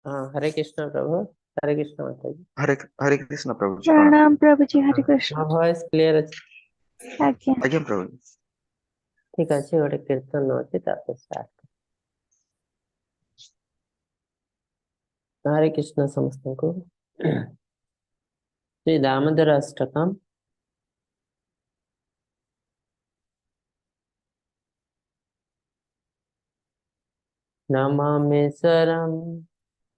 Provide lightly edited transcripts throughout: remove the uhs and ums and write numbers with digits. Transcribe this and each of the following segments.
ହଁ, ହରେ କୃଷ୍ଣ ପ୍ରଭୁ, ହରେ କୃଷ୍ଣ ମାତାଜୀ। ହରେ ହରେ କୃଷ୍ଣ ପ୍ରଭୁଜୀ, ପ୍ରଣାମ। ପ୍ରଣାମ ପ୍ରଭୁଜୀ, ହରେ ହଁ, କୃଷ୍ଣ। ମୋ ଭଏସ କ୍ଲିୟର ଅଛି? ଆଜ୍ଞା। ଆଜ୍ଞା ପ୍ରଭୁ। ଠିକ ଅଛି, ଗୋଟେ କୀର୍ତ୍ତନ ଅଛି, ତାପରେ ଷ୍ଟାର୍ଟ। ହରେ କୃଷ୍ଣ ସମସ୍ତଙ୍କୁ। ଶ୍ରୀ ଦାମୋଦର ଅଷ୍ଟକମ୍। ନମାମି ସରಂ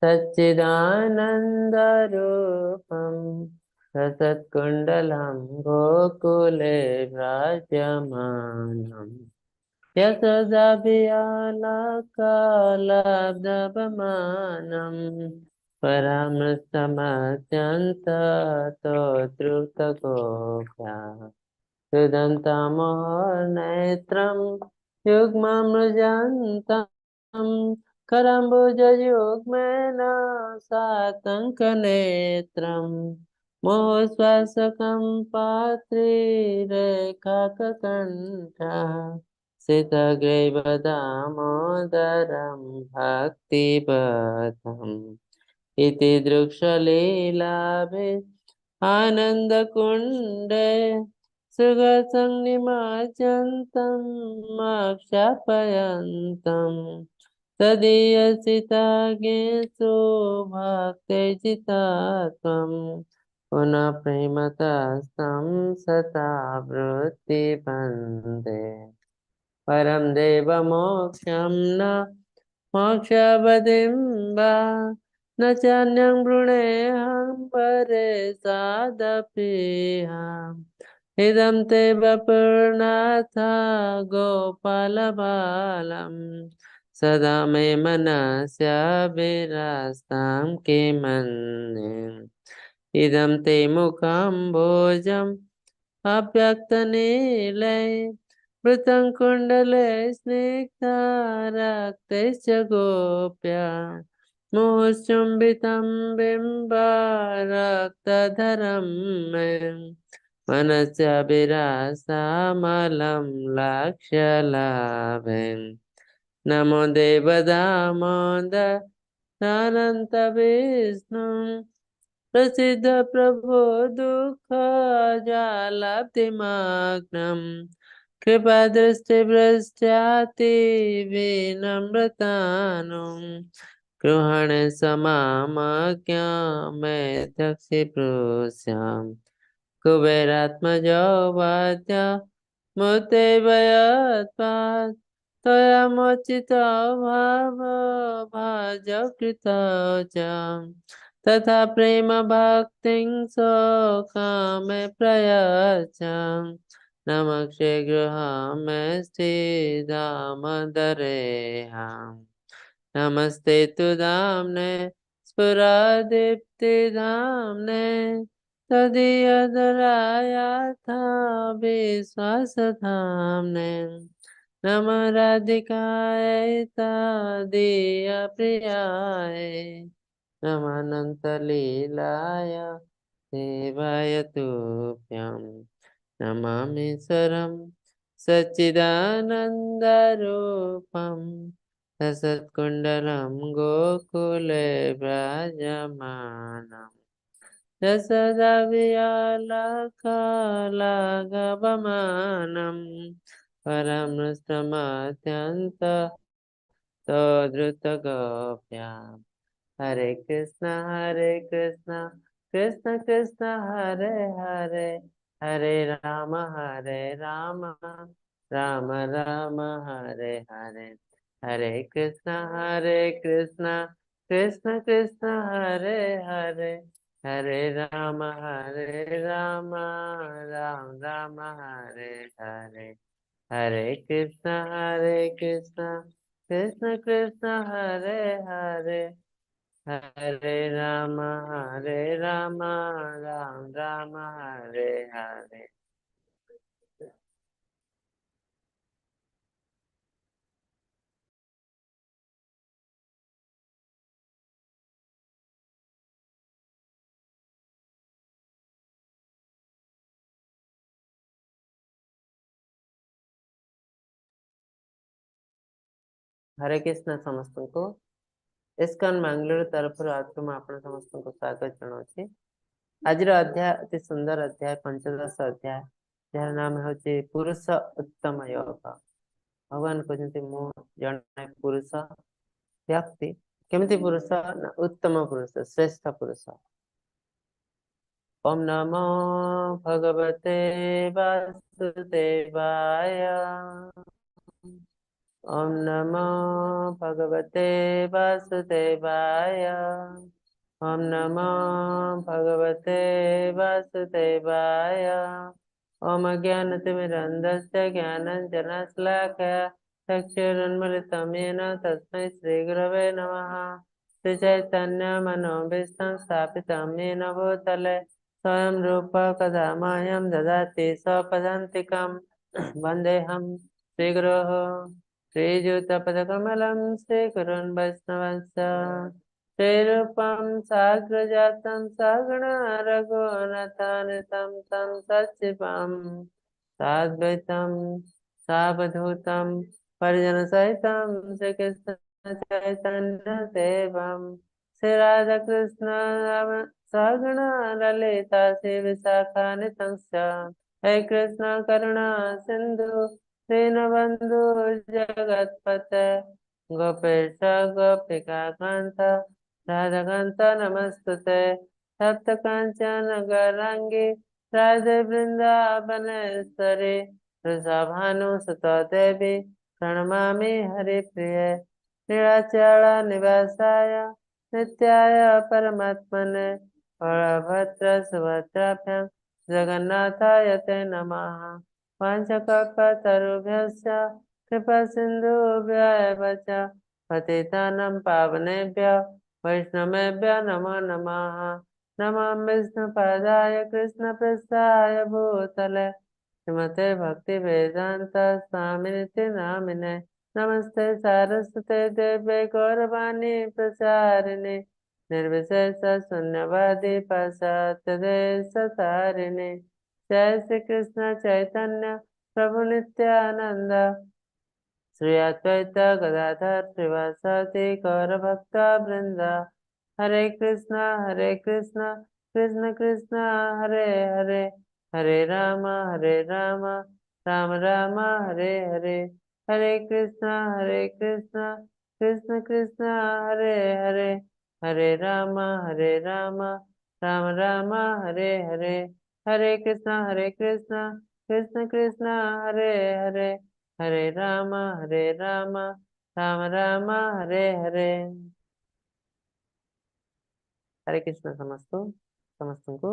सच्चिदानन्दरूपं रसत्कुण्डलं गोकुले भ्राजमानम् यशोदाभियालकालब्धवमानं परामृष्टमत्यन्ततो द्रुतगोप्या सुदन्तमोहनेत्रं युग्ममृजन्तं करम्बुजयुग्मेन सातङ्कनेत्रं मोहश्वासकं पात्रीरेखाककण्ठः सितग्रैवदामोदरं भक्तिपथम् इति दृक्षलीलाभि आनन्दकुण्डे सुखसंनिमाचन्तं आक्षापयन्तं तदीयसिताज्ञेषु भक्तिजितात्वं पुनः प्रेमतस्तं सतावृत्तिबन्धे परं देवमोक्षं न मोक्षवदिं वा न चान्यं वृणेऽहं परे सादपिहाम् इदं ते वपुर्नाथ गोपालबालं सदा मे मनस्याभिरास्तां किमन्ये इदं ते मुखं भोजम् अव्यक्तनीलै वृतं कुण्डले स्निग्धारक्तैश्च गोप्या मुहुश्चुम्बितं बिम्बारक्तधरं मे मनस्याभिरासामलं लक्ष्यलाभे। नमो देवदामोदर अनन्त विष्णु प्रसिद्ध प्रभो दुःख जालाब्धिमग्नं कृपा दृष्टि भ्रष्टाति विनम्रतानुं गृहण समामज्ञामेधक्षिप्रोष्यां कुबेरात्मजो वाद्य मुते भयत्पात् त्वया मोचितो भाव भाज कृतो च तथा प्रेम भक्तिं शोकामे प्रयच्छ नमक्षे गृहमस्ति दामोदरेहां। नमस्ते तु दाम्ने स्फुरदीप्ति धाम्ने तदीयदरायाथा विश्वासधाम्ने नमः राधिकाय तदीय प्रियाय नमः अनन्तलीलाय देवाय तुभ्यं नमामि सरं सच्चिदानन्दरूपं सत्कुण्डलं गोकुले व्राजमानम् रसदव्यालकालाघवमानं परमृष्टमत्यन्त तद्रुतगोप्यां। हरे कृष्ण कृष्ण कृष्ण हरे हरे, हरे राम राम राम हरे हरे। हरे कृष्ण कृष्ण कृष्ण हरे हरे, हरे राम राम राम हरे हरे। हरे कृष्ण कृष्ण कृष्ण हरे हरे, हरे राम राम राम हरे हरे। ହରେ କୃଷ୍ଣ ସମସ୍ତଙ୍କୁ। ଇସ୍କନ ମାଙ୍ଗାଲୋର ତରଫରୁ ଆଉଥରେ ମୁଁ ଆପଣ ସମସ୍ତଙ୍କୁ ସ୍ୱାଗତ ଜଣାଉଛି। ଆଜିର ଅଧ୍ୟାୟ ଅତି ସୁନ୍ଦର ଅଧ୍ୟାୟ, ପଞ୍ଚଦଶ ଅଧ୍ୟାୟ, ଯାହାର ନାମ ହେଉଛି ପୁରୁଷ ଉତ୍ତମ ଯୋଗ। ଭଗବାନ କହୁଛନ୍ତି ମୁଁ ଜଣେ ପୁରୁଷ ବ୍ୟକ୍ତି। କେମିତି ପୁରୁଷ? ନା ଉତ୍ତମ ପୁରୁଷ, ଶ୍ରେଷ୍ଠ ପୁରୁଷ। ଓମ୍ ନମୋ ଭଗବତେ ବାସୁଦେବାୟ। ଓମ୍ ନମୋ ଭଗବତେ ବାସୁଦେବାୟ। ଓମ୍ ନମୋ ଭଗବତେ ବାସୁଦେବାୟ। ଓମ୍ ଅଜ୍ଞାନତିମିରାନ୍ଧସ୍ୟ ଜ୍ଞାନାଞ୍ଜନଶଲାକୟା ଚକ୍ଷୁରୁନ୍ମିଳିतं येन तस्मै श्रीगुरवे नमः। श्रीचैतन्यमनोभीष्टं स्थापितं येन भूतले स्वयं रूप कदा मह्यं ददाति स्वपदान्तिकं। वन्देऽहं श्रीगुरोः श्रीयुतपदकमलं श्रीगुरून् वैष्णवंश्च। श्रीरूपं साग्रजातं सगुण रघुनाथान्वितं तं सचिवं साद्वैतं सावधूतं परिजनसहितं श्रीकृष्ण चैतन्य देवं। श्री राधाकृष्ण सगुण ललिता श्री विशाखान्वितंश्च। हे कृष्ण करुणा सिन्धु दीनबन्धु जगत्पते गोपेश गोपिका कान्त राधाकान्त नमस्तुते। तप्त काञ्चन गौराङ्गी राधे वृन्दावनेश्वरी वृषभानुसुता देवी प्रणमामि हरिप्रिये। नीलाचल निवासाय नित्याय परमात्मने बलभद्र सुभद्राभ्यां जगन्नाथाय ते नमः। वाञ्छाकल्पतरुभ्यश्च कृपासिन्धुभ्य एव च पतितानां पावनेभ्य वैष्णवेभ्य नमो नमः। नमो विष्णुपादाय कृष्णप्रेष्ठाय भूतले श्रीमते भक्तिवेदान्त स्वामिनिति नामिने। नमस्ते सारस्वते देवे गौरवाणी प्रचारिणे निर्विशेष शून्यवादी पाश्चात्य तारिणे। जय श्री कृष्ण चैतन्य प्रभु नित्यानंद श्री अद्वैत गदाधर श्रीवासादि गौर भक्त वृंद। हरे कृष्ण कृष्ण कृष्ण हरे हरे, हरे राम राम राम हरे हरे। हरे कृष्ण कृष्ण कृष्ण हरे हरे, हरे राम राम राम हरे हरे। हरे कृष्ण कृष्ण कृष्ण हरे हरे, हरे राम राम राम हरे हरे। हरे कृष्ण ସମସ୍ତଙ୍କୁ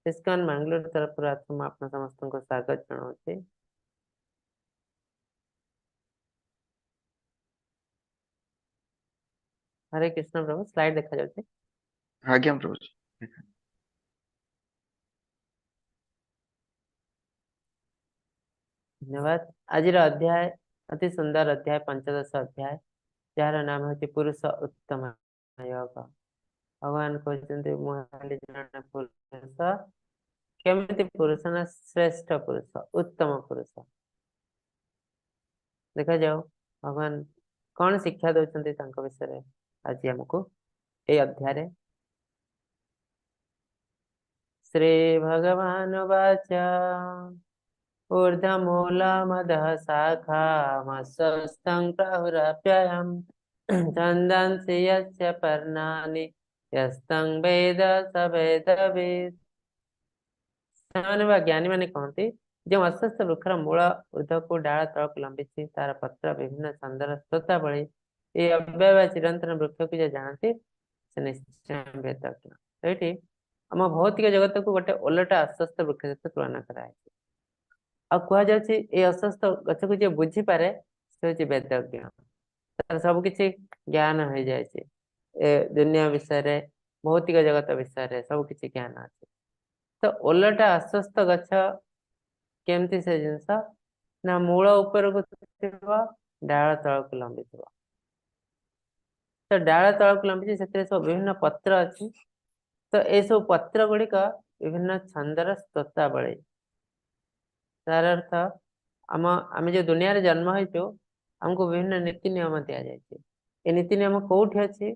ଇସ୍କନ ମାଙ୍ଗାଲୋର ତରଫରୁ ଆତ୍ମା ଆପଣ ସମସ୍ତଙ୍କୁ ସ୍ୱାଗତ ଜଣାଉଛି। ହରେ କୃଷ୍ଣ ପ୍ରଭୁ, ସ୍ଲାଇଡ୍ ଦେଖାଯାଉଛି? ଆଜ୍ଞା ପ୍ରଭୁଜୀ। ଧନ୍ୟବାଦ। ଆଜିର ଅଧ୍ୟାୟ ଅତି ସୁନ୍ଦର ଅଧ୍ୟାୟ, ପଞ୍ଚଦଶ ଅଧ୍ୟାୟ, ଯାହାର ନାମ ହେଉଛି ପୁରୁଷ ଉତ୍ତମ ଯୋଗ। ଭଗବାନ କହୁଛନ୍ତି ମୁଁ ହେଲି ଜଣେ ପୁରୁଷ। କେମିତି ପୁରୁଷ? ନା ଶ୍ରେଷ୍ଠ ପୁରୁଷ, ଉତ୍ତମ ପୁରୁଷ। ଦେଖାଯାଉ ଭଗବାନ କଣ ଶିକ୍ଷା ଦଉଛନ୍ତି ତାଙ୍କ ବିଷୟରେ ଆଜି ଆମକୁ ଏଇ ଅଧ୍ୟାୟରେ। ଶ୍ରୀ ଭଗବାନ ବାଚ ऊर्ध्वमूलमदः शाखामस्वस्थं प्राहुरप्ययं छन्दांसि यस्य पर्णानि यस्तं वेद स वेदवित्। ସେମାନେ ବା ଜ୍ଞାନୀ ମାନେ କହନ୍ତି ଯେଉଁ ଅସ୍ୱସ୍ଥ ବୃକ୍ଷର ମୂଳ ଉର୍ଦ୍ଧ୍ୱକୁ ଡାଳ ତଳକୁ ଲମ୍ବିଛି, ତାର ପତ୍ର ବିଭିନ୍ନ ଛନ୍ଦର ସ୍ରୋତା ଭଳି, ଏଇ ଅବ୍ୟୟ ବା ଚିରନ୍ତନ ବୃକ୍ଷକୁ ଯେ ଜାଣନ୍ତି ସେ ନିଶ୍ଚୟ ବେଦଜ୍ଞ। ଏଇଠି ଆମ ଭୌତିକ ଜଗତକୁ ଗୋଟେ ଓଲଟା ଅସ୍ୱସ୍ଥ ବୃକ୍ଷ ସହିତ ତୁଳନା କରାଯାଇଛି। ଆଉ କୁହାଯାଉଛି ଏଇ ଅସ୍ୱସ୍ଥ ଗଛକୁ ଯିଏ ବୁଝିପାରେ ସେ ହଉଛି ବେଦଜ୍ଞ, ତାର ସବୁ କିଛି ଜ୍ଞାନ ହେଇଯାଇଛି, ଏ ଦୁନିଆ ବିଷୟରେ, ଭୌତିକ ଜଗତ ବିଷୟରେ ସବୁ କିଛି ଜ୍ଞାନ ଅଛି। ତ ଓଲଟା ଅସ୍ୱସ୍ଥ ଗଛ କେମିତି ସେ ଜିନିଷ ନା ମୂଳ ଉପରକୁ ଥିବ, ଡାଳ ତଳକୁ ଲମ୍ବିଥିବ। ତ ଡାଳ ତଳକୁ ଲମ୍ବିଛି, ସେଥିରେ ସବୁ ବିଭିନ୍ନ ପତ୍ର ଅଛି। ତ ଏସବୁ ପତ୍ର ଗୁଡିକ ବିଭିନ୍ନ ଛନ୍ଦର ସ୍ତୋତାବଳୀ। ତାର ଅର୍ଥ ଆମେ ଯୋଉ ଦୁନିଆରେ ଜନ୍ମ ହେଇଛୁ, ଆମକୁ ବିଭିନ୍ନ ନୀତି ନିୟମ ଦିଆଯାଇଛି। ଏ ନୀତି ନିୟମ କୋଉଠି ଅଛି?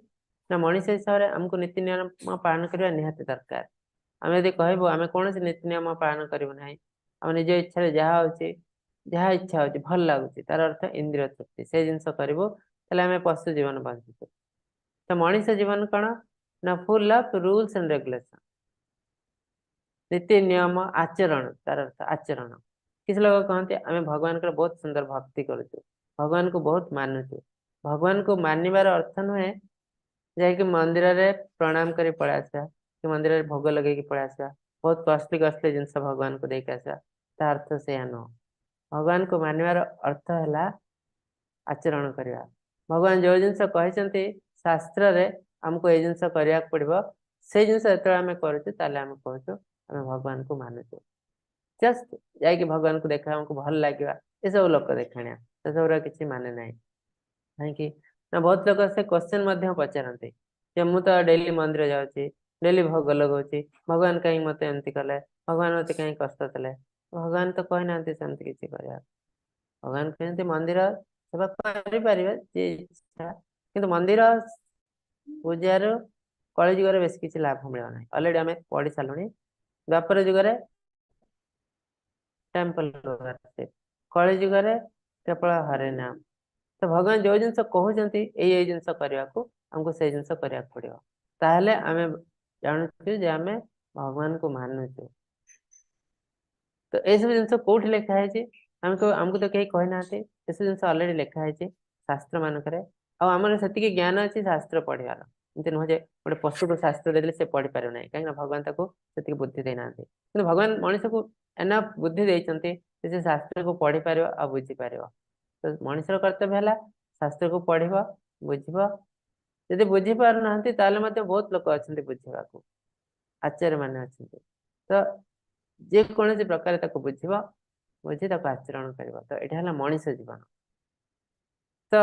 ନା ମଣିଷ ହିସାବରେ ଆମକୁ ନୀତି ନିୟମ ପାଳନ କରିବା ନିହାତି ଦରକାର। ଆମେ ଯଦି କହିବୁ ଆମେ କୌଣସି ନୀତି ନିୟମ ପାଳନ କରିବୁ ନାହିଁ, ଆମ ନିଜ ଇଚ୍ଛାରେ ଯାହା ହଉଛି, ଯାହା ଇଚ୍ଛା ହଉଛି, ଭଲ ଲାଗୁଛି, ତାର ଅର୍ଥ ଇନ୍ଦ୍ରିୟ ତୃପ୍ତି, ସେ ଜିନିଷ କରିବୁ, ତାହେଲେ ଆମେ ପଶୁ ଜୀବନ ବଞ୍ଚୁଛୁ। ତ ମଣିଷ ଜୀବନ କଣ ନା full of rules and regulation, ନୀତି ନିୟମ ଆଚରଣ। ତାର ଅର୍ଥ ଆଚରଣ। କିଛି ଲୋକ କହନ୍ତି ଆମେ ଭଗବାନଙ୍କର ବହୁତ ସୁନ୍ଦର ଭକ୍ତି କରୁଛୁ, ଭଗବାନଙ୍କୁ ବହୁତ ମାନୁଛୁ। ଭଗବାନଙ୍କୁ ମାନିବାର ଅର୍ଥ ନୁହେଁ ଯାଇକି ମନ୍ଦିରରେ ପ୍ରଣାମ କରି ପଳେଇ ଆସିବା କି ମନ୍ଦିରରେ ଭୋଗ ଲଗେଇକି ପଳେଇ ଆସିବା, ବହୁତ କଷ୍ଟଲି କଷ୍ଟଲି ଜିନିଷ ଭଗବାନଙ୍କୁ ଦେଇକି ଆସିବା, ତା ଅର୍ଥ ସେଇଆ ନୁହଁ। ଭଗବାନଙ୍କୁ ମାନିବାର ଅର୍ଥ ହେଲା ଆଚରଣ କରିବା। ଭଗବାନ ଯୋଉ ଜିନିଷ କହିଛନ୍ତି ଶାସ୍ତ୍ରରେ ଆମକୁ ଏଇ ଜିନିଷ କରିବାକୁ ପଡିବ, ସେଇ ଜିନିଷ ଯେତେବେଳେ ଆମେ କରୁଛୁ ତାହେଲେ ଆମେ କହୁଛୁ ଆମେ ଭଗବାନଙ୍କୁ ମାନୁଛୁ। ଜଷ୍ଟ ଯାଇକି ଭଗବାନଙ୍କୁ ଦେଖିବା, ଆମକୁ ଭଲ ଲାଗିବା, ଏସବୁ ଲୋକ ଦେଖାଣିଆ, ସେସବୁର କିଛି ମାନେ ନାହିଁ। କାହିଁକି ନା ବହୁତ ଲୋକ ସେ କ୍ୱେଶ୍ଚନ ମଧ୍ୟ ପଚାରନ୍ତି ଯେ ମୁଁ ତ ଡେଲି ମନ୍ଦିର ଯାଉଛି, ଡେଲି ଭୋଗ ଲଗାଉଛି, ଭଗବାନ କାହିଁକି ମତେ ଏମିତି କଲେ, ଭଗବାନ ମତେ କାହିଁକି କଷ୍ଟ ଦେଲେ? ଭଗବାନ ତ କହିନାହାନ୍ତି ସେମିତି କିଛି କରିବାକୁ। ଭଗବାନ କହିଛନ୍ତି ମନ୍ଦିର ସେବା କରିପାରିବେ ଯିଏ ଇଚ୍ଛା, କିନ୍ତୁ ମନ୍ଦିର ପୂଜାରୁ କଳି ଯୁଗରେ ବେଶୀ କିଛି ଲାଭ ମିଳିବ ନାହିଁ। ଅଲରେଡି ଆମେ ପଢି ସାରିଲୁଣି, ଦ୍ୱାପର ଯୁଗରେ ଟେମ୍ପଲ, କଳି ଯୁଗରେ କେବଳ ହରେ ନାମ। ତ ଭଗବାନ ଯୋଉ ଜିନିଷ କହୁଛନ୍ତି ଏଇ ଏଇ ଜିନିଷ କରିବାକୁ, ଆମକୁ ସେଇ ଜିନିଷ କରିବାକୁ ପଡିବ, ତାହେଲେ ଆମେ ଜାଣୁଛୁ ଯେ ଆମେ ଭଗବାନଙ୍କୁ ମାନୁଛୁ। ତ ଏଇସବୁ ଜିନିଷ କୋଉଠି ଲେଖା ହେଇଛି? ଆମକୁ ତ କେହି କହିନାହାନ୍ତି। ଏସବୁ ଜିନିଷ ଅଲରେଡି ଲେଖା ହେଇଛି ଶାସ୍ତ୍ର ମାନଙ୍କରେ। ଆଉ ଆମର ସେତିକି ଜ୍ଞାନ ଅଛି ଶାସ୍ତ୍ର ପଢିବାର। ଏମିତି ନୁହଁ ଯେ ଗୋଟେ ପଶୁକୁ ଶାସ୍ତ୍ର ଦେଇଦେଲେ ସେ ପଢିପାରିବ ନାହିଁ, କାହିଁକିନା ଭଗବାନ ତାକୁ ସେତିକି ବୁଦ୍ଧି ଦେଇନାହାନ୍ତି। କିନ୍ତୁ ଭଗବାନ ମଣିଷକୁ ଏନଫ ବୁଦ୍ଧି ଦେଇଛନ୍ତି ଯେ ସେ ଶାସ୍ତ୍ରକୁ ପଢିପାରିବ ଆଉ ବୁଝିପାରିବ। ତ ମଣିଷର କର୍ତ୍ତବ୍ୟ ହେଲା ଶାସ୍ତ୍ରକୁ ପଢିବ, ବୁଝିବ। ଯଦି ବୁଝି ପାରୁନାହାନ୍ତି ତାହେଲେ ମଧ୍ୟ ବହୁତ ଲୋକ ଅଛନ୍ତି ବୁଝିବାକୁ, ଆଚାର୍ଯ୍ୟ ମାନେ ଅଛନ୍ତି। ତ ଯେକୌଣସି ପ୍ରକାର ତାକୁ ବୁଝିବ, ବୁଝି ତାକୁ ଆଚରଣ କରିବ। ତ ଏଇଟା ହେଲା ମଣିଷ ଜୀବନ। ତ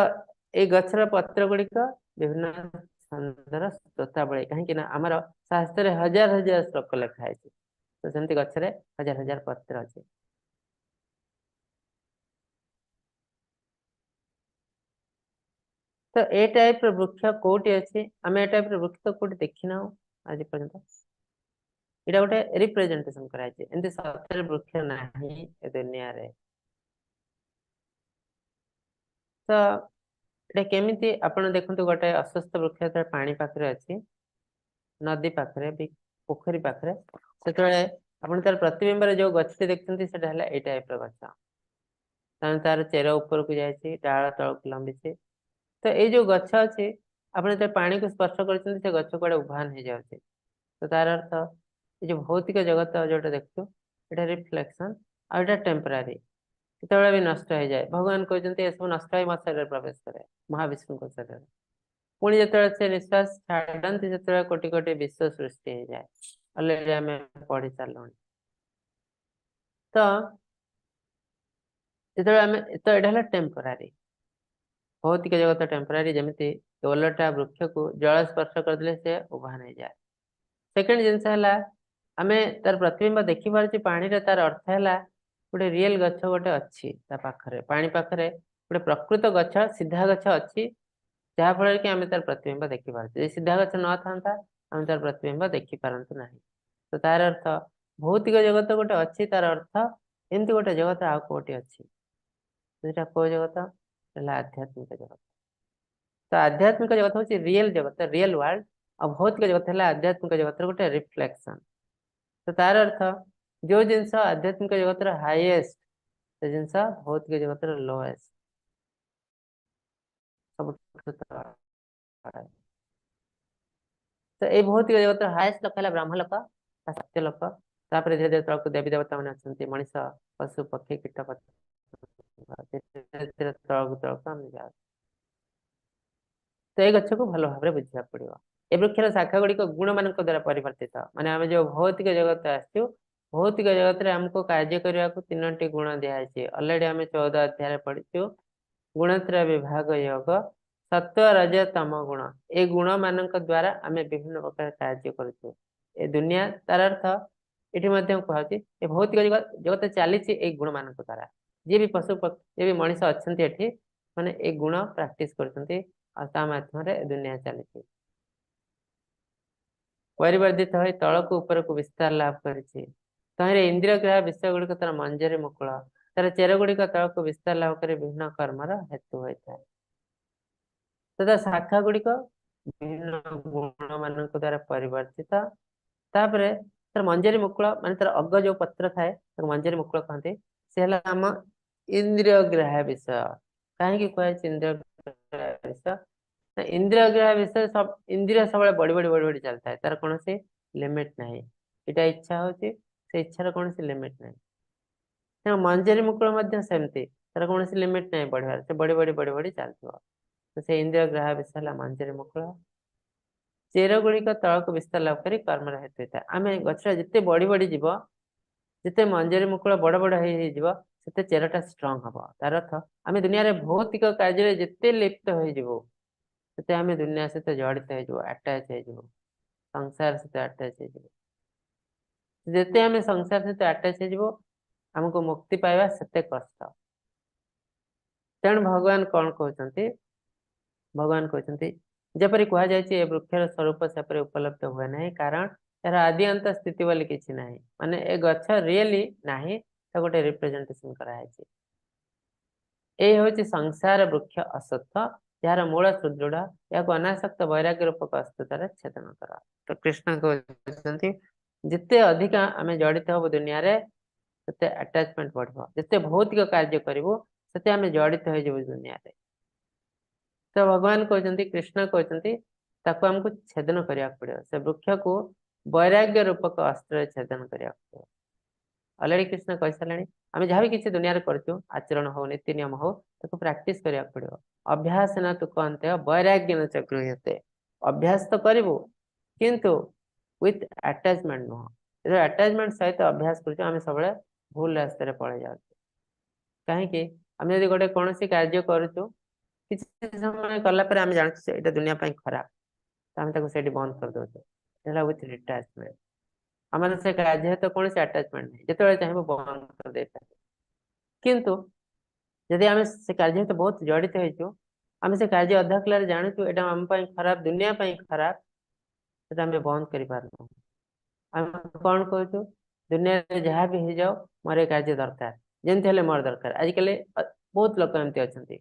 ଏଇ ଗଛର ପତ୍ର ଗୁଡିକ ବିଭିନ୍ନ ଛନ୍ଦର ଶ୍ରୋତାବଳୀ, କାହିଁକି ନା ଆମର ଶାସ୍ତ୍ରରେ ହଜାର ହଜାର ଶ୍ଲୋକ ଲେଖା ହେଇଛି, ତ ସେମିତି ଗଛରେ ହଜାର ହଜାର ପତ୍ର ଅଛି। ତ ଏ ଟାଇପ ର ବୃକ୍ଷ କୋଉଠି ଅଛି? ଆମେ ଏ ଟାଇପ ର ବୃକ୍ଷ ତ କୋଉଠି ଦେଖିନାହୁଁ ଆଜି ପର୍ଯ୍ୟନ୍ତ। ଏଇଟା ଗୋଟେ ରିପ୍ରେଜେଣ୍ଟେସନ କରାଯାଇଛି, ଏମିତି ସତରେ ବୃକ୍ଷ ନାହିଁ ଏ ଦୁନିଆରେ। ତ ଏଇଟା କେମିତି ଆପଣ ଦେଖନ୍ତୁ, ଗୋଟେ ଅସ୍ୱସ୍ଥ ବୃକ୍ଷ ଯେତେବେଳେ ପାଣି ପାଖରେ ଅଛି, ନଦୀ ପାଖରେ ବି ପୋଖରୀ ପାଖରେ, ସେତେବେଳେ ଆପଣ ତାର ପ୍ରତିବିମ୍ବରେ ଯୋଉ ଗଛଟି ଦେଖୁଛନ୍ତି ସେଟା ହେଲା ଏଇ ଟାଇପ ର ଗଛ। କାରଣ ତାର ଚେର ଉପରକୁ ଯାଇଛି, ଡାଳ ତଳକୁ ଲମ୍ବିଛି। ତ ଏଇ ଯୋଉ ଗଛ ଅଛି, ଆପଣ ଯେତେବେଳେ ପାଣିକୁ ସ୍ପର୍ଶ କରୁଛନ୍ତି ସେ ଗଛ କୁଆଡେ ଉଭାନ ହେଇଯାଉଛି। ତ ତାର ଅର୍ଥ ଏ ଯୋଉ ଭୌତିକ ଜଗତ ଯୋଉଟା ଦେଖୁଛୁ ଏଇଟା ରିଫ୍ଲେକ୍ସନ, ଆଉ ଏଇଟା ଟେମ୍ପୋରାରୀ, କେତେବେଳେ ବି ନଷ୍ଟ ହେଇଯାଏ। ଭଗବାନ କହୁଛନ୍ତି ଏସବୁ ନଷ୍ଟ ହେଇ ମୋ ଶରୀରରେ ପ୍ରବେଶ କରେ, ମହାବିଷ୍ଣୁଙ୍କ ଶରୀରରେ। ପୁଣି ଯେତେବେଳେ ସେ ନିଶ୍ୱାସ ଛାଡନ୍ତି ସେତେବେଳେ କୋଟି କୋଟି ବିଶ୍ୱ ସୃଷ୍ଟି ହେଇଯାଏ। ଅଲରେଡି ଆମେ ପଢି ସାରିଲୁଣି। ତ ଯେତେବେଳେ ଆମେ, ତ ଏଇଟା ହେଲା ଟେମ୍ପୋରାରୀ, ଭୌତିକ ଜଗତ ଟେମ୍ପୋରାରୀ। ଯେମିତି ଓଲଟା ବୃକ୍ଷକୁ ଜଳ ସ୍ପର୍ଶ କରିଦେଲେ ସେ ଉଭାନ ହେଇଯାଏ। ସେକେଣ୍ଡ ଜିନିଷ ହେଲା ଆମେ ତାର ପ୍ରତିବିମ୍ବ ଦେଖିପାରୁଛୁ ପାଣିରେ, ତାର ଅର୍ଥ ହେଲା ଗୋଟେ ରିଏଲ ଗଛ ଗୋଟେ ଅଛି ତା ପାଖରେ, ପାଣି ପାଖରେ ଗୋଟେ ପ୍ରକୃତ ଗଛ, ସିଧା ଗଛ ଅଛି, ଯାହା ଫଳରେ କି ଆମେ ତାର ପ୍ରତିବିମ୍ବ ଦେଖିପାରୁଛୁ। ଯଦି ସିଧା ଗଛ ନଥାନ୍ତା ଆମେ ତାର ପ୍ରତିବିମ୍ବ ଦେଖିପାରନ୍ତୁ ନାହିଁ। ତ ତାର ଅର୍ଥ ଭୌତିକ ଜଗତ ଗୋଟେ ଅଛି, ତାର ଅର୍ଥ ଏମିତି ଗୋଟେ ଜଗତ ଆଉ କୋଉଠି ଅଛି। ସେଟା କୋଉ ଜଗତ? ହେଲା ଆଧ୍ୟାତ୍ମିକ ଜଗତ। ତ ଆଧ୍ୟାତ୍ମିକ ଜଗତ ହଉଛି ରିଏଲ ଜଗତ, ରିଏଲ ୱାର୍ଲଡ, ଆଉ ଭୌତିକ ଜଗତ ହେଲା ଆଧ୍ୟାତ୍ମିକ ଜଗତର ଗୋଟେ ରିଫ୍ଲେକ୍ସନ। ତ ତାର ଅର୍ଥ ଯୋଉ ଜିନିଷ ଆଧ୍ୟାତ୍ମିକ ଜଗତର ହାଇଏଷ୍ଟ, ସେ ଜିନିଷ ଭୌତିକ ଜଗତର ଲୋଏଷ୍ଟ, ସବୁଠୁ ତଳେ। ତ ଏଇ ଭୌତିକ ଜଗତର ହାଇଏଷ୍ଟ ଲୋକ ହେଲା ବ୍ରାହ୍ମ ଲୋକ, ସତ୍ୟ ଲୋକ। ତାପରେ ଧୀରେ ଧୀରେ ତଳକୁ ଦେବୀ ଦେବତା ମାନେ ଅଛନ୍ତି, ମଣିଷ, ପଶୁ ପକ୍ଷୀ, କୀଟ ପତଙ୍ଗ, ଧୀରେ ଧୀରେ ତଳକୁ ତଳକୁ ଆମେ ଯାଉ। ତ ଏଇ ଗଛକୁ ଭଲ ଭାବରେ ବୁଝିବାକୁ ପଡିବ। ଏ ବୃକ୍ଷର ଶାଖା ଗୁଡିକ ଗୁଣ ମାନଙ୍କ ଦ୍ଵାରା ପରିବର୍ତ୍ତିତ। ମାନେ ଆମେ ଯୋଉ ଭୌତିକ ଜଗତ ଆସିଛୁ, ଭୌତିକ ଜଗତରେ ଆମକୁ କାର୍ଯ୍ୟ କରିବାକୁ ତିନୋଟି ଗୁଣ ଦିଆଯାଇଛି। ଅଲରେଡି ଆମେ 14 ଅଧ୍ୟାୟରେ ପଢିଛୁ, ଗୁଣତ୍ରୟ ବିଭାଗ ଯୋଗ, ସତ୍ୱ ରଜ ତମ ଗୁଣ। ଏ ଗୁଣ ମାନଙ୍କ ଦ୍ଵାରା ଆମେ ବିଭିନ୍ନ ପ୍ରକାର କାର୍ଯ୍ୟ କରୁଛୁ ଏ ଦୁନିଆ। ତାର ଅର୍ଥ ଏଠି ମଧ୍ୟ କୁହାଯାଉଛି ଏ ଭୌତିକ ଜଗତ ଚାଲିଛି ଏଇ ଗୁଣ ମାନଙ୍କ ଦ୍ଵାରା। ଯିଏ ବି ପଶୁ ଯିଏ ବି ମଣିଷ ଅଛନ୍ତି ଏଠି, ମାନେ ଏଇ ଗୁଣ ପ୍ରାକ୍ଟିସ କରୁଛନ୍ତି, ଆଉ ତା ମାଧ୍ୟମରେ ଏ ଦୁନିଆ ଚାଲିଛି। ପରିବର୍ଦ୍ଧିତ ହୋଇ ତଳକୁ ଉପରକୁ ବିସ୍ତାର ଲାଭ କରିଛି। ତହିଁରେ ଇନ୍ଦ୍ରିୟ ଗ୍ରାହ୍ୟ ବିଷୟ ଗୁଡ଼ିକ ତାର ମଞ୍ଜରୀ ମୁକୁଳ, ତାର ଚେର ଗୁଡ଼ିକ ତଳକୁ ବିସ୍ତାର ଲାଭ କରି ବିଭିନ୍ନ କର୍ମର ହେତୁ ହୋଇଥାଏ, ତଥା ଶାଖା ଗୁଡ଼ିକ ବିଭିନ୍ନ ଗୁଣ ମାନଙ୍କ ଦ୍ଵାରା ପରିବର୍ତ୍ତିତ। ତାପରେ ତାର ମଞ୍ଜରୀ ମୁକୁଳ, ମାନେ ତାର ଅଗ ଯୋଉ ପତ୍ର ଥାଏ ତାକୁ ମଞ୍ଜରୀ ମୁକୁଳ କହନ୍ତି, ସେ ହେଲା ଆମ ଇନ୍ଦ୍ରିୟ ଗ୍ରାହ୍ୟ ବିଷୟ। କାହିଁକି କୁହାଯାଇଛି ଇନ୍ଦ୍ରିୟ ଗ୍ରାହ୍ୟ ବିଷୟ? ଇନ୍ଦ୍ରିୟ ଗ୍ରାହ୍ୟ ବିଷୟ, ଇନ୍ଦ୍ରିୟ ସବୁବେଳେ ବଢି ବଢି ବଢି ବଢି ଚାଲିଥାଏ, ତାର କୌଣସି ଲିମିଟ ନାହିଁ। ଏଇଟା ଇଚ୍ଛା ହଉଛି, ସେ ଇଚ୍ଛାର କୌଣସି ଲିମିଟ ନାହିଁ। ତେଣୁ ମଞ୍ଜରୀ ମୁକୁଳ ମଧ୍ୟ ସେମିତି, ତାର କୌଣସି ଲିମିଟ ନାହିଁ ବଢିବାର, ସେ ବଢି ବଢି ବଢି ବଢି ଚାଲିଥିବ। ତ ସେ ଇନ୍ଦ୍ରିୟ ଗ୍ରାହ୍ୟ ବିଷୟ ହେଲା ମଞ୍ଜରୀ ମୁକୁଳ। ଚେର ଗୁଡ଼ିକ ତଳକୁ ବିସ୍ତାର ଲାଭ କରି କର୍ମର ହେତୁ ହୋଇଥାଏ। ଆମେ ଗଛଟା ଯେତେ ବଢି ବଢି ଯିବ, ଯେତେ ମଞ୍ଜରୀ ମୁକୁଳ ବଡ ବଡ ହେଇ ହେଇଯିବ, ସେତେ ଚେରଟା ଷ୍ଟ୍ରଙ୍ଗ ହବ। ତାର ଅର୍ଥ ଆମେ ଦୁନିଆରେ ଭୌତିକ କାର୍ଯ୍ୟରେ ଯେତେ ଲିପ୍ତ ହେଇଯିବୁ, ସେତେ ଆମେ ଦୁନିଆ ସହିତ ଜଡିତ ହେଇଯିବୁ, ଆଟାଚ ହେଇଯିବୁ, ସଂସାର ସହିତ ଆଟାଚ ହେଇଯିବୁ। ଯେତେ ଆମେ ସଂସାର ସହିତ ଆଟାଚ ହେଇଯିବୁ, ଆମକୁ ମୁକ୍ତି ପାଇବା ସେତେ କଷ୍ଟ। ତେଣୁ ଭଗବାନ କଣ କହୁଛନ୍ତି? ଭଗବାନ କହୁଛନ୍ତି, ଯେପରି କୁହାଯାଇଛି ଏ ବୃକ୍ଷର ସ୍ୱରୂପ ସେପରି ଉପଲବ୍ଧ ହୁଏ ନାହିଁ, କାରଣ ଏହାର ଆଦି ଅନ୍ତ ସ୍ଥିତି ବୋଲି କିଛି ନାହିଁ। ମାନେ ଏ ଗଛ ରିଏଲି ନାହିଁ, ତାକୁ ଗୋଟେ ରିପ୍ରେଜେଣ୍ଟେସନ କରାଯାଇଛି। ଏଇ ହଉଛି ସଂସାର ବୃକ୍ଷ ଅଶ୍ୱତ୍ଥ, ଯାହାର ମୂଳ ସୁଦୃଢ, ଏହାକୁ ଅନାସକ୍ତ ବୈରାଗ୍ୟ ରୂପକ ଅସ୍ତ୍ର ଦ୍ୱାରା ଛେଦନ କର। ତ କୃଷ୍ଣ କହୁଛନ୍ତି ଯେତେ ଅଧିକା ଆମେ ଜଡିତ ହବୁ ଦୁନିଆରେ, ସେତେ ଆଟାଚମେଣ୍ଟ ବଢିବ। ଯେତେ ଭୌତିକ କାର୍ଯ୍ୟ କରିବୁ, ସେତେ ଆମେ ଜଡିତ ହେଇଯିବୁ ଦୁନିଆରେ। ତ ଭଗବାନ କହୁଛନ୍ତି, କୃଷ୍ଣ କହୁଛନ୍ତି, ତାକୁ ଆମକୁ ଛେଦନ କରିବାକୁ ପଡିବ। ସେ ବୃକ୍ଷକୁ ବୈରାଗ୍ୟ ରୂପକ ଅସ୍ତ୍ରରେ ଛେଦନ କରିବାକୁ ପଡିବ। ଅଲରେଡି କୃଷ୍ଣ କହିସାରିଲେଣି, ଆମେ ଯାହା ବି କିଛି ଦୁନିଆରେ କରୁଛୁ, ଆଚରଣ ହଉ, ନୀତି ନିୟମ ହଉ, ତାକୁ ପ୍ରାକ୍ଟିସ କରିବାକୁ ପଡିବ। ଅଭ୍ୟାସ ନ ତୁ କହନ୍ତେ ବୈରାଗ୍ୟ ନ ଚ ଗୃହ୍ୟତେ। ଅଭ୍ୟାସ ତ କରିବୁ, କିନ୍ତୁ ୱିଥ ଆଟାଚମେଣ୍ଟ ନୁହଁ। ଯେତେବେଳେ ଆଟାଚମେଣ୍ଟ ସହିତ ଅଭ୍ୟାସ କରୁଛୁ, ଆମେ ସବୁବେଳେ ଭୁଲ ରାସ୍ତାରେ ପଳେଇ ଯାଉଛୁ। କାହିଁକି? ଆମେ ଯଦି ଗୋଟେ କୌଣସି କାର୍ଯ୍ୟ କରୁଛୁ, କିଛି ସମୟ କଲା ପରେ ଆମେ ଜାଣୁଛୁ ଏଇଟା ଦୁନିଆ ପାଇଁ ଖରାପ, ତ ଆମେ ତାକୁ ସେଇଠି ବନ୍ଦ କରିଦଉଛୁ। ହେଲା ୱିଥ ଡିଟାଚମେଣ୍ଟ। ଆମର ସେ କାର୍ଯ୍ୟ ସହିତ କୌଣସି ଆଟାଚମେଣ୍ଟ ନାହିଁ, ଯେତେବେଳେ ଚାହିଁବୁ ବନ୍ଦ କରିଦେଇପାରିବୁ। କିନ୍ତୁ ଯଦି ଆମେ ସେ କାର୍ଯ୍ୟ ସହିତ ବହୁତ ଜଡିତ ହେଇଛୁ, ଆମେ ସେ କାର୍ଯ୍ୟ ଅଧା କଲାରେ ଜାଣୁଛୁ ଏଇଟା ଆମ ପାଇଁ ଖରାପ, ଦୁନିଆ ପାଇଁ ଖରାପ, ସେଟା ଆମେ ବନ୍ଦ କରିପାରୁନୁ। ଆମେ କଣ କହୁଛୁ? ଦୁନିଆରେ ଯାହା ବି ହେଇଯାଉ, ମୋର ଏ କାର୍ଯ୍ୟ ଦରକାର, ଯେମିତି ହେଲେ ମୋର ଦରକାର। ଆଜିକାଲି ବହୁତ ଲୋକ ଏମିତି ଅଛନ୍ତି,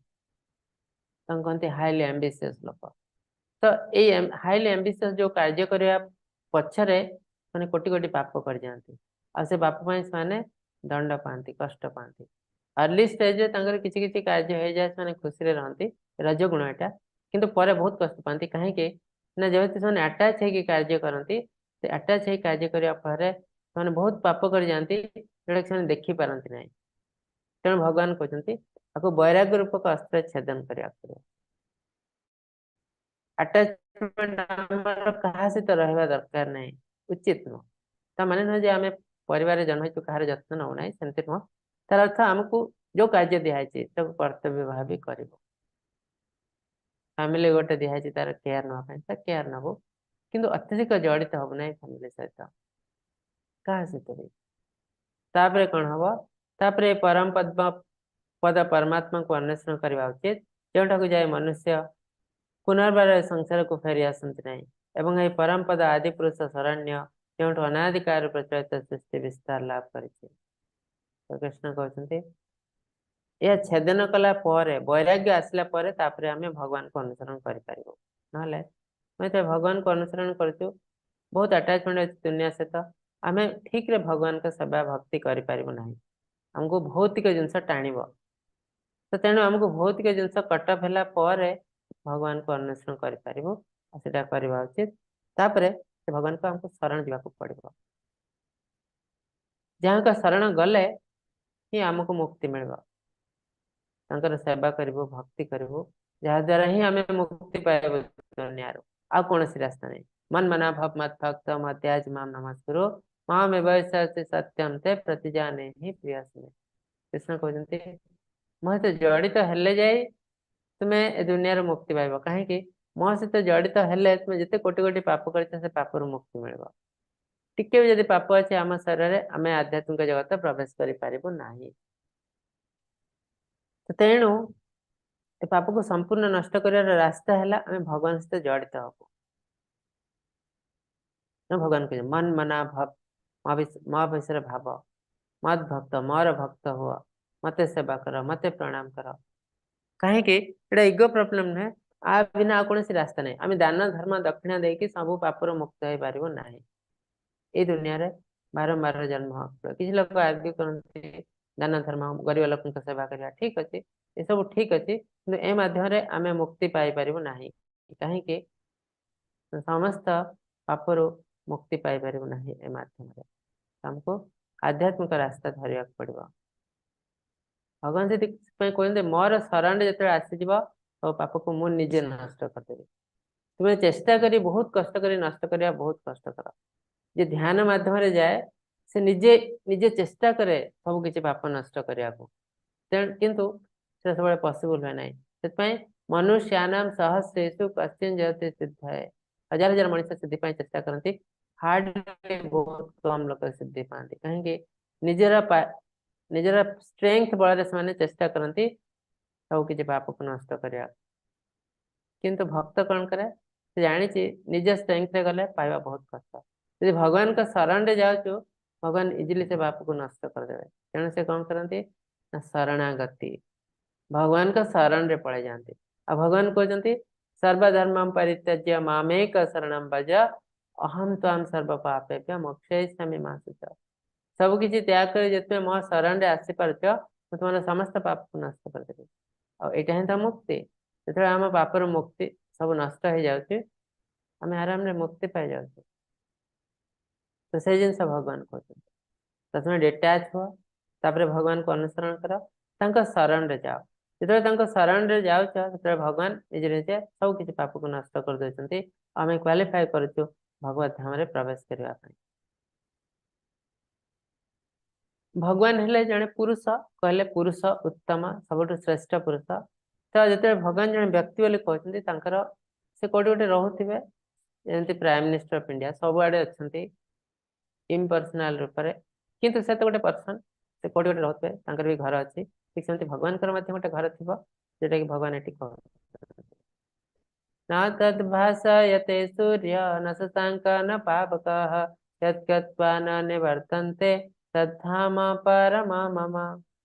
ତାଙ୍କୁ କହନ୍ତି ହାଇଲି ଆମ୍ବିସିୟସ ଲୋକ। ତ ଏଇ ହାଇଲି ଆମ୍ବିସିୟସ ଯୋଉ କାର୍ଯ୍ୟ କରିବା ପଛରେ ମାନେ କୋଟି କୋଟି ପାପ କରିଯାଆନ୍ତି, ଆଉ ସେ ପାପ ପାଇଁ ସେମାନେ ଦଣ୍ଡ ପାଆନ୍ତି, କଷ୍ଟ ପାଆନ୍ତି। ଅର୍ଲି ଷ୍ଟେଜରେ ତାଙ୍କର କିଛି କିଛି କାର୍ଯ୍ୟ ହେଇଯାଏ, ସେମାନେ ଖୁସିରେ ରହନ୍ତି, ରଜଗୁଣ ଏଟା, କିନ୍ତୁ ପରେ ବହୁତ କଷ୍ଟ ପାଆନ୍ତି। କାହିଁକି ନା ଯେହେତୁ ସେମାନେ ଆଟାଚ ହେଇକି କାର୍ଯ୍ୟ କରନ୍ତି, ସେ ଆଟାଚ ହେଇ କାର୍ଯ୍ୟ କରିବା ଫଳରେ ସେମାନେ ବହୁତ ପାପ କରିଯାଆନ୍ତି, ଯୋଉଟା ସେମାନେ ଦେଖିପାରନ୍ତି ନାହିଁ। ତେଣୁ ଭଗବାନ କହୁଛନ୍ତି ତାକୁ ବୈରାଗ୍ୟ ରୂପକ ଅସ୍ତ୍ର ଛେଦନ କରିବାକୁ ପଡିବ। ଆଟାଚମେଣ୍ଟ ଆମର କାହା ସହିତ ରହିବା ଦରକାର ନାହିଁ, ଉଚିତ ନୁହଁ। ତା ମାନେ ନୁହେଁ ଯେ ଆମେ ପରିବାରରେ ଜନ୍ମ ହେଇଛୁ କାହାର ଯତ୍ନ ନଉନାହିଁ, ସେମିତି ନୁହଁ। ତାର ଅର୍ଥ ଆମକୁ ଯୋଉ କାର୍ଯ୍ୟ ଦିଆହେଇଛି ତାକୁ କର୍ତ୍ତବ୍ୟ ଭାବି କରିବୁ। ଫ୍ୟାମିଲି ଗୋଟେ ଦିଆହେଇଛି ତାର କେୟାର ନବା ପାଇଁ, ତା କେୟାର ନବୁ, କିନ୍ତୁ ଅତ୍ୟଧିକ ଜଡିତ ହବୁ ନାହିଁ ଫ୍ୟାମିଲି ସହିତ, କାହା ସହିତ ବି। ତାପରେ କଣ ହବ? ତାପରେ ପରମ ପଦ୍ମ ପଦ ପରମାତ୍ମାଙ୍କୁ ଅନ୍ୱେଷଣ କରିବା ଉଚିତ, ଯେଉଁଠାକୁ ଯାଇ ମନୁଷ୍ୟ ପୁନର୍ବାର ଏ ସଂସାରକୁ ଫେରି ଆସନ୍ତି ନାହିଁ, ଏବଂ ଏହି ପରମ ପଦ ଆଦି ପୁରୁଷ ଶରଣ୍ୟ, ଯେଉଁଠୁ ଅନାଦିକାଳରୁ ପ୍ରଚଳିତ ସୃଷ୍ଟି ବିସ୍ତାର ଲାଭ କରିଛି। ତ କୃଷ୍ଣ କହୁଛନ୍ତି ଏହା ଛେଦନ କଲା ପରେ, ବୈରାଗ୍ୟ ଆସିଲା ପରେ, ତାପରେ ଆମେ ଭଗବାନଙ୍କୁ ଅନୁସରଣ କରିପାରିବୁ। ନହେଲେ ଆମେ ତ ଭଗବାନଙ୍କୁ ଅନୁସରଣ କରୁଛୁ, ବହୁତ ଆଟାଚମେଣ୍ଟ ଅଛି ଦୁନିଆ ସହିତ, ଆମେ ଠିକରେ ଭଗବାନଙ୍କ ସେବା ଭକ୍ତି କରିପାରିବୁ ନାହିଁ। ଆମକୁ ଭୌତିକ ଜିନିଷ ଟାଣିବ। ତ ତେଣୁ ଆମକୁ ଭୌତିକ ଜିନିଷ କଟଅଫ୍ ହେଲା ପରେ ଭଗବାନଙ୍କୁ ଅନ୍ୱେଷଣ କରିପାରିବୁ, ଆଉ ସେଟା କରିବା ଉଚିତ। ତାପରେ ସେ ଭଗବାନଙ୍କୁ ଆମକୁ ଶରଣ ଯିବାକୁ ପଡିବ। ଯାହାଙ୍କ ଶରଣ ଗଲେ ହିଁ ଆମକୁ ମୁକ୍ତି ମିଳିବ। ତାଙ୍କର ସେବା କରିବୁ, ଭକ୍ତି କରିବୁ, ଯାହାଦ୍ୱାରା ହିଁ ଆମେ ମୁକ୍ତି ପାଇବୁ ଦୁନିଆରୁ, ଆଉ କୌଣସି ରାସ୍ତା ନାହିଁ। ମନ୍ମନା ଭବ ମତ୍ ଭକ୍ତ ମତ୍ୟାଜ ମାମ ନମସ୍କୁରୁ ମାମେବ ସତ୍ୟମ ତେ ପ୍ରତିଜାନେ ହିଁ ପ୍ରିୟସ୍ମେ। କୃଷ୍ଣ କହୁଛନ୍ତି ମୋ ସହିତ ଜଡିତ ହେଲେ ଯାଇ ତୁମେ ଏ ଦୁନିଆରୁ ମୁକ୍ତି ପାଇବ। କାହିଁକି? ମୋ ସହିତ ଜଡିତ ହେଲେ ତୁମେ ଯେତେ କୋଟି କୋଟି ପାପ କରିଛ, ସେ ପାପରୁ ମୁକ୍ତି ମିଳିବ। ଟିକେ ବି ଯଦି ପାପ ଅଛି ଆମ ଶରୀରରେ, ଆମେ ଆଧ୍ୟାତ୍ମିକ ଜଗତ ପ୍ରବେଶ କରିପାରିବୁ ନାହିଁ। ତେଣୁ ଏ ପାପକୁ ସମ୍ପୂର୍ଣ୍ଣ ନଷ୍ଟ କରିବାର ରାସ୍ତା ହେଲା ଆମେ ଭଗବାନ ସହିତ ଜଡିତ ହବୁ। ଭଗବାନ କହୁଛନ୍ତି ମନ ମନା ଭବ, ମୋ ବିଷୟରେ ଭାବ, ମଦ ଭକ୍ତ, ମୋର ଭକ୍ତ ହୁଅ, ମତେ ସେବା କର, ମତେ ପ୍ରଣାମ କର। କାହିଁକି ଏଇଟା ଇଗୋ ପ୍ରୋବ୍ଲେମ ନୁହେଁ, ଆ ବିନା ଆଉ କୌଣସି ରାସ୍ତା ନାହିଁ। ଆମେ ଦାନ ଧର୍ମ ଦକ୍ଷିଣା ଦେଇକି ସବୁ ପାପରୁ ମୁକ୍ତ ହେଇପାରିବୁ ନାହିଁ। ଏଇ ଦୁନିଆରେ ବାରମ୍ବାର ଜନ୍ମ ହବାକୁ କିଛି ଲୋକ ଆର୍ଗ୍ୟୁ କରନ୍ତି ଦାନ ଧର୍ମ ଗରିବ ଲୋକଙ୍କ ସେବା କରିବା ଠିକ ଅଛି, ଏସବୁ ଠିକ ଅଛି, କିନ୍ତୁ ଏ ମାଧ୍ୟମରେ ଆମେ ମୁକ୍ତି ପାଇପାରିବୁ ନାହିଁ। କାହିଁକି ସମସ୍ତ ପାପରୁ ମୁକ୍ତି ପାଇପାରିବୁ ନାହିଁ ଏ ମାଧ୍ୟମରେ। ଆମକୁ ଆଧ୍ୟାତ୍ମିକ ରାସ୍ତା ଧରିବାକୁ ପଡିବ। ଭଗବାନ ସେଥିପାଇଁ କହୁଛନ୍ତି ମୋର ଶରଣରେ ଯେତେବେଳେ ଆସିଯିବ ସବୁ ପାପକୁ ମୁଁ ନିଜେ ନଷ୍ଟ କରିଦେବି। ତୁମେ ଚେଷ୍ଟା କରି ବହୁତ କଷ୍ଟ କରି ନଷ୍ଟ କରିବା ବହୁତ କଷ୍ଟକର। ଯେ ଧ୍ୟାନ ମାଧ୍ୟମରେ ଯାଏ ସେ ନିଜେ ନିଜେ ଚେଷ୍ଟା କରେ ସବୁ କିଛି ପାପ ନଷ୍ଟ କରିବାକୁ, ତେଣୁ କିନ୍ତୁ ସେଟା ସବୁବେଳେ ପସିବୁଲ ହୁଏ ନାହିଁ। ସେଥିପାଇଁ ମନୁଷ୍ୟାନାମ ସହସ୍ରେଷୁ କଶ୍ଚିନ୍ ଜୟତେ ସିଦ୍ଧଏ, ହଜାର ହଜାର ମଣିଷ ସିଦ୍ଧି ପାଇଁ ଚେଷ୍ଟା କରନ୍ତି, ହାର୍ଡଲି ବହୁତ କମ ଲୋକ ସିଦ୍ଧି ପାଆନ୍ତି। କାହିଁକି ନିଜର ଷ୍ଟ୍ରେংଥ ବଳରେ ସେମାନେ ଚେଷ୍ଟା କରନ୍ତି ସବୁ କିଛି ପାପକୁ ନଷ୍ଟ କରିବାକୁ। କିନ୍ତୁ ଭକ୍ତ କଣ କରେ, ସେ ଜାଣିଛି ନିଜ ଷ୍ଟ୍ରେংଥରେ ଗଲେ ପାଇବା ବହୁତ କଷ୍ଟ। ଯଦି ଭଗବାନଙ୍କ ଶରଣରେ ଯାଉଛୁ ଭଗବାନ ଇଜିଲି ସେ ପାପକୁ ନଷ୍ଟ କରିଦେବେ। ତେଣୁ ସେ କଣ କରନ୍ତି ନା ଶରଣାଗତି, ଭଗବାନଙ୍କ ଶରଣରେ ପଳେଇ ଯାଆନ୍ତି। ଆଉ ଭଗବାନ କହୁଛନ୍ତି ସର୍ବଧର୍ମಂ ପରିତ୍ୟଜ୍ୟ ମାମେକ ଶରଣಂ ଭଜ ଅହಂ ତ୍ୱାಂ ସର୍ବ ପାପେଭ୍ୟ ମୋକ୍ଷୟିଷ୍ୟାମି ମା ଶୁଚଃ। ସବୁ କିଛି ତ୍ୟାଗ କରି ଯେତେବେଳେ ମୋ ଶରଣରେ ଆସିପାରୁଛ ମୁଁ ତୁମର ସମସ୍ତ ପାପକୁ ନଷ୍ଟ କରିଦେବି। ଆଉ ଏଇଟା ହିଁ ତ ମୁକ୍ତି। ଯେତେବେଳେ ଆମ ପାପର ମୁକ୍ତି ସବୁ ନଷ୍ଟ ହେଇଯାଉଛି ଆମେ ଆରାମରେ ମୁକ୍ତି ପାଇଯାଉଛୁ। ତ ସେଇ ଜିନିଷ ଭଗବାନ କହୁଛନ୍ତି ପ୍ରଥମେ ଡିଟାଚ୍ ହୁଅ, ତାପରେ ଭଗବାନଙ୍କୁ ଅନୁସରଣ କର, ତାଙ୍କ ଶରଣରେ ଯାଅ। ଯେତେବେଳେ ତାଙ୍କ ଶରଣରେ ଯାଉଛ ସେତେବେଳେ ଭଗବାନ ନିଜେ ନିଜେ ସବୁ କିଛି ପାପକୁ ନଷ୍ଟ କରିଦଉଛନ୍ତି। ଆମେ କ୍ୱାଲିଫାଏ କରୁଛୁ ଭଗବତ ଧାମରେ ପ୍ରବେଶ କରିବା ପାଇଁ। ଭଗବାନ ହେଲେ ଜଣେ ପୁରୁଷ, କହିଲେ ପୁରୁଷ ଉତ୍ତମ, ସବୁଠୁ ଶ୍ରେଷ୍ଠ ପୁରୁଷ। ତ ଯେତେବେଳେ ଭଗବାନ ଜଣେ ବ୍ୟକ୍ତି ବୋଲି କହୁଛନ୍ତି ତାଙ୍କର ସେ କୋଉଠି ଗୋଟେ ରହୁଥିବେ, ଯେମିତି ପ୍ରାଇମ ମିନିଷ୍ଟର ଅଫ ଇଣ୍ଡିଆ ସବୁଆଡେ ଅଛନ୍ତି ଇମ୍ପର୍ସନାଲ ରୂପରେ, କିନ୍ତୁ ସେ ତ ଗୋଟେ ପର୍ସନ, ସେ କୋଉଠି ଗୋଟେ ରହୁଥିବେ, ତାଙ୍କର ବି ଘର ଅଛି। ଠିକ ସେମିତି ଭଗବାନଙ୍କର ମଧ୍ୟ ଗୋଟେ ଘର ଥିବ, ଯୋଉଟା କି ଭଗବାନ ଏଠି କହୁଛନ୍ତି ନା ତଦ୍ଭାସୟତେ ସୂର୍ଯ୍ୟ ନ ଶଶାଙ୍କ ନ ପାବକଃ ଯଦ୍ଗତ୍ବା ନ ନିବର୍ତ୍ତନ୍ତେ ତଦ୍ଧାମ ପରମ ମମ।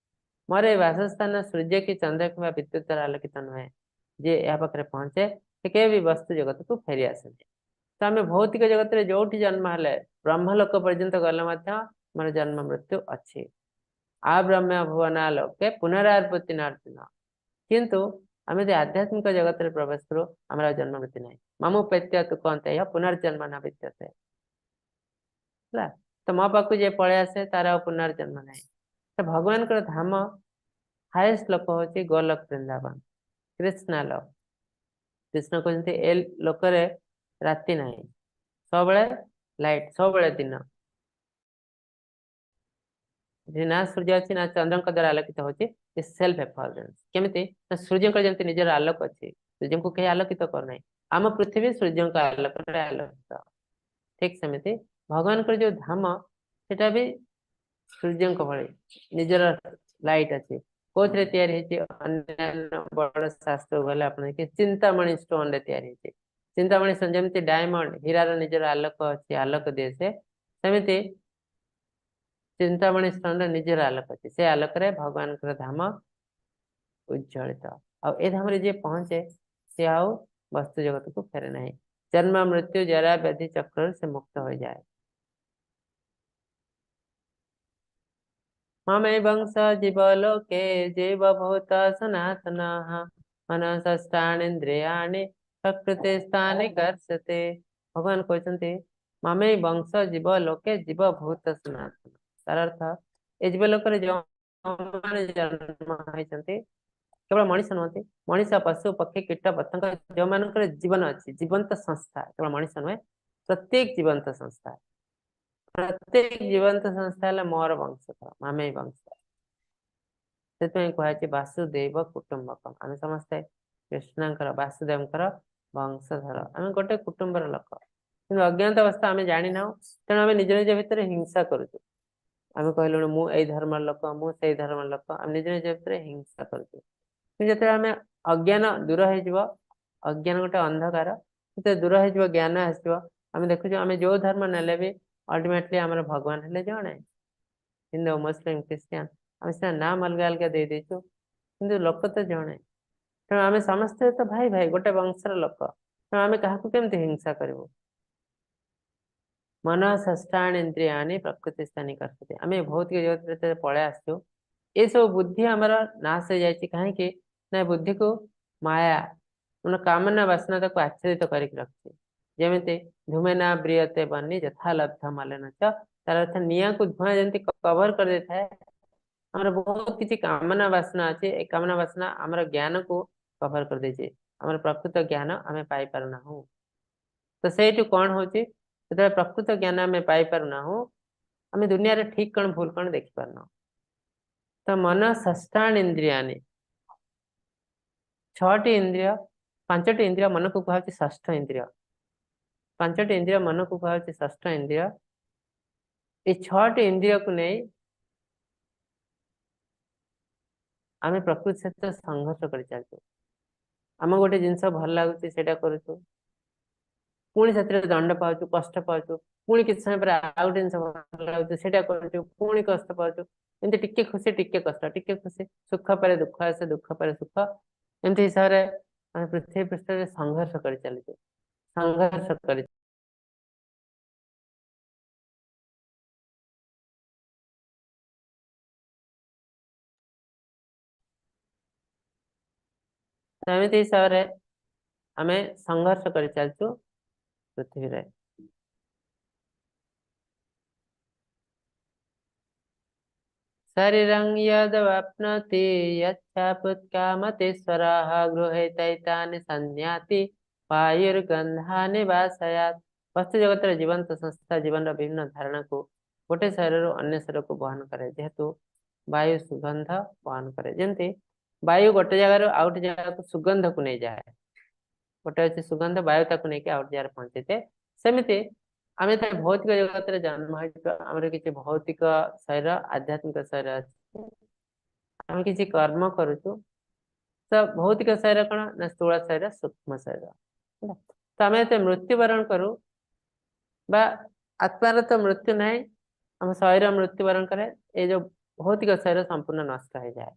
ମୋର ଏ ବାସସ୍ଥାନ ସୂର୍ଯ୍ୟ କି ଚନ୍ଦ୍ର କିମ୍ବା ବିଦ୍ୟୁତ ଦ୍ୱାରା ଆଲୋକିତ ନୁହେଁ। ଯିଏ ଏହା ପାଖରେ ପହଞ୍ଚେ ସେ କେବେ ବି ବସ୍ତୁ ଜଗତକୁ ଫେରି ଆସେନି। ତ ଆମେ ଭୌତିକ ଜଗତରେ ଯୋଉଠି ଜନ୍ମ ହେଲେ ବ୍ରହ୍ମଲୋକ ପର୍ଯ୍ୟନ୍ତ ଗଲେ ମଧ୍ୟ ଆମର ଜନ୍ମ ମୃତ୍ୟୁ ଅଛି। ଆବ୍ରହ୍ମ ଭୁବନା ଲୋକେ ପୁନରାବୃତ୍ତି ନାର୍ଜୁନ। କିନ୍ତୁ ଆମେ ଯଦି ଆଧ୍ୟାତ୍ମିକ ଜଗତରେ ପ୍ରବେଶ କରୁ ଆମର ଆଉ ଜନ୍ମ ମୃତ୍ୟୁ ନାହିଁ। ମାମୁ ପେତ୍ୟ ତୁ କହନ୍ତେ ପୁନର୍ଜନ୍ମ ନ ବିଦ୍ୟତେ। ହେଲା ତ ମୋ ପାଖକୁ ଯିଏ ପଳେଇ ଆସେ ତାର ଆଉ ପୁନର୍ଜନ୍ମ ନାହିଁ। ତ ଭଗବାନଙ୍କର ଧାମ ହାଏଷ୍ଟ ଲୋକ ହଉଛି ଗୋଲକ ବୃନ୍ଦାବନ, କୃଷ୍ଣ ଲୋକ। କୃଷ୍ଣ କହୁଛନ୍ତି ଏ ଲୋକରେ ରାତି ନାହିଁ, ସବୁବେଳେ ଲାଇଟ, ସବୁବେଳେ ଦିନ। ନା ସୂର୍ଯ୍ୟ ଅଛି ନା ଚନ୍ଦ୍ରଙ୍କ ଦ୍ୱାରା ଆଲୋକିତ ହଉଛି, ସେଲ୍ଫ ଏଫର୍ଜେନ୍ସ। କେମିତି ନା ସୂର୍ଯ୍ୟଙ୍କର ଯେମିତି ନିଜର ଆଲୋକ ଅଛି, ସୂର୍ଯ୍ୟଙ୍କୁ କେହି ଆଲୋକିତ କରୁନାହିଁ, ଆମ ପୃଥିବୀ ସୂର୍ଯ୍ୟଙ୍କ ଆଲୋକରେ ଆଲୋକିତ। ଠିକ ସେମିତି ଭଗବାନଙ୍କର ଯୋଉ ଧାମ ସେଟା ବି ସୂର୍ଯ୍ୟଙ୍କ ଭଳି ନିଜର ଲାଇଟ ଅଛି। କୋଉଥିରେ ତିଆରି ହେଇଛି? ଅନ୍ୟାନ୍ୟ ବଡ ଶାସ୍ତ୍ର ଗଲେ ଆପଣ ଦେଖିବେ ଚିନ୍ତାମଣି ଷ୍ଟୋନ ରେ ତିଆରି ହେଇଛି। ଚିନ୍ତାମଣି ଷ୍ଟୋନ ଯେମିତି ଡାଇମଣ୍ଡ ହୀରାର ନିଜର ଆଲୋକ ଅଛି, ଆଲୋକ ଦିଏ ସେ, ସେମିତି ଚିନ୍ତାମଣି ଷ୍ଟୋନ ର ନିଜର ଆଲୋକ ଅଛି। ସେ ଆଲୋକରେ ଭଗବାନଙ୍କର ଧାମ ଉଜ୍ଜଳିତ। ଆଉ ଏ ଧାମରେ ଯିଏ ପହଞ୍ଚେ ସେ ଆଉ ବସ୍ତୁ ଜଗତକୁ ଫେରେ ନାହିଁ। ଜନ୍ମ ମୃତ୍ୟୁ ଜରା ବ୍ୟାଧି ଚକ୍ରରୁ ସେ ମୁକ୍ତ ହୋଇଯାଏ। ମାମେବଂ ସ ଜୀବ ଲୋକେ ଜୀବ ଭୂତ ସନାତନଃ ମନଃ ଷଷ୍ଠାନୀନ୍ଦ୍ରିୟାଣି ପ୍ରକୃତି ସ୍ଥାନି କର୍ଷତେ। ଭଗବାନ କହୁଛନ୍ତି ମାମେ ବଂଶ ଜୀବ ଲୋକେ ଜୀବ ଭୂତ ସନାତନ। ତାର ଅର୍ଥ ଏ ଜୀବ ଲୋକରେ ଯେଉଁମାନେ ଜନ୍ମ ହେଇଛନ୍ତି କେବଳ ମଣିଷ ନୁହନ୍ତି, ମଣିଷ ପଶୁ ପକ୍ଷୀ କୀଟ ପତଙ୍ଗ ଯେଉଁମାନଙ୍କର ଜୀବନ ଅଛି, ଜୀବନ୍ତ ସଂସ୍ଥା, କେବଳ ମଣିଷ ନୁହେଁ ପ୍ରତ୍ୟେକ ଜୀବନ୍ତ ସଂସ୍ଥା, ପ୍ରତ୍ୟେକ ଜୀବନ୍ତ ସଂସ୍ଥା ହେଲା ମୋର ବଂଶଧର, ମାମେ ବଂଶ। ସେଥିପାଇଁ କୁହାଯାଇଛି ବାସୁଦେବ କୁଟୁମ୍ବକମ୍। ଆମେ ସମସ୍ତେ କୃଷ୍ଣଙ୍କର ବାସୁଦେବଙ୍କର ବଂଶଧର, ଆମେ ଗୋଟେ କୁଟୁମ୍ବର ଲୋକ। କିନ୍ତୁ ଅଜ୍ଞାତ ଅବସ୍ଥା ଆମେ ଜାଣିନାହୁଁ, ତେଣୁ ଆମେ ନିଜ ନିଜ ଭିତରେ ହିଂସା କରୁଛୁ। ଆମେ କହିଲୁଣି ମୁଁ ଏଇ ଧର୍ମର ଲୋକ, ମୁଁ ସେଇ ଧର୍ମର ଲୋକ, ଆମେ ନିଜ ନିଜ ଭିତରେ ହିଂସା କରୁଛୁ। କିନ୍ତୁ ଯେତେବେଳେ ଆମେ ଅଜ୍ଞାନ ଦୂର ହେଇଯିବ, ଅଜ୍ଞାନ ଗୋଟେ ଅନ୍ଧକାର, ଯେତେବେଳେ ଦୂର ହେଇଯିବ ଜ୍ଞାନ ଆସିବ, ଆମେ ଦେଖୁଛୁ, ଆମେ ଯୋଉ ଧର୍ମ ନେଲେ ବି ଅଲ୍ଟିମେଟଲି ଆମର ଭଗବାନ ହେଲେ ଜଣେ। ହିନ୍ଦୁ, ମୁସଲିମ, ଖ୍ରୀଷ୍ଟିଆନ, ଆମେ ସିନା ନାମ ଅଲଗା ଅଲଗା ଦେଇ ଦେଇଛୁ, କିନ୍ତୁ ଲୋକ ତ ଜଣେ। ତେଣୁ ଆମେ ସମସ୍ତେ ତ ଭାଇ ଭାଇ, ଗୋଟେ ବଂଶର ଲୋକ। ତେଣୁ ଆମେ କାହାକୁ କେମିତି ହିଂସା କରିବୁ? ମନ ଷଷ୍ଠାଣି ଇନ୍ଦ୍ରିୟାଣି ପ୍ରକୃତି ସ୍ଥାନୀ କର୍ଷତି। ଆମେ ଭୌତିକ ଜଗତରେ ଯେତେବେଳେ ପଳେଇ ଆସିଛୁ, ଏସବୁ ବୁଦ୍ଧି ଆମର ନାଶ ହେଇଯାଇଛି। କାହିଁକି ନା ବୁଦ୍ଧିକୁ ମାୟା ମାନେ କାମନା ବାସନା ତାକୁ ଆଚ୍ଛାଦିତ କରିକି ରଖିଛି। ଯେମିତି ଧୂମେନା ବ୍ରିୟତେ ବନି ଯଥା ଲବ୍ଧ ମଲେନ ଚ, ତାର ଅର୍ଥ ନିଆଁକୁ ଧୂଆଁ ଯେମିତି କଭର କରିଦେଇଥାଏ, ଆମର ବହୁତ କିଛି କାମନା ବାସନା ଅଛି। ଏ କାମନା ବାସନା ଆମର ଜ୍ଞାନକୁ କଭର କରିଦେଇଛି, ଆମର ପ୍ରକୃତ ଜ୍ଞାନ ଆମେ ପାଇପାରୁନାହୁଁ। ତ ସେଇଠୁ କଣ ହଉଛି, ଯେତେବେଳେ ପ୍ରକୃତ ଜ୍ଞାନ ଆମେ ପାଇପାରୁନାହୁଁ, ଆମେ ଦୁନିଆରେ ଠିକ କଣ ଭୁଲ କଣ ଦେଖିପାରୁନାହୁଁ। ତ ମନ ଷଷ୍ଠାଣ ଇନ୍ଦ୍ରିୟାନି, ଛଅଟି ଇନ୍ଦ୍ରିୟ, ପାଞ୍ଚଟି ଇନ୍ଦ୍ରିୟ ମନକୁ କୁହାଯାଉଛି ଷଷ୍ଠ ଇନ୍ଦ୍ରିୟ। ପାଞ୍ଚଟି ଇନ୍ଦ୍ରିୟ ମନକୁ କୁହାଯାଉଛି ଷଷ୍ଠ ଇନ୍ଦ୍ରିୟ। ଏଇ ଛଅଟି ଇନ୍ଦ୍ରିୟକୁ ନେଇ ଆମେ ପ୍ରକୃତି ସହିତ ସଂଘର୍ଷ କରି ଚାଲିଛୁ। ଆମକୁ ଗୋଟେ ଜିନିଷ ଭଲ ଲାଗୁଛି, ସେଇଟା କରୁଛୁ, ପୁଣି ସେଥିରେ ଦଣ୍ଡ ପାଉଛୁ, କଷ୍ଟ ପାଉଛୁ। ପୁଣି କିଛି ସମୟ ପରେ ଆଉ ଗୋଟେ ଜିନିଷ ଭଲ ଲାଗୁଛି, ସେଇଟା କରୁଛୁ, ପୁଣି କଷ୍ଟ ପାଉଛୁ। ଏମିତି ଟିକେ ଖୁସି ଟିକେ କଷ୍ଟ, ଟିକେ ଖୁସି, ସୁଖ ପରେ ଦୁଃଖ ଆସେ, ଦୁଃଖ ପରେ ସୁଖ। ଏମିତି ହିସାବରେ ଆମେ ପୃଥିବୀ ପୃଷ୍ଠରେ ସଂଘର୍ଷ କରି ଚାଲିଛୁ, ସଂଘର୍ଷ କରି। ଏମିତି ହିସାବରେ ଆମେ ସଂଘର୍ଷ କରି ଚାଲିଛୁ ପୃଥିବୀରେ। ଶରୀରଂ ଯଦବାପ୍ନୋତି यच्छापुत्कामतेश्वरः गृहीतैतानि संन्याति ବାୟୁର୍ଗନ୍ଧାନି ବାସୟାତ୍। ବସ୍ତୁ ଜଗତର ଜୀବନ୍ତ ସଂସ୍ଥା ଜୀବନର ବିଭିନ୍ନ ଧାରଣାକୁ ଗୋଟେ ଶରୀରରୁ ଅନ୍ୟ ଶରୀରକୁ ବହନ କରେ। ଯେହେତୁ ବାୟୁ ସୁଗନ୍ଧ ବହନ କରେ, ଯେମିତି ବାୟୁ ଗୋଟେ ଜାଗାରୁ ଆଉ ଗୋଟେ ଜାଗାକୁ ସୁଗନ୍ଧକୁ ନେଇଯାଏ, ଗୋଟେ ଅଛି ସୁଗନ୍ଧ, ବାୟୁ ତାକୁ ନେଇକି ଆଉ ଗୋଟେ ଜାଗାରେ ପହଞ୍ଚେଇଥାଏ। ସେମିତି ଆମେ ଯେତେବେଳେ ଭୌତିକ ଜଗତରେ ଜନ୍ମ ହେଇଛୁ, ଆମର କିଛି ଭୌତିକ ଶରୀର, ଆଧ୍ୟାତ୍ମିକ ଶରୀର ଅଛି, ଆମେ କିଛି କର୍ମ କରୁଛୁ। ତ ଭୌତିକ ଶରୀର କଣ ନା ସ୍ଥୂଳ ଶରୀର, ସୂକ୍ଷ୍ମ ଶରୀର ହେଲା। ତ ଆମେ ଯେତେବେଳେ ମୃତ୍ୟୁବରଣ କରୁ, ବା ଆତ୍ମାର ତ ମୃତ୍ୟୁ ନାହିଁ, ଆମ ଶରୀର ମୃତ୍ୟୁବରଣ କରେ, ଏଇ ଯୋଉ ଭୌତିକ ଶରୀର ସମ୍ପୂର୍ଣ୍ଣ ନଷ୍ଟ ହେଇଯାଏ।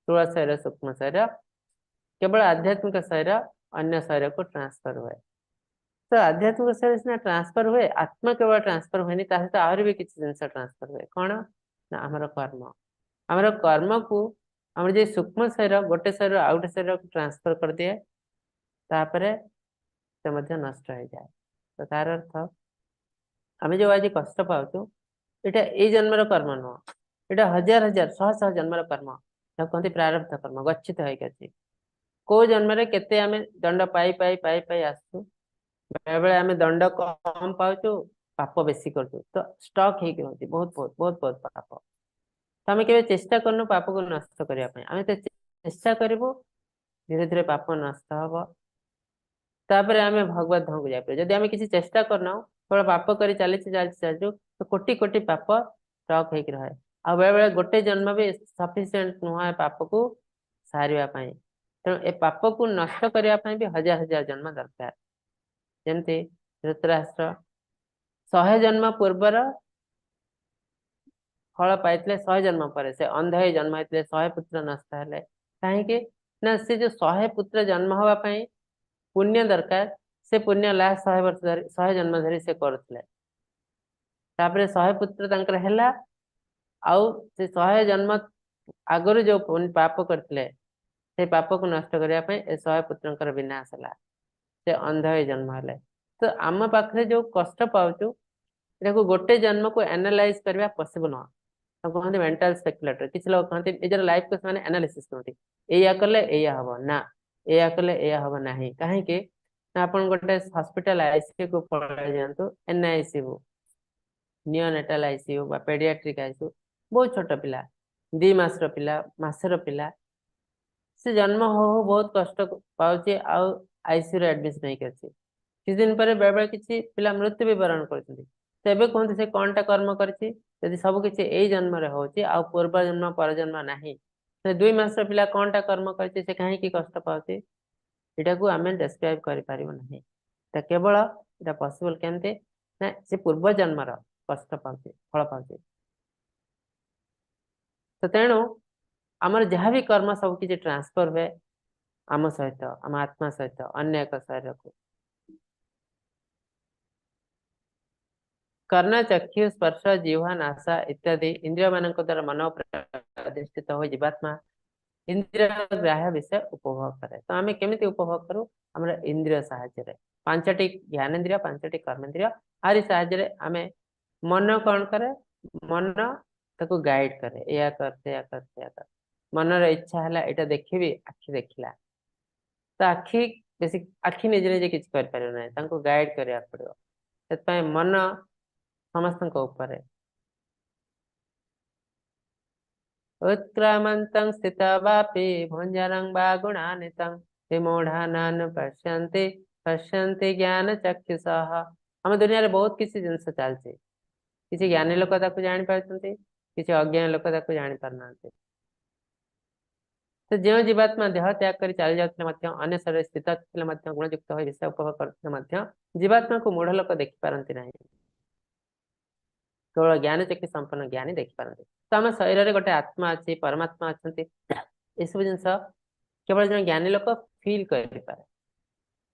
ସ୍ଥୂଳ ଶରୀର, ସୂକ୍ଷ୍ମ ଶରୀର, କେବଳ ଆଧ୍ୟାତ୍ମିକ ଶରୀର ଅନ୍ୟ ଶରୀରକୁ ଟ୍ରାନ୍ସଫର ହୁଏ। ତ ଆଧ୍ୟାତ୍ମିକ ଶରୀର ସିନା ଟ୍ରାନ୍ସଫର ହୁଏ, ଆତ୍ମା କେବଳ ଟ୍ରାନ୍ସଫର ହୁଏନି, ତା ସହିତ ଆହୁରି ବି କିଛି ଜିନିଷ ଟ୍ରାନ୍ସଫର ହୁଏ। କଣ ନା ଆମର କର୍ମ। ଆମର କର୍ମକୁ ଆମର ଯେ ସୂକ୍ଷ୍ମ ଶରୀର ଗୋଟେ ଶରୀର ଆଉ ଗୋଟେ ଶରୀରକୁ ଟ୍ରାନ୍ସଫର କରିଦିଏ, ତାପରେ ସେ ମଧ୍ୟ ନଷ୍ଟ ହେଇଯାଏ। ତ ତାର ଅର୍ଥ ଆମେ ଯୋଉ ଆଜି କଷ୍ଟ ପାଉଛୁ, ଏଇଟା ଏଇ ଜନ୍ମର କର୍ମ ନୁହଁ, ଏଇଟା ହଜାର ହଜାର ଶହ ଶହ ଜନ୍ମର କର୍ମ। ତାକୁ କୁହନ୍ତି ପ୍ରାରବ୍ଧ କର୍ମ, ଗଚ୍ଛିତ ହେଇକି ଅଛି। କୋଉ ଜନ୍ମରେ କେତେ ଆମେ ଦଣ୍ଡ ପାଇ ପାଇ ପାଇ ପାଇ ଆସୁଛୁ। ବେଳେବେଳେ ଆମେ ଦଣ୍ଡ କମ ପାଉଛୁ, ପାପ ବେଶୀ କରୁଛୁ, ତ ଷ୍ଟକ୍ ହେଇକି ରହୁଛି ବହୁତ ବହୁତ ବହୁତ ବହୁତ ପାପ। ତ ଆମେ କେବେ ଚେଷ୍ଟା କରୁନୁ ପାପକୁ ନଷ୍ଟ କରିବା ପାଇଁ। ଆମେ ତ ଚେଷ୍ଟା କରିବୁ, ଧୀରେ ଧୀରେ ପାପ ନଷ୍ଟ ହବ, ତାପରେ ଆମେ ଭଗବତ ଧାମକୁ ଯାଇପାରିବୁ। ଯଦି ଆମେ କିଛି ଚେଷ୍ଟା କରୁନାହୁଁ, କେବଳ ପାପ କରି ଚାଲିଛୁ ଚାଲିଛୁ ଚାଲିଛୁ, ତ କୋଟି କୋଟି ପାପ ଷ୍ଟକ୍ ହେଇକି ରହେ। ଆଉ ବେଳେ ବେଳେ ଗୋଟେ ଜନ୍ମ ବି ସଫିସିଏଣ୍ଟ ନୁହଁ ଏ ପାପକୁ ସାରିବା ପାଇଁ। ତେଣୁ ଏ ପାପକୁ ନଷ୍ଟ କରିବା ପାଇଁ ବି ହଜାର ହଜାର ଜନ୍ମ ଦରକାର। ଯେମିତି ଧୃତରାଷ୍ଟ୍ର 100 ଜନ୍ମ ପୂର୍ବର ଫଳ ପାଇଥିଲେ, 100 ଜନ୍ମ ପରେ ସେ ଅନ୍ଧ ହେଇ ଜନ୍ମ ହେଇଥିଲେ, 100 ପୁତ୍ର ନଷ୍ଟ ହେଲେ। କାହିଁକି ନା ସେ ଯୋଉ 100 ପୁତ୍ର ଜନ୍ମ ହବା ପାଇଁ ପୁଣ୍ୟ ଦରକାର, ସେ ପୁଣ୍ୟ ଲାଷ୍ଟ 100 ବର୍ଷ ଧରି, 100 ଜନ୍ମ ଧରି ସେ କରୁଥିଲେ। ତାପରେ 100 ପୁତ୍ର ତାଙ୍କର ହେଲା, ଆଉ ସେ 100 ଜନ୍ମ ଆଗରୁ ଯୋଉ ପାପ କରିଥିଲେ, ସେ ପାପକୁ ନଷ୍ଟ କରିବା ପାଇଁ ଏ 100 ପୁତ୍ରଙ୍କର ବିନାଶ ହେଲା, ସେ ଅନ୍ଧ ହେଇ ଜନ୍ମ ହେଲେ। ତ ଆମ ପାଖରେ ଯୋଉ କଷ୍ଟ ପାଉଛୁ, ଏଟାକୁ ଗୋଟେ ଜନ୍ମକୁ ଆନାଲାଇଜ କରିବା ପସିବଲ ନୁହଁ। ତାକୁ କୁହନ୍ତି ମେଣ୍ଟାଲ ସ୍ପେକୁଲେଟର। କିଛି ଲୋକ କହନ୍ତି ନିଜର ଲାଇଫକୁ ସେମାନେ ଆନାଲିସିସ୍ କରନ୍ତି, ଏଇଆ କଲେ ଏଇଆ ହବ ନା, ଏଇଆ କଲେ ଏଇଆ ହବ ନାହିଁ। କାହିଁକି ନା ଆପଣ ଗୋଟେ ହସ୍ପିଟାଲ ଆଇସିୟୁ କୁ ପଳେଇ ଯାଆନ୍ତୁ, ଏନ୍ଆଇସିୟୁ, ନିଓନେଟାଲ ଆଇସିୟୁ ବା ପେଡିଆଟ୍ରିକ ଆଇସିୟୁ, ବହୁତ ଛୋଟ ପିଲା, 2 ମାସର ପିଲା, ମାସର ପିଲା, ସେ ଜନ୍ମ ହଉ ହଉ ବହୁତ କଷ୍ଟ ପାଉଛି, ଆଉ ଆଇସିୟୁ ରେ ଆଡମିସନ ହେଇକି ଅଛି। କିଛି ଦିନ ପରେ ବେଳେ ବେଳେ କିଛି ପିଲା ମୃତ୍ୟୁ ବି ବରଣ କରୁଛନ୍ତି। ତ ଏବେ କୁହନ୍ତୁ ସେ କଣଟା କର୍ମ କରିଛି? ଯଦି ସବୁ କିଛି ଏଇ ଜନ୍ମରେ ହଉଛି, ଆଉ ପୂର୍ବ ଜନ୍ମ ପରଜନ୍ମ ନାହିଁ, ସେ 2 ମାସର ପିଲା କଣଟା କର୍ମ କରିଛି, ସେ କାହିଁକି କଷ୍ଟ ପାଉଛି? ଏଟାକୁ ଆମେ ଡେସ୍କ୍ରାଇବ କରିପାରିବୁ ନାହିଁ। ଏଟା କେବଳ ଏଟା ପସିବଲ କେମିତି ନା ସେ ପୂର୍ବ ଜନ୍ମର କଷ୍ଟ ପାଉଛି, ଫଳ ପାଉଛି। ତ ତେଣୁ ଆମର ଯାହାବି କର୍ମ ସବୁ କିଛି ଟ୍ରାନ୍ସଫର ହୁଏ ଆମ ସହିତ, ଆମ ଆତ୍ମା ସହିତ ଅନ୍ୟ ଏକ ଶରୀରକୁ। କର୍ଣ୍ଣ, ଚକ୍ଷୁ, ସ୍ପର୍ଶ, ଜିହ୍ୱା, ନାସା ଇତ୍ୟାଦି ଇନ୍ଦ୍ରିୟ ମାନଙ୍କ ଦ୍ୱାରା ମନ ଉପରେ ଅଧିଷ୍ଠିତ ହୋଇ ଜୀବାତ୍ମା ଇନ୍ଦ୍ରିୟ ଗ୍ରାହ୍ୟ ବିଷୟ ଉପଭୋଗ କରେ। ତ ଆମେ କେମିତି ଉପଭୋଗ କରୁ? ଆମର ଇନ୍ଦ୍ରିୟ ସାହାଯ୍ୟରେ, 5ଟି ଜ୍ଞାନେନ୍ଦ୍ରିୟ, 5ଟି କର୍ମେନ୍ଦ୍ରିୟ, ଆରି ସାହାଯ୍ୟରେ ଆମେ ମନ କଣ କରେ? ମନ ତାକୁ ଗାଇଡ କରେ, ଏଇଆ କର, ସେଇଆ କର, ସେଇଆ କର। ମନର ଇଚ୍ଛା ହେଲା ଏଇଟା ଦେଖିବି, ଆଖି ଦେଖିଲା, ତ ଆଖି ବେଶୀ ଆଖି ନିଜେ ନିଜେ କିଛି କରିପାରିବ ନାହିଁ, ତାଙ୍କୁ ଗାଇଡ କରିବାକୁ ପଡିବ। ସେଥିପାଇଁ ମନ ସମସ୍ତଙ୍କ ଉପରେ। ଉତ୍କ୍ରାମନ୍ତଂ ସ୍ଥିତବାପି ଭୁଞ୍ଜନଂ ବା ଗୁଣାନ୍ୱିତଂ ବିମୂଢ଼ାନାନ ପଶ୍ୟନ୍ତି ପଶ୍ୟନ୍ତି ଜ୍ଞାନ ଚକ୍ଷୁଷଃ। ଆମ ଦୁନିଆରେ ବହୁତ କିଛି ଜିନିଷ ଚାଲିଛି, କିଛି ଜ୍ଞାନୀ ଲୋକ ତାକୁ ଜାଣିପାରୁଛନ୍ତି, କିଛି ଅଜ୍ଞାନ ଲୋକ ତାକୁ ଜାଣିପାରୁନାହାନ୍ତି। ତ ଯେଉଁ ଜୀବାତ୍ମା ଦେହ ତ୍ୟାଗ କରି ଚାଲି ଯାଉଥିଲେ ମଧ୍ୟ, ଅନ୍ୟ ଶରୀରରେ ସ୍ଥିତ ଥିଲେ ମଧ୍ୟ, ଗୁଣଯୁକ୍ତ ହୋଇ ବିଷୟ ଉପଭୋଗ କରୁଥିଲେ ମଧ୍ୟ, ଜୀବାତ୍ମାକୁ ମୂଢ଼ ଲୋକ ଦେଖିପାରନ୍ତି ନାହିଁ, କେବଳ ଜ୍ଞାନ ଚକ୍ଷୁ ସମ୍ପନ୍ନ ଜ୍ଞାନୀ ଦେଖିପାରନ୍ତି। ତ ଆମ ଶରୀରରେ ଗୋଟେ ଆତ୍ମା ଅଛି, ପରମାତ୍ମା ଅଛନ୍ତି, ଏସବୁ ଜିନିଷ କେବଳ ଜଣେ ଜ୍ଞାନୀ ଲୋକ ଫିଲ୍ କରିପାରେ।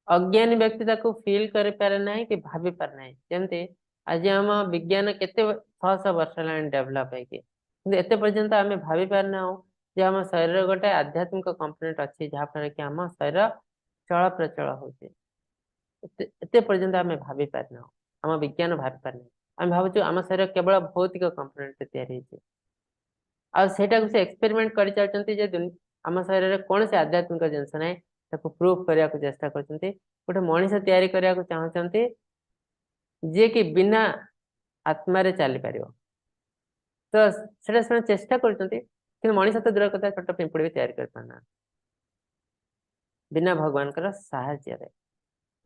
ଅଜ୍ଞାନୀ ବ୍ୟକ୍ତି ତାକୁ ଫିଲ୍ କରିପାରେ ନାହିଁ କି ଭାବି ପାରେ ନାହିଁ। ଯେମିତି ଆଜି ଆମ ବିଜ୍ଞାନ କେତେ ଶହ ଶହ ବର୍ଷ ହେଲାଣି ଡେଭଲପ ହେଇକି, କିନ୍ତୁ ଏତେ ପର୍ଯ୍ୟନ୍ତ ଆମେ ଭାବି ପାରୁନାହୁଁ ଯେ ଆମ ଶରୀରରେ ଗୋଟେ ଆଧ୍ୟାତ୍ମିକ କମ୍ପୋନେଣ୍ଟ ଅଛି, ଯାହାଫଳରେ କି ଆମ ଶରୀର ଚଳପ୍ରଚଳ ହଉଛି। ଏତେ ପର୍ଯ୍ୟନ୍ତ ଆମେ ଭାବି ପାରିନାହୁଁ, ଆମ ବିଜ୍ଞାନ ଭାବି ପାରୁନାହିଁ। ଆମେ ଭାବୁଛୁ ଆମ ଶରୀର କେବଳ ଭୌତିକ କମ୍ପୋନେଣ୍ଟ ତିଆରି ହେଇଛି, ଆଉ ସେଇଟାକୁ ସେ ଏକ୍ସପେରିମେଣ୍ଟ କରିଚାଲିଛନ୍ତି ଯେ ଆମ ଶରୀରରେ କୌଣସି ଆଧ୍ୟାତ୍ମିକ ଜିନିଷ ନାହିଁ, ତାକୁ ପ୍ରୁଭ କରିବାକୁ ଚେଷ୍ଟା କରୁଛନ୍ତି। ଗୋଟେ ମଣିଷ ତିଆରି କରିବାକୁ ଚାହୁଁଛନ୍ତି ଯିଏକି ବିନା ଆତ୍ମାରେ ଚାଲିପାରିବ। ତ ସେଟା ସେମାନେ ଚେଷ୍ଟା କରୁଛନ୍ତି, କିନ୍ତୁ ମଣିଷ ତ ଦୂର କଥା, ଛୋଟ ପିମ୍ପୁଡ଼ି ବି ତିଆରି କରିପାରୁନାହାନ୍ତି ବିନା ଭଗବାନଙ୍କର ସାହାଯ୍ୟରେ।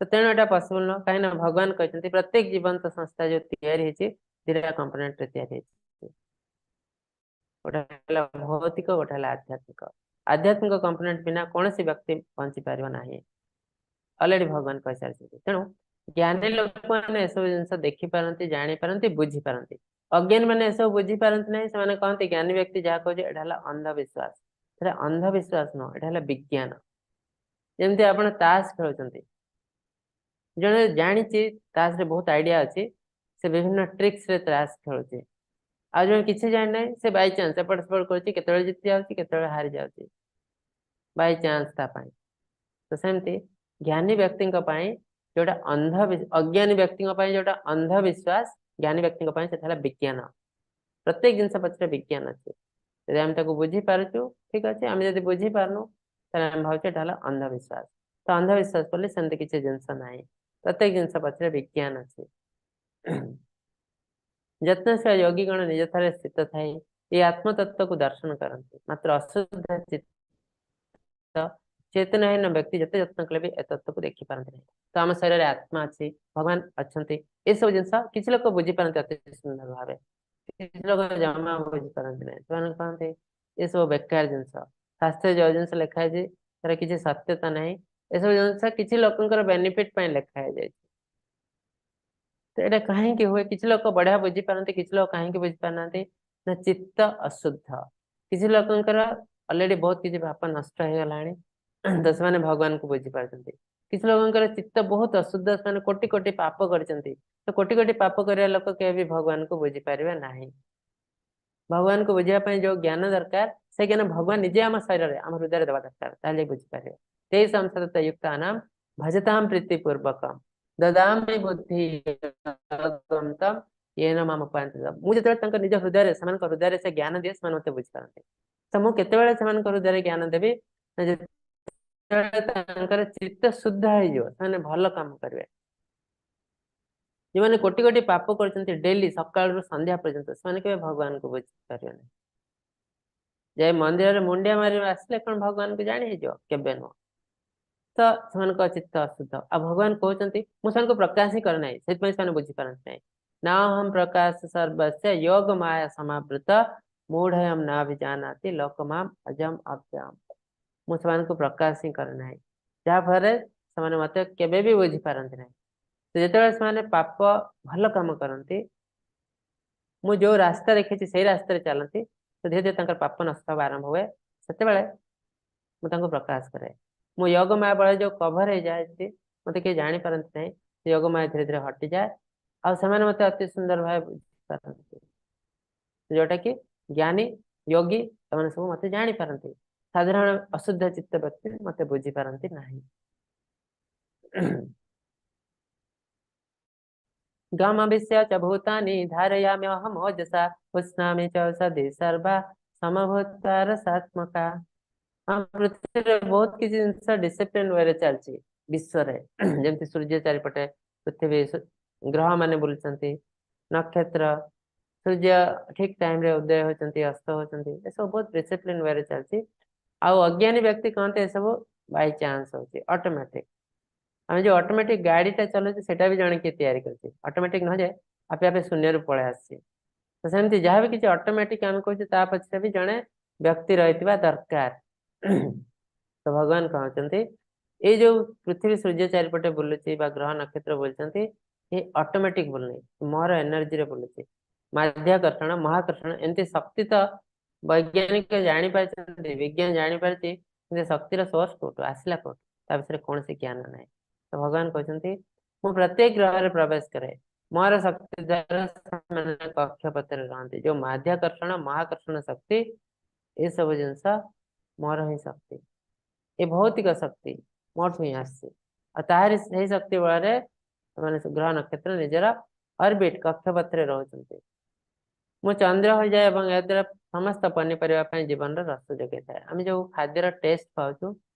ତ ତେଣୁ ଏଟା ପସିବଲ ନୁହଁ, କାହିଁକି ନା ଭଗବାନ କହିଛନ୍ତି ପ୍ରତ୍ୟେକ ଜୀବନ୍ତ ସଂସ୍ଥା ଯୋଉ ତିଆରି ହେଇଛି ଦିଟା କମ୍ପୋନେଣ୍ଟରେ ତିଆରି ହେଇଛି, ଗୋଟେ ହେଲା ଭୌତିକ, ଗୋଟେ ହେଲା ଆଧ୍ୟାତ୍ମିକ। ଆଧ୍ୟାତ୍ମିକ କମ୍ପୋନେଣ୍ଟ ବିନା କୌଣସି ବ୍ୟକ୍ତି ବଞ୍ଚି ପାରିବ ନାହିଁ, ଅଲରେଡି ଭଗବାନ କହିସାରିଛନ୍ତି। ତେଣୁ ଜ୍ଞାନୀ ଲୋକମାନେ ଏସବୁ ଜିନିଷ ଦେଖିପାରନ୍ତି, ଜାଣିପାରନ୍ତି, ବୁଝିପାରନ୍ତି। ଅଜ୍ଞାନୀ ମାନେ ଏସବୁ ବୁଝିପାରନ୍ତି ନାହିଁ। ସେମାନେ କହନ୍ତି ଜ୍ଞାନୀ ବ୍ୟକ୍ତି ଯାହା କହୁଛି ଏଇଟା ହେଲା ଅନ୍ଧବିଶ୍ୱାସ। ସେଟା ଅନ୍ଧବିଶ୍ୱାସ ନୁହଁ, ଏଇଟା ହେଲା ବିଜ୍ଞାନ। ଯେମିତି ଆପଣ ତାସ ଖେଳୁଛନ୍ତି, ଜଣେ ଜାଣିଛି ତାସରେ ବହୁତ ଆଇଡିଆ ଅଛି, ସେ ବିଭିନ୍ନ ଟ୍ରିକ୍ସ ରେ ତାସ ଖେଳୁଛି, ଆଉ ଜଣେ କିଛି ଜାଣିନାହିଁ, ସେ ବାଇଚାନ୍ସ ଏପଟ ସେପଟ କରୁଛି, କେତେବେଳେ ଜିତି ଯାଉଛି, କେତେବେଳେ ହାରି ଯାଉଛି, ବାଇଚାନ୍ସ ତା ପାଇଁ। ତ ସେମିତି ଜ୍ଞାନୀ ବ୍ୟକ୍ତିଙ୍କ ପାଇଁ ଯୋଉଟା ଅଜ୍ଞାନୀ ବ୍ୟକ୍ତିଙ୍କ ପାଇଁ ଯୋଉଟା ଅନ୍ଧବିଶ୍ୱାସ, ଜ୍ଞାନୀ ବ୍ୟକ୍ତିଙ୍କ ପାଇଁ ସେଟା ହେଲା ବିଜ୍ଞାନ। ପ୍ରତ୍ୟେକ ଜିନିଷ ପଛରେ ବିଜ୍ଞାନ ଅଛି। ଯଦି ଆମେ ତାକୁ ବୁଝିପାରୁଛୁ ଠିକ ଅଛି, ଆମେ ଯଦି ବୁଝିପାରୁନୁ ତାହେଲେ ଆମେ ଭାବୁଛୁ ଏଟା ହେଲା ଅନ୍ଧବିଶ୍ୱାସ। ତ ଅନ୍ଧବିଶ୍ୱାସ ବୋଲି ସେମିତି କିଛି ଜିନିଷ ନାହିଁ, ପ୍ରତ୍ୟେକ ଜିନିଷ ପଛରେ ବିଜ୍ଞାନ ଅଛି। ଯତ୍ନଶୀଳ ଯୋଗୀଗଣ ନିଜ ଠାରେ ସ୍ଥିତ ଥାଇ ଏଇ ଆତ୍ମତତ୍ତ୍ୱକୁ ଦର୍ଶନ କରନ୍ତି। ମାତ୍ର ଅଶୁଦ୍ଧ ଚିତ୍ତ ଚେତନାହୀନ ବ୍ୟକ୍ତି ଯେତେ ଯତ୍ନ କଲେ ବି ଏ ତତ୍ତ୍ୱକୁ ଦେଖିପାରନ୍ତି ନାହିଁ। ତ ଆମ ଶରୀରରେ ଆତ୍ମା ଅଛି, ଭଗବାନ ଅଛନ୍ତି, ଏସବୁ ଜିନିଷ କିଛି ଲୋକ ବୁଝିପାରନ୍ତି ଅତି ସୁନ୍ଦର ଭାବେ, କିଛି ଲୋକ ଜମା ବୁଝିପାରନ୍ତି ନାହିଁ। ସେମାନେ କହନ୍ତି ଏସବୁ ବେକାର ଜିନିଷ, ଶାସ୍ତ୍ରରେ ଯୋଉ ଜିନିଷ ଲେଖା ହେଇଛି ତାର କିଛି ସତ୍ୟତା ନାହିଁ, ଏସବୁ ଜିନିଷ କିଛି ଲୋକଙ୍କର ବେନିଫିଟ ପାଇଁ ଲେଖା ହେଇଯାଇଛି। ତ ଏଇଟା କାହିଁକି ହୁଏ? କିଛି ଲୋକ ବଢିଆ ବୁଝିପାରନ୍ତି, କିଛି ଲୋକ କାହିଁକି ବୁଝିପାରୁନାହାନ୍ତି ନା ଚିତ୍ତ ଅଶୁଦ୍ଧ। କିଛି ଲୋକଙ୍କର ଅଲରେଡି ବହୁତ କିଛି ପାପ ନଷ୍ଟ ହେଇଗଲାଣି, ତ ସେମାନେ ଭଗବାନଙ୍କୁ ବୁଝିପାରୁଛନ୍ତି। କିଛି ଲୋକଙ୍କର ଚିତ୍ତ ବହୁତ ଅଶୁଦ୍ଧ, ସେମାନେ କୋଟି କୋଟି ପାପ କରିଛନ୍ତି, ତ କୋଟି କୋଟି ପାପ କରିବା ଲୋକ କେବେ ବି ଭଗବାନଙ୍କୁ ବୁଝିପାରିବେ ନାହିଁ। ଭଗବାନଙ୍କୁ ବୁଝିବା ପାଇଁ ଯୋଉ ଜ୍ଞାନ ଦରକାର, ସେ ଜ୍ଞାନ ଭଗବାନ ନିଜେ ଆମ ଶରୀରରେ, ଆମ ହୃଦୟରେ ଦେବା ଦରକାର, ତାହେଲେ ବୁଝିପାରିବେ। ତେଷାଂ ସତତୟୁକ୍ତାନାଂ ଭଜତାଂ ପ୍ରୀତିପୂର୍ବକಂ ଦଦାମି ବୁଦ୍ଧି ତମ୍ ୟେନ ମାମ ଉପାୟନ୍ତି। ମୁଁ ଯେତେବେଳେ ତାଙ୍କ ନିଜ ହୃଦୟରେ, ସେମାନଙ୍କ ହୃଦୟରେ ସେ ଜ୍ଞାନ ଦିଏ, ସେମାନେ ମତେ ବୁଝିପାରନ୍ତି। ତ ମୁଁ କେତେବେଳେ ସେମାନଙ୍କ ହୃଦୟରେ ଜ୍ଞାନ ଦେବି ନା ଯେତେବେଳେ ତାଙ୍କର ଚିତ୍ତ ଶୁଦ୍ଧ ହେଇଯିବ, ସେମାନେ ଭଲ କାମ କରିବେ। ଯେଉଁମାନେ କୋଟି କୋଟି ପାପ କରୁଛନ୍ତି ଡେଲି ସକାଳରୁ ସନ୍ଧ୍ୟା ପର୍ଯ୍ୟନ୍ତ, ସେମାନେ କେବେ ଭଗବାନଙ୍କୁ ବୁଝିପାରିବେ ନାହିଁ। ଯାଇ ମନ୍ଦିରରେ ମୁଣ୍ଡିଆ ମାରି ଆସିଲେ କଣ ଭଗବାନଙ୍କୁ ଜାଣି ହେଇଯିବ? କେବେ ନୁହଁ। ତ ସେମାନଙ୍କ ଚିତ୍ତ ଅଶୁଦ୍ଧ। ଆଉ ଭଗବାନ କହୁଛନ୍ତି ମୁଁ ସେମାନଙ୍କୁ ପ୍ରକାଶ ହିଁ କରେ ନାହିଁ, ସେଥିପାଇଁ ସେମାନେ ବୁଝିପାରନ୍ତି ନାହିଁ। ନାହଂ ପ୍ରକାଶ ସର୍ବସ୍ୟ ଯୋଗ ମାୟା ସମାବୃତ ମୂଢ଼ୟମ୍ ନାଭିଜାନାତି ଲୋକମାମ୍ ଅଜମ୍ ଅବ୍ୟୟମ୍। ମୁଁ ସେମାନଙ୍କୁ ପ୍ରକାଶ ହିଁ କରେ ନାହିଁ, ଯାହାଫଳରେ ସେମାନେ ମତେ କେବେ ବି ବୁଝିପାରନ୍ତି ନାହିଁ। ଯେତେବେଳେ ସେମାନେ ପାପ ଭଲ କାମ କରନ୍ତି, ମୁଁ ଯୋଉ ରାସ୍ତା ଦେଖିଛି ସେଇ ରାସ୍ତାରେ ଚାଲନ୍ତି, ତ ଧୀରେ ଧୀରେ ତାଙ୍କର ପାପ ନଷ୍ଟ ହବା ଆରମ୍ଭ ହୁଏ। ସେତେବେଳେ ମୁଁ ତାଙ୍କୁ ପ୍ରକାଶ କରେ। ମୁଁ ଯୋଗ ମାୟା ବଳରେ ଯୋଉ କଭର ହେଇଯାଇଛି, ମତେ କେହି ଜାଣିପାରନ୍ତି ନାହିଁ। ସେ ଯୋଗ ମାୟା ଧୀରେ ଧୀରେ ହଟିଯାଏ ଆଉ ସେମାନେ ମତେ ଅତି ସୁନ୍ଦର ଭାବେ ବୁଝିପାରନ୍ତି, ଯୋଉଟା କି ଜ୍ଞାନୀ ଯୋଗୀ ସେମାନେ ସବୁ ମତେ ଜାଣିପାରନ୍ତି। ସାଧାରଣ ଅଶୁଦ୍ଧ ଚିତ୍ତ ବ୍ୟକ୍ତି ମତେ ବୁଝିପାରନ୍ତି ନାହିଁ। ଗମ ବିଷ୍ୟ ଚ ଭୂତାନି ଧାରୟାମ୍ୟହମ ଓଜସା ଉଷ୍ଣାମି ଚ ଔଷଧି ସର୍ବା ସମଭୂତାରସାତ୍ମକା। ଆମ ପୃଥିବୀରେ ବହୁତ କିଛି ଜିନିଷ ଡିସିପ୍ଲିନ ୱେରେ ଚାଲିଛି ବିଶ୍ୱରେ, ଯେମିତି ସୂର୍ଯ୍ୟ ଚାରିପଟେ ପୃଥିବୀ, ଗ୍ରହ ମାନେ ବୁଲୁଛନ୍ତି, ନକ୍ଷତ୍ର, ସୂର୍ଯ୍ୟ ଠିକ ଟାଇମ ରେ ଉଦୟ ହଉଛନ୍ତି, ଅସ୍ତ ହଉଛନ୍ତି, ଏସବୁ ବହୁତ ଡିସିପ୍ଲିନ ୱେରେ ଚାଲିଛି। ଆଉ ଅଜ୍ଞାନୀ ବ୍ୟକ୍ତି କହନ୍ତି ଏସବୁ ବାଇ ଚାନ୍ସ ହଉଛି, ଅଟୋମେଟିକ। ଆମେ ଯୋଉ ଅଟୋମେଟିକ ଗାଡିଟା ଚଲାଉଛୁ ସେଟା ବି ଜଣେ କିଏ ତିଆରି କରିଛି, ଅଟୋମେଟିକ ନୁହଁ ଯେ ଆପେ ଆପେ ଶୂନ୍ୟରୁ ପଳେଇ ଆସିଛି। ତ ସେମିତି ଯାହାବି କିଛି ଅଟୋମେଟିକ ଆମେ କହୁଛେ ତା ପଛରେ ବି ଜଣେ ବ୍ୟକ୍ତି ରହିଥିବା ଦରକାର। ତ ଭଗବାନ କହୁଛନ୍ତି ଏଇ ଯୋଉ ପୃଥିବୀ ସୂର୍ଯ୍ୟ ଚାରିପଟେ ବୁଲୁଛି ବା ଗ୍ରହ ନକ୍ଷତ୍ର ବୁଲୁଛନ୍ତି, ଏ ଅଟୋମେଟିକ ବୁଲୁନି, ମୋର ଏନର୍ଜିରେ ବୁଲୁଛି। ମାଧ୍ୟାକର୍ଷଣ, ମହାକର୍ଷଣ, ଏମିତି ଶକ୍ତି ତ ବୈଜ୍ଞାନିକ ଜାଣିପାରିଛନ୍ତି, ବିଜ୍ଞାନ ଜାଣିପାରିଛି, କିନ୍ତୁ ଶକ୍ତିର ସୋର୍ସ କୋଉଠୁ ଆସିଲା, କୋଉଠୁ, ତା ବିଷୟରେ କୌଣସି ଜ୍ଞାନ ନାହିଁ। ତ ଭଗବାନ କହୁଛନ୍ତି ମୁଁ ପ୍ରତ୍ୟେକ ଗ୍ରହରେ ପ୍ରବେଶ କରେ, ମୋର ଶକ୍ତି ଦ୍ଵାରା ସେମାନେ କକ୍ଷପଥରେ ରହନ୍ତି। ଯୋଉ ମାଧ୍ୟାକର୍ଷଣ ମହାକର୍ଷଣ ଶକ୍ତି, ଏସବୁ ଜିନିଷ ମୋର ହିଁ ଶକ୍ତି, ଏ ଭୌତିକ ଶକ୍ତି ମୋଠୁ ହିଁ ଆସିଛି। ଆଉ ତାହାରି ସେଇ ଶକ୍ତି ବଳରେ ସେମାନେ ଗ୍ରହ ନକ୍ଷତ୍ର ନିଜର ଅର୍ବିଟ କକ୍ଷପଥରେ ରହୁଛନ୍ତି। ମୁଁ ଚନ୍ଦ୍ର ହୋଇଯାଏ ଏବଂ ଏହାଦ୍ୱାରା ସମସ୍ତ ପନିପରିବା ପାଇଁ ଜୀବନର ରସ ଯୋଗାଇଥାଏ। ଆମେ ଯୋଉ ଖାଦ୍ୟର ଟେଷ୍ଟ ପାଉଛୁ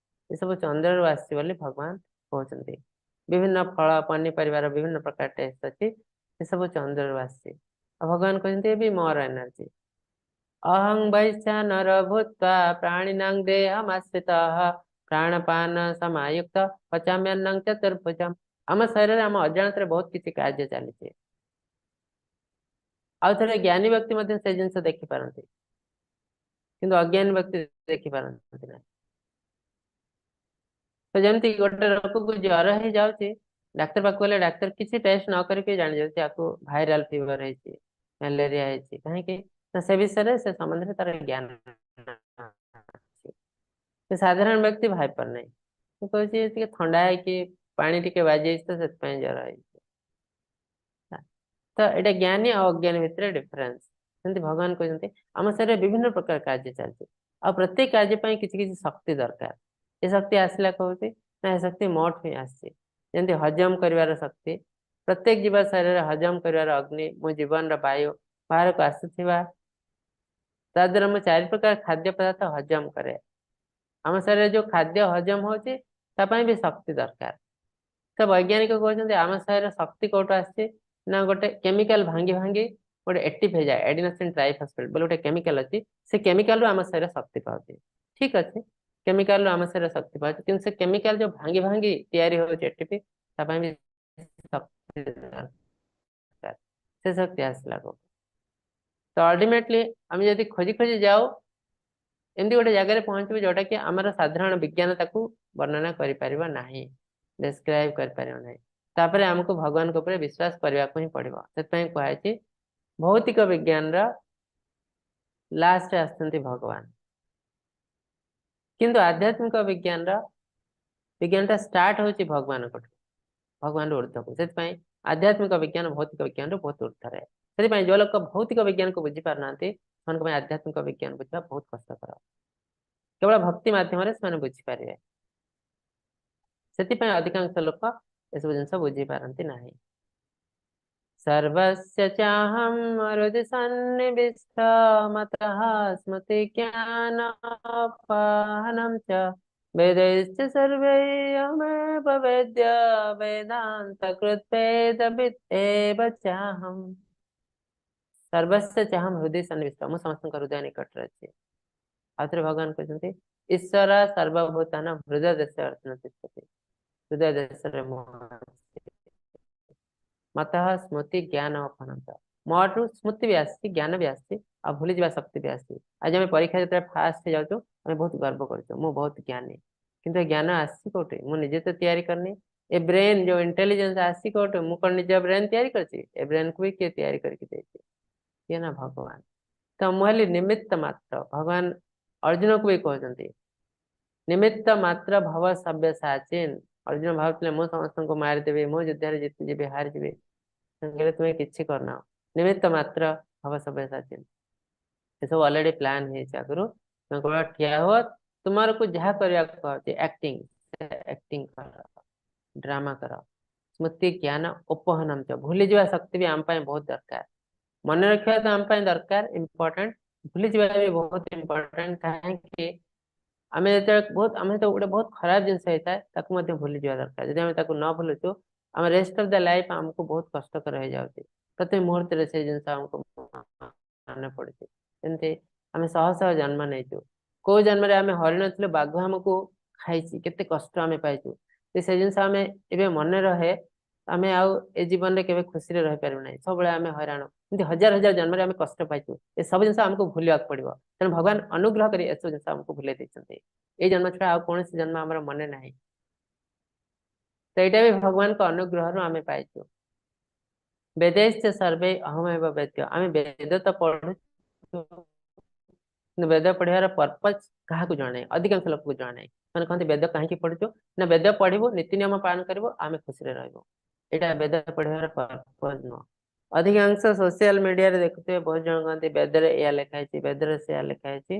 ଏସବୁ ଚନ୍ଦ୍ରରୁ ଆସିଛି ବୋଲି ଭଗବାନ କହୁଛନ୍ତି। ବିଭିନ୍ନ ଫଳ ପନିପରିବାର ବିଭିନ୍ନ ପ୍ରକାର ଟେଷ୍ଟ ଅଛି, ଏସବୁ ଚନ୍ଦ୍ରରୁ ଆସିଛି। ଆଉ ଭଗବାନ କହୁଛନ୍ତି ଏ ବି ମୋର ଏନର୍ଜି। ଅହଂ ବୈଶ୍ୟାନର ଭୂତ୍ୱା ପ୍ରାଣିନାଂ ଦେହମାଶ୍ରିତଃ ପ୍ରାଣପାନ ସମାୟୁକ୍ତ ପଚାମ୍ୟନ୍ନଂ ଚତୁର୍ଭୁଜମ୍। ଆମ ଶରୀରରେ ଆମ ଅଜାଣତରେ ବହୁତ କିଛି କାର୍ଯ୍ୟ ଚାଲିଛି। ଆଉ ଥରେ ଜ୍ଞାନୀ ବ୍ୟକ୍ତି ମଧ୍ୟ ସେ ଜିନିଷ ଦେଖିପାରନ୍ତି, କିନ୍ତୁ ଅଜ୍ଞାନୀ ବ୍ୟକ୍ତି ଦେଖିପାରନ୍ତି ନାହିଁ। ତ ଯେମିତି ଗୋଟେ ଲୋକକୁ ଜ୍ୱର ହେଇଯାଉଛି, ଡାକ୍ତର ପାଖକୁ ଗଲେ ଡାକ୍ତର କିଛି ଟେଷ୍ଟ ନ କରିକି ଜାଣି ଯାଉଛି ଆକୁ ଭାଇରାଲ ଫିଭର ହେଇଛି, ମ୍ୟାଲେରିଆ ହେଇଛି। କାହିଁକି ନା ସେ ବିଷୟରେ ସେ ସମ୍ବନ୍ଧରେ ତାର ଜ୍ଞାନ ଅଛି। ସେ ସାଧାରଣ ବ୍ୟକ୍ତି ଭାବି ପାରୁନାହିଁ, ସେ କହୁଛି ଟିକେ ଥଣ୍ଡା ହେଇକି ପାଣି ଟିକେ ବାଜିଯାଇଛି ତ ସେଥିପାଇଁ ଜ୍ୱର ହେଇଛି। ତ ଏଇଟା ଜ୍ଞାନୀ ଆଉ ଅଜ୍ଞାନୀ ଭିତରେ ଡିଫରେନ୍ସ। ସେମିତି ଭଗବାନ କହୁଛନ୍ତି ଆମ ଶରୀରରେ ବିଭିନ୍ନ ପ୍ରକାର କାର୍ଯ୍ୟ ଚାଲିଛି, ଆଉ ପ୍ରତ୍ୟେକ କାର୍ଯ୍ୟ ପାଇଁ କିଛି କିଛି ଶକ୍ତି ଦରକାର। ଏ ଶକ୍ତି ଆସିଲା କହୁଛି ନା ଏ ଶକ୍ତି ମୋଠୁ ହିଁ ଆସିଛି। ଯେମିତି ହଜମ କରିବାର ଶକ୍ତି, ପ୍ରତ୍ୟେକ ଜୀବ ଶରୀରରେ ହଜମ କରିବାର ଅଗ୍ନି, ମୋ ଜୀବନର ବାୟୁ ବାହାରକୁ ଆସୁଥିବା, ତା ଦ୍ୱାରା ମୁଁ ଚାରି ପ୍ରକାର ଖାଦ୍ୟ ପଦାର୍ଥ ହଜମ କରେ। ଆମ ଶରୀରରେ ଯୋଉ ଖାଦ୍ୟ ହଜମ ହଉଛି ତା ପାଇଁ ବି ଶକ୍ତି ଦରକାର। ତ ବୈଜ୍ଞାନିକ କହୁଛନ୍ତି ଆମ ଶରୀରରେ ଶକ୍ତି କୋଉଠୁ ଆସିଛି ନା ଗୋଟେ କେମିକାଲ ଭାଙ୍ଗି ଭାଙ୍ଗି ଗୋଟେ ଏଟିପି ହେଇଯାଏ, ଏଡିନୋସିନ୍ ଟ୍ରାଇଫସଫେଟ୍ ବୋଲି ଗୋଟେ କେମିକାଲ ଅଛି, ସେ କେମିକାଲରୁ ଆମ ଶରୀର ଶକ୍ତି ପାଉଛି। ଠିକ ଅଛି, କେମିକାଲରୁ ଆମ ଶରୀର ଶକ୍ତି ପାଉଛି, କିନ୍ତୁ ସେ କେମିକାଲ ଯୋଉ ଭାଙ୍ଗି ଭାଙ୍ଗି ତିଆରି ହଉଛି ଏଟିପି, ତା ପାଇଁ ବି ଶକ୍ତି ଦରକାର। ସେ ଶକ୍ତି ଆସିଲା କୋଉଠୁ? ତ ଅଲ୍ଟିମେଟଲି ଆମେ ଯଦି ଖୋଜି ଖୋଜି ଯାଉ ଏମିତି ଗୋଟେ ଜାଗାରେ ପହଞ୍ଚିବୁ ଯୋଉଟା କି ଆମର ସାଧାରଣ ବିଜ୍ଞାନ ତାକୁ ବର୍ଣ୍ଣନା କରିପାରିବ ନାହିଁ, ଡେସ୍କ୍ରାଇବ କରିପାରିବ ନାହିଁ। ତାପରେ ଆମକୁ ଭଗବାନଙ୍କ ଉପରେ ବିଶ୍ୱାସ କରିବାକୁ ହିଁ ପଡିବ। ସେଥିପାଇଁ କୁହାଯାଇଛି ଭୌତିକ ବିଜ୍ଞାନର ଲାଷ୍ଟରେ ଆସୁଛନ୍ତି ଭଗବାନ, କିନ୍ତୁ ଆଧ୍ୟାତ୍ମିକ ବିଜ୍ଞାନର ବିଜ୍ଞାନଟା ଷ୍ଟାର୍ଟ ହଉଛି ଭଗବାନଙ୍କଠୁ, ଭଗବାନରୁ ଉର୍ଦ୍ଧ୍ୱକୁ। ସେଥିପାଇଁ ଆଧ୍ୟାତ୍ମିକ ବିଜ୍ଞାନ ଭୌତିକ ବିଜ୍ଞାନରୁ ବହୁତ ଉର୍ଦ୍ଧ୍ୱରେ। ସେଥିପାଇଁ ଯୋଉ ଲୋକ ଭୌତିକ ବିଜ୍ଞାନକୁ ବୁଝି ପାରୁନାହାନ୍ତି ସେମାନଙ୍କ ପାଇଁ ଆଧ୍ୟାତ୍ମିକ ବିଜ୍ଞାନ ବୁଝିବା ବହୁତ କଷ୍ଟକର। କେବଳ ଭକ୍ତି ମାଧ୍ୟମରେ ସେମାନେ ବୁଝିପାରିବେ। ସେଥିପାଇଁ ଅଧିକାଂଶ ଲୋକ ଏସବୁ ଜିନିଷ ବୁଝିପାରନ୍ତି ନାହିଁ। ସର୍ବସ୍ୟ ଚାହଂ ହୃଦि ସନ୍ନିବିଷ୍ଟ ମତଃ ସ୍ମୃତି ଜ୍ଞାନୋପାହनं ଚ वेदैश्च सर्वैरहमेव वेद्य वेदान्तकृत् वेदवित् एव चाहम्। ସର୍ବସ୍ୟ ଚାହಂ ହୃଦୟ ସନ୍ନିବିଷ୍ଟ, ମୁଁ ସମସ୍ତଙ୍କ ହୃଦୟ ନିକଟରେ ଅଛି। ଆଉ ଥରେ ଭଗବାନ କହୁଛନ୍ତି ଈଶ୍ୱର ସର୍ବଭୂତାନ ହୃଦୟ ଦେଶ ଅର୍ଜୁନ ତିଷ୍ଠତି, ହୃଦୟ ଦେଶରେ ମୁଁ ଅଛି। ମତଃ ସ୍ମୃତି ଜ୍ଞାନ ଅପନନ୍ତ, ମୋଠୁ ସ୍ମୃତି ବି ଆସିଛି, ଜ୍ଞାନ ବି ଆସିଛି, ଆଉ ଭୁଲିଯିବା ଶକ୍ତି ବି ଆସିଛି। ଆଜି ଆମେ ପରୀକ୍ଷା ଯେତେବେଳେ ଫାଷ୍ଟ ହେଇଯାଉଛୁ ଆମେ ବହୁତ ଗର୍ବ କରୁଛୁ, ମୁଁ ବହୁତ ଜ୍ଞାନୀ, କିନ୍ତୁ ଏ ଜ୍ଞାନ ଆସିଛି କୋଉଠି? ମୁଁ ନିଜେ ତ ତିଆରି କରିନି, ଏ ବ୍ରେନ୍ ଯୋଉ ଇଣ୍ଟେଲିଜେନ୍ସ ଆସି କୋଉଠୁ? ମୁଁ କଣ ନିଜ ବ୍ରେନ୍ ତିଆରି କରିଛି? ଏ ବ୍ରେନ୍ କୁ ବି କିଏ ତିଆରି କରିକି ଦେଇଛି? କିଏ ନା ଭଗବାନ। ତ ମୁଁ ହେଲି ନିମିତ୍ତ ମାତ୍ର। ଭଗବାନ ଅର୍ଜୁନକୁ ବି କହୁଛନ୍ତି, ନିମିତ୍ତ ମାତ୍ର ଭବ ସବ୍ୟସାଚିନ୍। ଅର୍ଜୁନ ଭାବୁଥିଲେ ମୁଁ ସମସ୍ତଙ୍କୁ ମାରିଦେବି, ମୁଁ ଯୁଦ୍ଧରେ ଜିତିଯିବି, ହାରିଯିବି। କହିଲେ ତୁମେ କିଛି କରିନାହ, ନିମିତ୍ତ ମାତ୍ର ଭବ ସବ୍ୟସାଚିନ୍। ଏସବୁ ଅଲରେଡି ପ୍ଲାନ୍ ହେଇଛି ଆଗରୁ। ତୁମେ କେବଳ ଠିଆ ହୁଅ, ତୁମରକୁ ଯାହା କରିବାକୁ କହୁଛି ଆକ୍ଟିଂ, ଆକ୍ଟିଂ କର, ଡ୍ରାମା କର। ସ୍ମୃତି ଜ୍ଞାନ ଉପହନମ ଚ, ଭୁଲିଯିବା ଶକ୍ତି ବି ଆମ ପାଇଁ ବହୁତ ଦରକାର। ମନେ ରଖିବା ତ ଆମ ପାଇଁ ଦରକାର, ଇମ୍ପୋର୍ଟାଣ୍ଟ, ଭୁଲିଯିବା ବି ବହୁତ ଇମ୍ପୋର୍ଟାଣ୍ଟ। କାହିଁକି ଆମେ ଯେତେବେଳେ ବହୁତ, ଆମେ ତ ଗୋଟେ ବହୁତ ଖରାପ ଜିନିଷ ହେଇଥାଏ, ତାକୁ ମଧ୍ୟ ଭୁଲିଯିବା ଦରକାର। ଯଦି ଆମେ ତାକୁ ନ ଭୁଲୁଛୁ, ଆମ ରେଷ୍ଟ ଅଫ the life ଆମକୁ ବହୁତ କଷ୍ଟକର ହେଇଯାଉଛି। ପ୍ରତି ମୁହୂର୍ତ୍ତରେ ସେଇ ଜିନିଷ ଆମକୁ ମନେ ପଡୁଛି। ଯେମିତି ଆମେ ଶହ ଶହ ଜନ୍ମ ନେଇଛୁ, କୋଉ ଜନ୍ମରେ ଆମେ ହରିଣ ଥିଲୁ, ବାଘ ଆମକୁ ଖାଇଛି, କେତେ କଷ୍ଟ ଆମେ ପାଇଛୁ। ସେ ଜିନିଷ ଆମେ ଏବେ ମନେ ରହେ, ଆମେ ଆଉ ଏ ଜୀବନରେ କେବେ ଖୁସିରେ ରହିପାରିବୁ ନାହିଁ, ସବୁବେଳେ ଆମେ ହଇରାଣ। ଏମିତି ହଜାର ହଜାର ଜନ୍ମରେ ଆମେ କଷ୍ଟ ପାଇଛୁ। ଏ ସବୁ ଜିନିଷ ଆମକୁ ଭୁଲିବାକୁ ପଡିବ। ତେଣୁ ଭଗବାନ ଅନୁଗ୍ରହ କରି ଏସବୁ ଜିନିଷ ଆମକୁ ଭୁଲେଇ ଦେଇଛନ୍ତି। ଏଇ ଜନ୍ମ ଛଡା ଆଉ କୌଣସି ଜନ୍ମ ଆମର ମନେ ନାହିଁ। ତ ଏଇଟା ବି ଭଗବାନଙ୍କ ଅନୁଗ୍ରହରୁ ଆମେ ପାଇଛୁ। ବେଦେଶ୍ଚ ସର୍ବେ ଅହମେବ ବେଦ୍ୟ। ଆମେ ବେଦ ତ ପଢୁଛୁ, କିନ୍ତୁ ବେଦ ପଢିବାର ପର୍ପଜ କାହାକୁ ଜଣା ନାହିଁ, ଅଧିକାଂଶ ଲୋକକୁ ଜଣା ନାହିଁ। ସେମାନେ କହନ୍ତି ବେଦ କାହିଁକି ପଢୁଛୁ? ନା, ବେଦ ପଢିବୁ, ନୀତି ନିୟମ ପାଳନ କରିବୁ, ଆମେ ଖୁସିରେ ରହିବୁ। ଏଇଟା ବେଦ ପଢିବାର ପର୍ପଜ ନୁହଁ। ଅଧିକାଂଶ ସୋସିଆଲ ମିଡିଆରେ ଦେଖୁଥିବେ, ବହୁତ ଜଣ କହନ୍ତି ବେଦରେ ଏଇଆ ଲେଖା ହେଇଛି, ବେଦରେ ସେଇଆ ଲେଖା ହେଇଛି।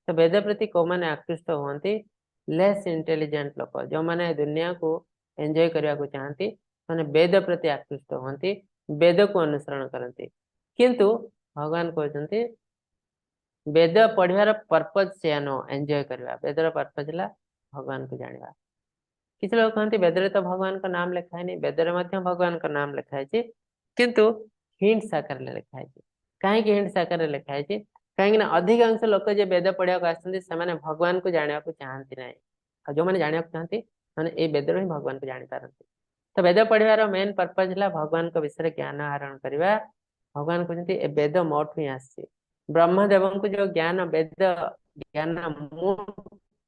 ତ ବେଦ ପ୍ରତି କୋଉମାନେ ଆକୃଷ୍ଟ ହୁଅନ୍ତି? ଲେସ୍ ଇଣ୍ଟେଲିଜେଣ୍ଟ ଲୋକ, ଯୋଉମାନେ ଦୁନିଆକୁ ଏନ୍ଜୟ କରିବାକୁ ଚାହାନ୍ତି, ସେମାନେ ବେଦ ପ୍ରତି ଆକୃଷ୍ଟ ହୁଅନ୍ତି, ବେଦକୁ ଅନୁସରଣ କରନ୍ତି। କିନ୍ତୁ ଭଗବାନ କହୁଛନ୍ତି ବେଦ ପଢିବାର ପର୍ପଜ ସେୟା ନୁହଁ, ଏନ୍ଜୟ କରିବା। ବେଦର ପର୍ପଜ ହେଲା ଭଗବାନଙ୍କୁ ଜାଣିବା। କିଛି ଲୋକ କହନ୍ତି ବେଦରେ ତ ଭଗବାନଙ୍କ ନାମ ଲେଖା ହେଇନି। ବେଦରେ ମଧ୍ୟ ଭଗବାନଙ୍କ ନାମ ଲେଖା ହେଇଛି, କିନ୍ତୁ ହିଣ୍ଟସ ଆକାରରେ ଲେଖା ହେଇଛି। କାହିଁକି ହିଣ୍ଟସ ଆକାରରେ ଲେଖା ହେଇଛି? କାହିଁକି ନା ଅଧିକାଂଶ ଲୋକ ଯେ ବେଦ ପଢିବାକୁ ଆସନ୍ତି, ସେମାନେ ଭଗବାନଙ୍କୁ ଜାଣିବାକୁ ଚାହାନ୍ତି ନାହିଁ। ଆଉ ଯୋଉମାନେ ଜାଣିବାକୁ ଚାହାନ୍ତି, ସେମାନେ ଏଇ ବେଦରୁ ହିଁ ଭଗବାନଙ୍କୁ ଜାଣିପାରନ୍ତି। ତ ବେଦ ପଢିବାର ମେନ୍ ପର୍ପଜ ହେଲା ଭଗବାନଙ୍କ ବିଷୟରେ ଜ୍ଞାନ ଆହରଣ କରିବା। ଭଗବାନ କହୁଛନ୍ତି ଏ ବେଦ ମୋଠୁ ହିଁ ଆସିଛି। ବ୍ରହ୍ମଦେବଙ୍କୁ ଯୋଉ ଜ୍ଞାନ, ବେଦ ଜ୍ଞାନ ମୁଁ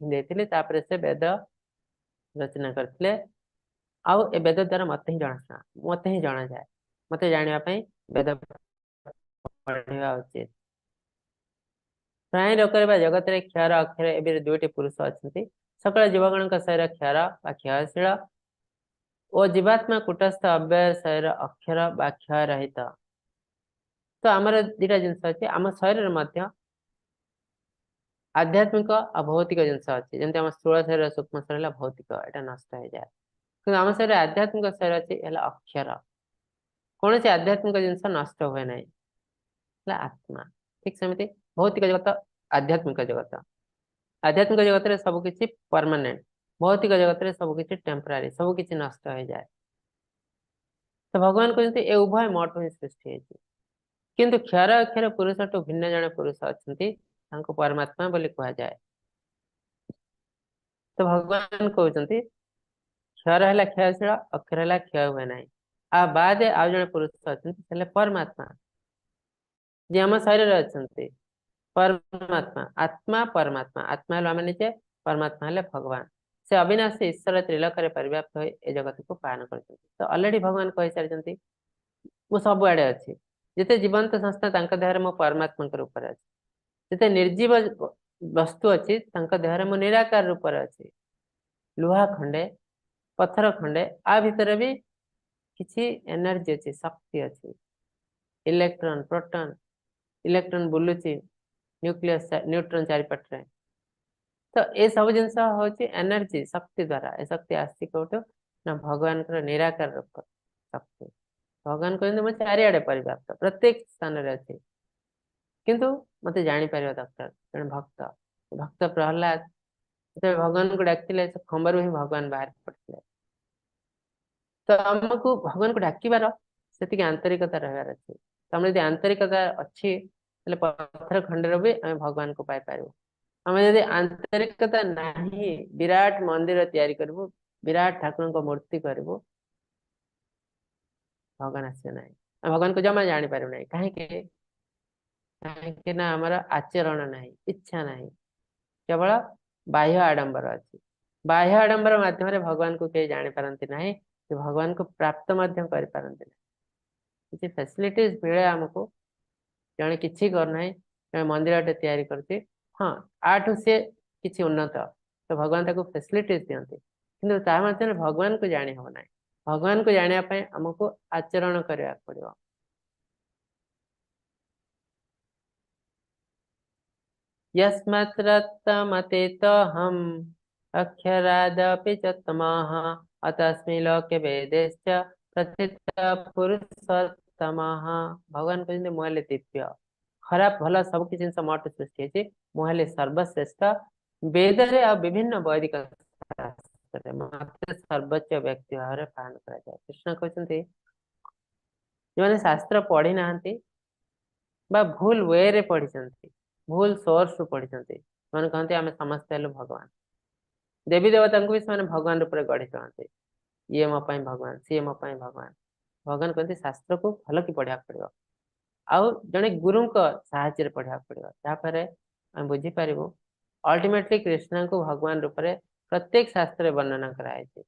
ଦେଇଥିଲି, ତାପରେ ସେ ବେଦ ରଚନା କରିଥିଲେ। ଆଉ ଏ ବେଦ ଦ୍ଵାରା ମତେ ହିଁ ଜଣାଶୁଣା, ମତେ ହିଁ ଜଣାଯାଏ। ମତେ ଜାଣିବା ପାଇଁ ବେଦ ପଢିବା ଉଚିତ। ପ୍ରାଣୀ ଲୋକରେ ବା ଜଗତରେ କ୍ଷର ଅକ୍ଷର ଏବେ ଦୁଇଟି ପୁରୁଷ ଅଛନ୍ତି। ସକଳ ଜୀବଗଣଙ୍କ ଶରୀର କ୍ଷର ବା କ୍ଷୟଶୀଳ ଓ ଜୀବାତ୍ମା କୂଟସ୍ଥ ଅବ୍ୟୟ ଶରୀର ଅକ୍ଷର ବା କ୍ଷୟ ରହିତ। ତ ଆମର ଦିଟା ଜିନିଷ ଅଛି। ଆମ ଶରୀରରେ ମଧ୍ୟ ଆଧ୍ୟାତ୍ମିକ ଆଉ ଭୌତିକ ଜିନିଷ ଅଛି। ଯେମିତି ଆମ ସ୍ଥୂଳ ଶରୀର, ସୂକ୍ଷ୍ମ ଶରୀର ହେଲା ଭୌତିକ, ଏଇଟା ନଷ୍ଟ ହେଇଯାଏ। କିନ୍ତୁ ଆମ ଶରୀରରେ ଆଧ୍ୟାତ୍ମିକ ଶରୀର ଅଛି, ହେଲା ଅକ୍ଷର। କୌଣସି ଆଧ୍ୟାତ୍ମିକ ଜିନିଷ ନଷ୍ଟ ହୁଏ ନାହିଁ, ହେଲା ଆତ୍ମା। ଠିକ ସେମିତି ଭୌତିକ ଜଗତ, ଆଧ୍ୟାତ୍ମିକ ଜଗତ। ଆଧ୍ୟାତ୍ମିକ ଜଗତରେ ସବୁ କିଛି ପରମାନେଣ୍ଟ, ଭୌତିକ ଜଗତରେ ସବୁ କିଛି ଟେମ୍ପରାରୀ, ସବୁ କିଛି ନଷ୍ଟ ହେଇଯାଏ। ତ ଭଗବାନ କହୁଛନ୍ତି ଏ ଉଭୟ ମୋଠୁ ହିଁ ସୃଷ୍ଟି ହେଇଛି। କିନ୍ତୁ କ୍ଷର ଅକ୍ଷର ପୁରୁଷଠୁ ଭିନ୍ନ ଜଣେ ପୁରୁଷ ଅଛନ୍ତି, ତାଙ୍କୁ ପରମାତ୍ମା ବୋଲି କୁହାଯାଏ। ତ ଭଗବାନ କହୁଛନ୍ତି କ୍ଷର ହେଲା କ୍ଷୟଶୀଳ, ଅକ୍ଷର ହେଲା କ୍ଷୟ ହୁଏ ନାହିଁ। ଆଉ ବାଦେ ଆଉ ଜଣେ ପୁରୁଷ ଅଛନ୍ତି, ସେ ହେଲେ ପରମାତ୍ମା, ଯିଏ ଆମ ଶରୀରରେ ଅଛନ୍ତି। ପରମାତ୍ମା, ଆତ୍ମା ପରମାତ୍ମା। ଆତ୍ମା ହେଲେ ଆମେ ନିଜେ, ପରମାତ୍ମା ହେଲେ ଭଗବାନ। ସେ ଅବିନାଶୀ ଈଶ୍ୱର ତ୍ରିଲୋକରେ ପରିବ୍ୟାପ୍ତ ହୋଇ ଏ ଜଗତକୁ ପାଳନ କରୁଛନ୍ତି। ତ ଅଲରେଡି ଭଗବାନ କହିସାରିଛନ୍ତି ମୁଁ ସବୁଆଡେ ଅଛି। ଯେତେ ଜୀବନ୍ତ ସଂସ୍ଥା, ତାଙ୍କ ଦେହରେ ମୁଁ ପରମାତ୍ମାଙ୍କ ରୂପରେ ଅଛି। ଯେତେ ନିର୍ଜୀବ ବସ୍ତୁ ଅଛି, ତାଙ୍କ ଦେହରେ ମୁଁ ନିରାକାର ରୂପରେ ଅଛି। ଲୁହା ଖଣ୍ଡେ, ପଥର ଖଣ୍ଡେ, ଆ ଭିତରେ ବି କିଛି ଏନର୍ଜି ଅଛି, ଶକ୍ତି ଅଛି। ଇଲେକ୍ଟ୍ରନ, ପ୍ରୋଟନ, ଇଲେକ୍ଟ୍ରନ ବୁଲୁଛି ନ୍ୟୁକ୍ଲିୟସ, ନ୍ୟୁଟ୍ରନ ଚାରିପଟରେ। ତ ଏ ସବୁ ଜିନିଷ ହଉଛି ଏନର୍ଜି, ଶକ୍ତି ଦ୍ଵାରା। ଏ ଶକ୍ତି ଆସିଛି କୋଉଠୁ? ନା ଭଗବାନଙ୍କର ନିରାକାର ରୂପ ଶକ୍ତି। ଭଗବାନ କହୁଛନ୍ତି ମୁଁ ଚାରିଆଡେ ପରିବ୍ୟାପ୍ତ, ପ୍ରତ୍ୟେକ ସ୍ଥାନରେ ଅଛି, କିନ୍ତୁ ମତେ ଜାଣିପାରିବା ଦରକାର ଜଣେ ଭକ୍ତ। ଭକ୍ତ ପ୍ରହ୍ଲାଦ ଯେତେବେଳେ ଭଗବାନଙ୍କୁ ଡାକିଥିଲେ, ସେ ଖମ୍ବରୁ ହିଁ ଭଗବାନ ବାହାରି ପଡିଥିଲେ। ତ ଆମକୁ ଭଗବାନଙ୍କୁ ଡାକିବାର ସେତିକି ଆନ୍ତରିକତା ରହିବାର ଅଛି। ତ ଆମର ଯଦି ଆନ୍ତରିକତା ଅଛି, ତାହେଲେ ପଥର ଖଣ୍ଡରେ ବି ଆମେ ଭଗବାନଙ୍କୁ ପାଇପାରିବୁ। ଆମେ ଯଦି ଆନ୍ତରିକତା ନାହିଁ, ବିରାଟ ମନ୍ଦିର ତିଆରି କରିବୁ, ବିରାଟ ଠାକୁରଙ୍କ ମୂର୍ତ୍ତି କରିବୁ, ଭଗବାନ ଆସିବେ ନାହିଁ। ଆମେ ଭଗବାନଙ୍କୁ ଜମା ଜାଣିପାରିବୁ ନାହିଁ। କାହିଁକି? କାହିଁକି ନା ଆମର ଆଚରଣ ନାହିଁ, ଇଚ୍ଛା ନାହିଁ, କେବଳ ବାହ୍ୟ ଆଡମ୍ବର ଅଛି। ବାହ୍ୟ ଆଡମ୍ବର ମାଧ୍ୟମରେ ଭଗବାନଙ୍କୁ କେହି ଜାଣିପାରନ୍ତି ନାହିଁ କି ଭଗବାନଙ୍କୁ ପ୍ରାପ୍ତ ମଧ୍ୟ କରିପାରନ୍ତି ନାହିଁ। କିଛି ଫ୍ୟାସିଲିଟିଜ ମିଳେ ଆମକୁ, ଜଣେ କିଛି କରୁନାହିଁ, ଜଣେ ମନ୍ଦିରଟେ ତିଆରି କରୁଛି, ହଁ ଆଠୁ ସିଏ କିଛି ଉନ୍ନତ, ତ ଭଗବାନ ତାକୁ ଫ୍ୟାସିଲିଟିଜ ଦିଅନ୍ତି, କିନ୍ତୁ ତା ମାଧ୍ୟମରେ ଭଗବାନଙ୍କୁ ଜାଣି ହବ ନାହିଁ। ଭଗବାନଙ୍କୁ ଜାଣିବା ପାଇଁ ଆମକୁ ଆଚରଣ କରିବାକୁ ପଡିବ। यस्मात् रत्तमतीतोऽहम् अक्षरादपि च तमः अतस्मिन् लोके वेदेश्च प्रथितः पुरुषोत्तमः। ଭଗବାନ କହୁଛନ୍ତି ମୁଁ ହେଲି ଦିବ୍ୟ, ଖରାପ ଭଲ ସବୁ କିଛି ଜିନିଷ ମୋଠୁ ସୃଷ୍ଟି ହେଇଛି, ମୁଁ ହେଲି ସର୍ବଶ୍ରେଷ୍ଠ। ବେଦରେ ଆଉ ବିଭିନ୍ନ ବୈଦିକ ଶାସ୍ତ୍ରରେ ମତେ ସର୍ବୋଚ୍ଚ ବ୍ୟକ୍ତି ଭାବରେ ପାଳନ କରାଯାଏ। କୃଷ୍ଣ କହୁଛନ୍ତି ଯେଉଁମାନେ ଶାସ୍ତ୍ର ପଢି ନାହାନ୍ତି ବା ଭୁଲ ୱେରେ ପଢିଛନ୍ତି, ଭୁଲ ସୋର୍ସ ରୁ ପଢିଛନ୍ତି, ସେମାନେ କହନ୍ତି ଆମେ ସମସ୍ତେ ହେଲୁ ଭଗବାନ। ଦେବୀ ଦେବତାଙ୍କୁ ବି ସେମାନେ ଭଗବାନ ରୂପରେ ଗଢି ଚଳନ୍ତି, ଇଏ ମୋ ପାଇଁ ଭଗବାନ, ସିଏ ମୋ ପାଇଁ ଭଗବାନ। ଭଗବାନ କହନ୍ତି ଶାସ୍ତ୍ରକୁ ଭଲ କି ପଢିବାକୁ ପଡିବ ଆଉ ଜଣେ ଗୁରୁଙ୍କ ସାହାଯ୍ୟରେ ପଢିବାକୁ ପଡିବ, ତାପରେ ଆମେ ବୁଝିପାରିବୁ ଅଲ୍ଟିମେଟଲି କୃଷ୍ଣଙ୍କୁ ଭଗବାନ ରୂପରେ ପ୍ରତ୍ୟେକ ଶାସ୍ତ୍ରରେ ବର୍ଣ୍ଣନା କରାଯାଇଛି।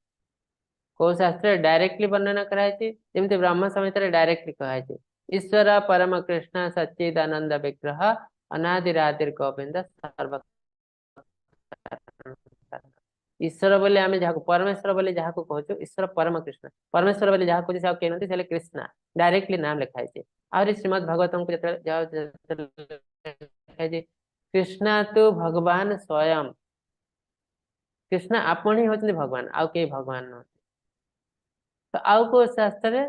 କୋଉ ଶାସ୍ତ୍ରରେ ଡାଇରେକ୍ଟଲି ବର୍ଣ୍ଣନା କରାଯାଇଛି? ଯେମିତି ବ୍ରହ୍ମ ସଂହିତାରେ ଡାଇରେକ୍ଟଲି କୁହାଯାଇଛି ଈଶ୍ୱର ପରମ କୃଷ୍ଣ ସଚ୍ଚିଦାନନ୍ଦ ବିଗ୍ରହ ଅନାଦିରାଦିର ଗୋବିନ୍ଦ ସର୍ବ। ଈଶ୍ୱର ବୋଲି ଆମେ ଯାହାକୁ, ପରମେଶ୍ୱର ବୋଲି ଯାହାକୁ କହୁଛୁ, ଈଶ୍ୱର ପରମ କୃଷ୍ଣ, ପରମେଶ୍ୱର ବୋଲି ଯାହାକୁ କହୁଛୁ ସେ ଆଉ କେହି ନୁହନ୍ତି, ସେ ହେଲେ କୃଷ୍ଣ। ଡାଇରେକ୍ଟଲି ନାମ ଲେଖା ହେଇଛି। ଆହୁରି ଶ୍ରୀମଦ୍ ଭାଗବତଙ୍କୁ ଯେତେବେଳେ ଲେଖା ହେଇଛି କୃଷ୍ଣ ତୁ ଭଗବାନ ସ୍ୱୟଂ, କୃଷ୍ଣ ଆପଣ ହିଁ ହଉଛନ୍ତି ଭଗବାନ, ଆଉ କେହି ଭଗବାନ ନୁହନ୍ତି। ତ ଆଉ କୋଉ ଶାସ୍ତ୍ରରେ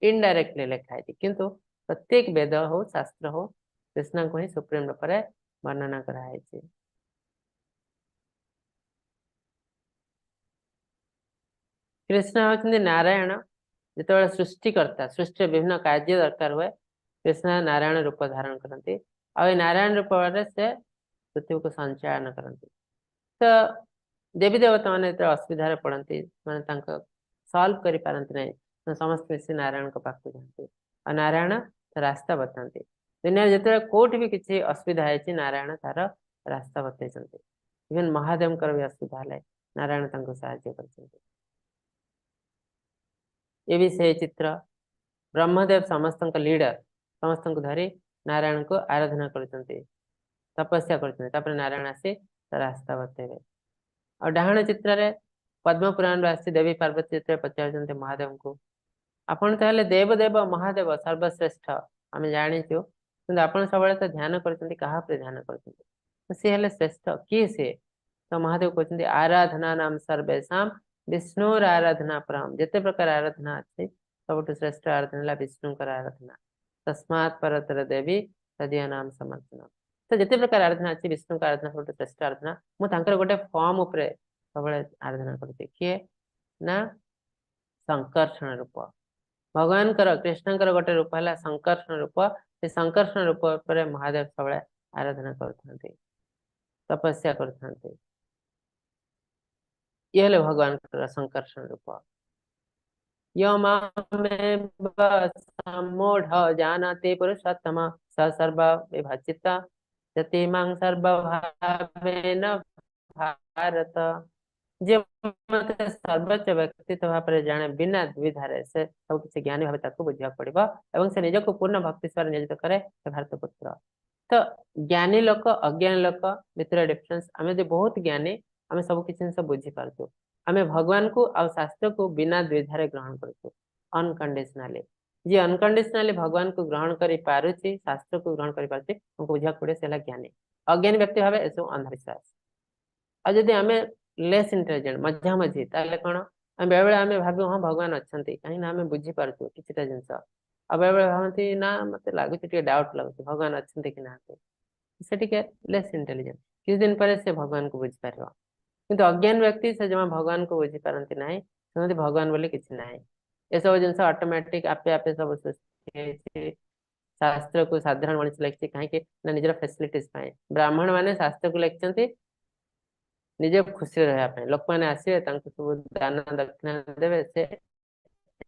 ଇନଡାଇରେକ୍ଟଲି ଲେଖା ହେଇଛି, କିନ୍ତୁ ପ୍ରତ୍ୟେକ ବେଦ ହଉ ଶାସ୍ତ୍ର ହଉ କୃଷ୍ଣଙ୍କୁ ହିଁ ସୁପ୍ରିମ ରୂପରେ ବର୍ଣ୍ଣନା କରାହେଇଛି। କୃଷ୍ଣ ହଉଛନ୍ତି ନାରାୟଣ। ଯେତେବେଳେ ସୃଷ୍ଟିକର୍ତ୍ତା, ସୃଷ୍ଟିର ବିଭିନ୍ନ କାର୍ଯ୍ୟ ଦରକାର ହୁଏ, କୃଷ୍ଣ ନାରାୟଣ ରୂପ ଧାରଣ କରନ୍ତି ଆଉ ଏଇ ନାରାୟଣ ରୂପରେ ସେ ପୃଥିବୀକୁ ସଞ୍ଚାଳନ କରନ୍ତି। ତ ଦେବୀ ଦେବତା ମାନେ ଯେତେବେଳେ ଅସୁବିଧାରେ ପଡନ୍ତି, ମାନେ ତାଙ୍କ ସଲ୍ଭ କରିପାରନ୍ତି ନାହିଁ, ସମସ୍ତେ ମିଶି ନାରାୟଣଙ୍କ ପାଖକୁ ଯାଆନ୍ତି ଆଉ ନାରାୟଣ ରାସ୍ତା ବତାନ୍ତି। ଦୁନିଆରେ ଯେତେବେଳେ କୋଉଠି ବି କିଛି ଅସୁବିଧା ହେଇଛି, ନାରାୟଣ ତାର ରାସ୍ତା ବତେଇଛନ୍ତି। ଇଭେନ୍ ମହାଦେବଙ୍କର ବି ଅସୁବିଧା ହେଲେ ନାରାୟଣ ତାଙ୍କୁ ସାହାଯ୍ୟ କରିଛନ୍ତି। ଏ ବି ସେଇ ଚିତ୍ର। ବ୍ରହ୍ମଦେବ ସମସ୍ତଙ୍କ ଲିଡର, ସମସ୍ତଙ୍କୁ ଧରି ନାରାୟଣଙ୍କୁ ଆରାଧନା କରୁଛନ୍ତି, ତପସ୍ୟା କରୁଛନ୍ତି। ତାପରେ ନାରାୟଣ ଆସି ରାସ୍ତା ବତେଇବେ। ଆଉ ଡାହାଣ ଚିତ୍ରରେ ପଦ୍ମ ପୁରାଣରୁ ଆସିଛି ଦେବୀ ପାର୍ବତୀ ଯେତେବେଳେ ପଚାରୁଛନ୍ତି ମହାଦେବଙ୍କୁ, ଆପଣ ତାହେଲେ ଦେବ ଦେବ ମହାଦେବ ସର୍ବଶ୍ରେଷ୍ଠ ଆମେ ଜାଣିଛୁ, କିନ୍ତୁ ଆପଣ ସବୁବେଳେ ତ ଧ୍ୟାନ କରୁଛନ୍ତି, କାହା ଉପରେ ଧ୍ୟାନ କରୁଛନ୍ତି? ତ ସିଏ ହେଲେ ଶ୍ରେଷ୍ଠ, କିଏ ସିଏ? ତ ମହାଦେବ କହୁଛନ୍ତି ଆରାଧନା ନାମ ସର୍ବେଶାମ ବିଷ୍ଣୁର ଆରାଧନା ପରମ। ଯେତେ ପ୍ରକାର ଆରାଧନା ଅଛି ସବୁଠୁ ଶ୍ରେଷ୍ଠ ଆରାଧନା ହେଲା ବିଷ୍ଣୁଙ୍କର ଆରାଧନା। ତସ୍ମାତ୍ ପରତର ଦେବୀ ତଦୀୟ ନାମ ସମର୍ପଣ। ତ ଯେତେ ପ୍ରକାର ଆରାଧନା ଅଛି ବିଷ୍ଣୁଙ୍କ ଆରାଧନା ସବୁଠୁ ଶ୍ରେଷ୍ଠ ଆରାଧନା। ମୁଁ ତାଙ୍କର ଗୋଟେ ଫର୍ମ ଉପରେ ସବୁବେଳେ ଆରାଧନା କରୁଛି। କିଏ ନା ସଂକର୍ଷଣ ରୂପ। ଭଗବାନଙ୍କର କୃଷ୍ଣଙ୍କର ଗୋଟେ ରୂପ ହେଲା ସଂକର୍ଷଣ ରୂପ। ସେ ସଂକର୍ଷଣ ରୂପ ଉପରେ ମହାଦେବ ସବୁବେଳେ ଆରାଧନା କରୁଥାନ୍ତି, ତପସ୍ୟା କରୁଥାନ୍ତି। ଇଏ ହେଲେ ଭଗବାନଙ୍କର ସଂକର୍ଷଣ ରୂପ। ସମ୍ମୂଢ ଜାନାତି ପୁରୁଷୋତ୍ତମ ସ ସର୍ବ ବିଭଜିତ ଯତିମାଂ ସର୍ବଭାବେନ ଭାରତ। ଯିଏ ମତେ ସର୍ବୋଚ୍ଚ ବ୍ୟକ୍ତିତ୍ୱ ଭାବରେ ଜାଣେ ବିନା ଦ୍ୱିଧାରେ, ସେ ସବୁ କିଛି ଜ୍ଞାନୀ ଭାବେ ତାକୁ ବୁଝିବାକୁ ପଡିବ ଏବଂ ସେ ନିଜକୁ ପୂର୍ଣ୍ଣ ଭକ୍ତି ସେବାରେ ନିୟୋଜିତ କରେ, ସେ ଭାରତ ପୁତ୍ର। ତ ଜ୍ଞାନୀ ଲୋକ ଅଜ୍ଞାନୀ ଲୋକ ଭିତରେ ଡିଫରେନ୍ସ। ଆମେ ଯଦି ବହୁତ ଜ୍ଞାନୀ, ଆମେ ସବୁ କିଛି ଜିନିଷ ବୁଝିପାରୁଛୁ, ଆମେ ଭଗବାନଙ୍କୁ ଆଉ ଶାସ୍ତ୍ରକୁ ବିନା ଦ୍ୱିଧାରେ ଗ୍ରହଣ କରୁଛୁ, ଅନକଣ୍ଡିସନାଲି। ଯିଏ ଅନକଣ୍ଡିସନାଲି ଭଗବାନଙ୍କୁ ଗ୍ରହଣ କରିପାରୁଛି, ଶାସ୍ତ୍ରକୁ ଗ୍ରହଣ କରିପାରୁଛି, ଆମକୁ ବୁଝିବାକୁ ପଡିବ ସେ ହେଲା ଜ୍ଞାନୀ। ଅଜ୍ଞାନୀ ବ୍ୟକ୍ତି ଭାବେ ଏସବୁ ଅନ୍ଧବିଶ୍ୱାସ। ଆଉ ଯଦି ଆମେ ଲେସ୍ ଇଣ୍ଟେଲିଜେଣ୍ଟ, ମଝାମଝି, ତାହେଲେ କଣ ଆମେ ବେଳେବେଳେ ଆମେ ଭାବୁ ହଁ ଭଗବାନ ଅଛନ୍ତି, କାହିଁକି ନା ଆମେ ବୁଝିପାରୁଛୁ କିଛିଟା ଜିନିଷ। ଆଉ ବେଳେବେଳେ ଭାବନ୍ତି ନା ମତେ ଲାଗୁଛି ଟିକେ ଡାଉଟ ଲାଗୁଛି ଭଗବାନ ଅଛନ୍ତି କି ନାହାନ୍ତି, ସେ ଟିକେ ଲେସ୍ ଇଣ୍ଟେଲିଜେଣ୍ଟ। କିଛି ଦିନ ପରେ ସେ ଭଗବାନଙ୍କୁ ବୁଝିପାରିବ। କିନ୍ତୁ ଅଜ୍ଞାନ ବ୍ୟକ୍ତି ସେ ଜମା ଭଗବାନଙ୍କୁ ବୁଝିପାରନ୍ତି ନାହିଁ, ସେ ଭଗବାନ ବୋଲି କିଛି ନାହିଁ, ଏସବୁ ଜିନିଷ ଅଟୋମେଟିକ ଆପେ ଆପେ ସବୁ ସୃଷ୍ଟି ହେଇଛି। ଶାସ୍ତ୍ରକୁ ସାଧାରଣ ମଣିଷ ଲେଖିଛି କାହିଁକି ନା ନିଜର ଫେସିଲିଟିଜ ପାଇଁ। ବ୍ରାହ୍ମଣ ମାନେ ଶାସ୍ତ୍ରକୁ ଲେଖିଛନ୍ତି ନିଜ ଖୁସିରେ ରହିବା ପାଇଁ, ଲୋକମାନେ ଆସିବେ ତାଙ୍କୁ ସବୁ ଦାନ ଦକ୍ଷିଣା ଦେବେ, ସେ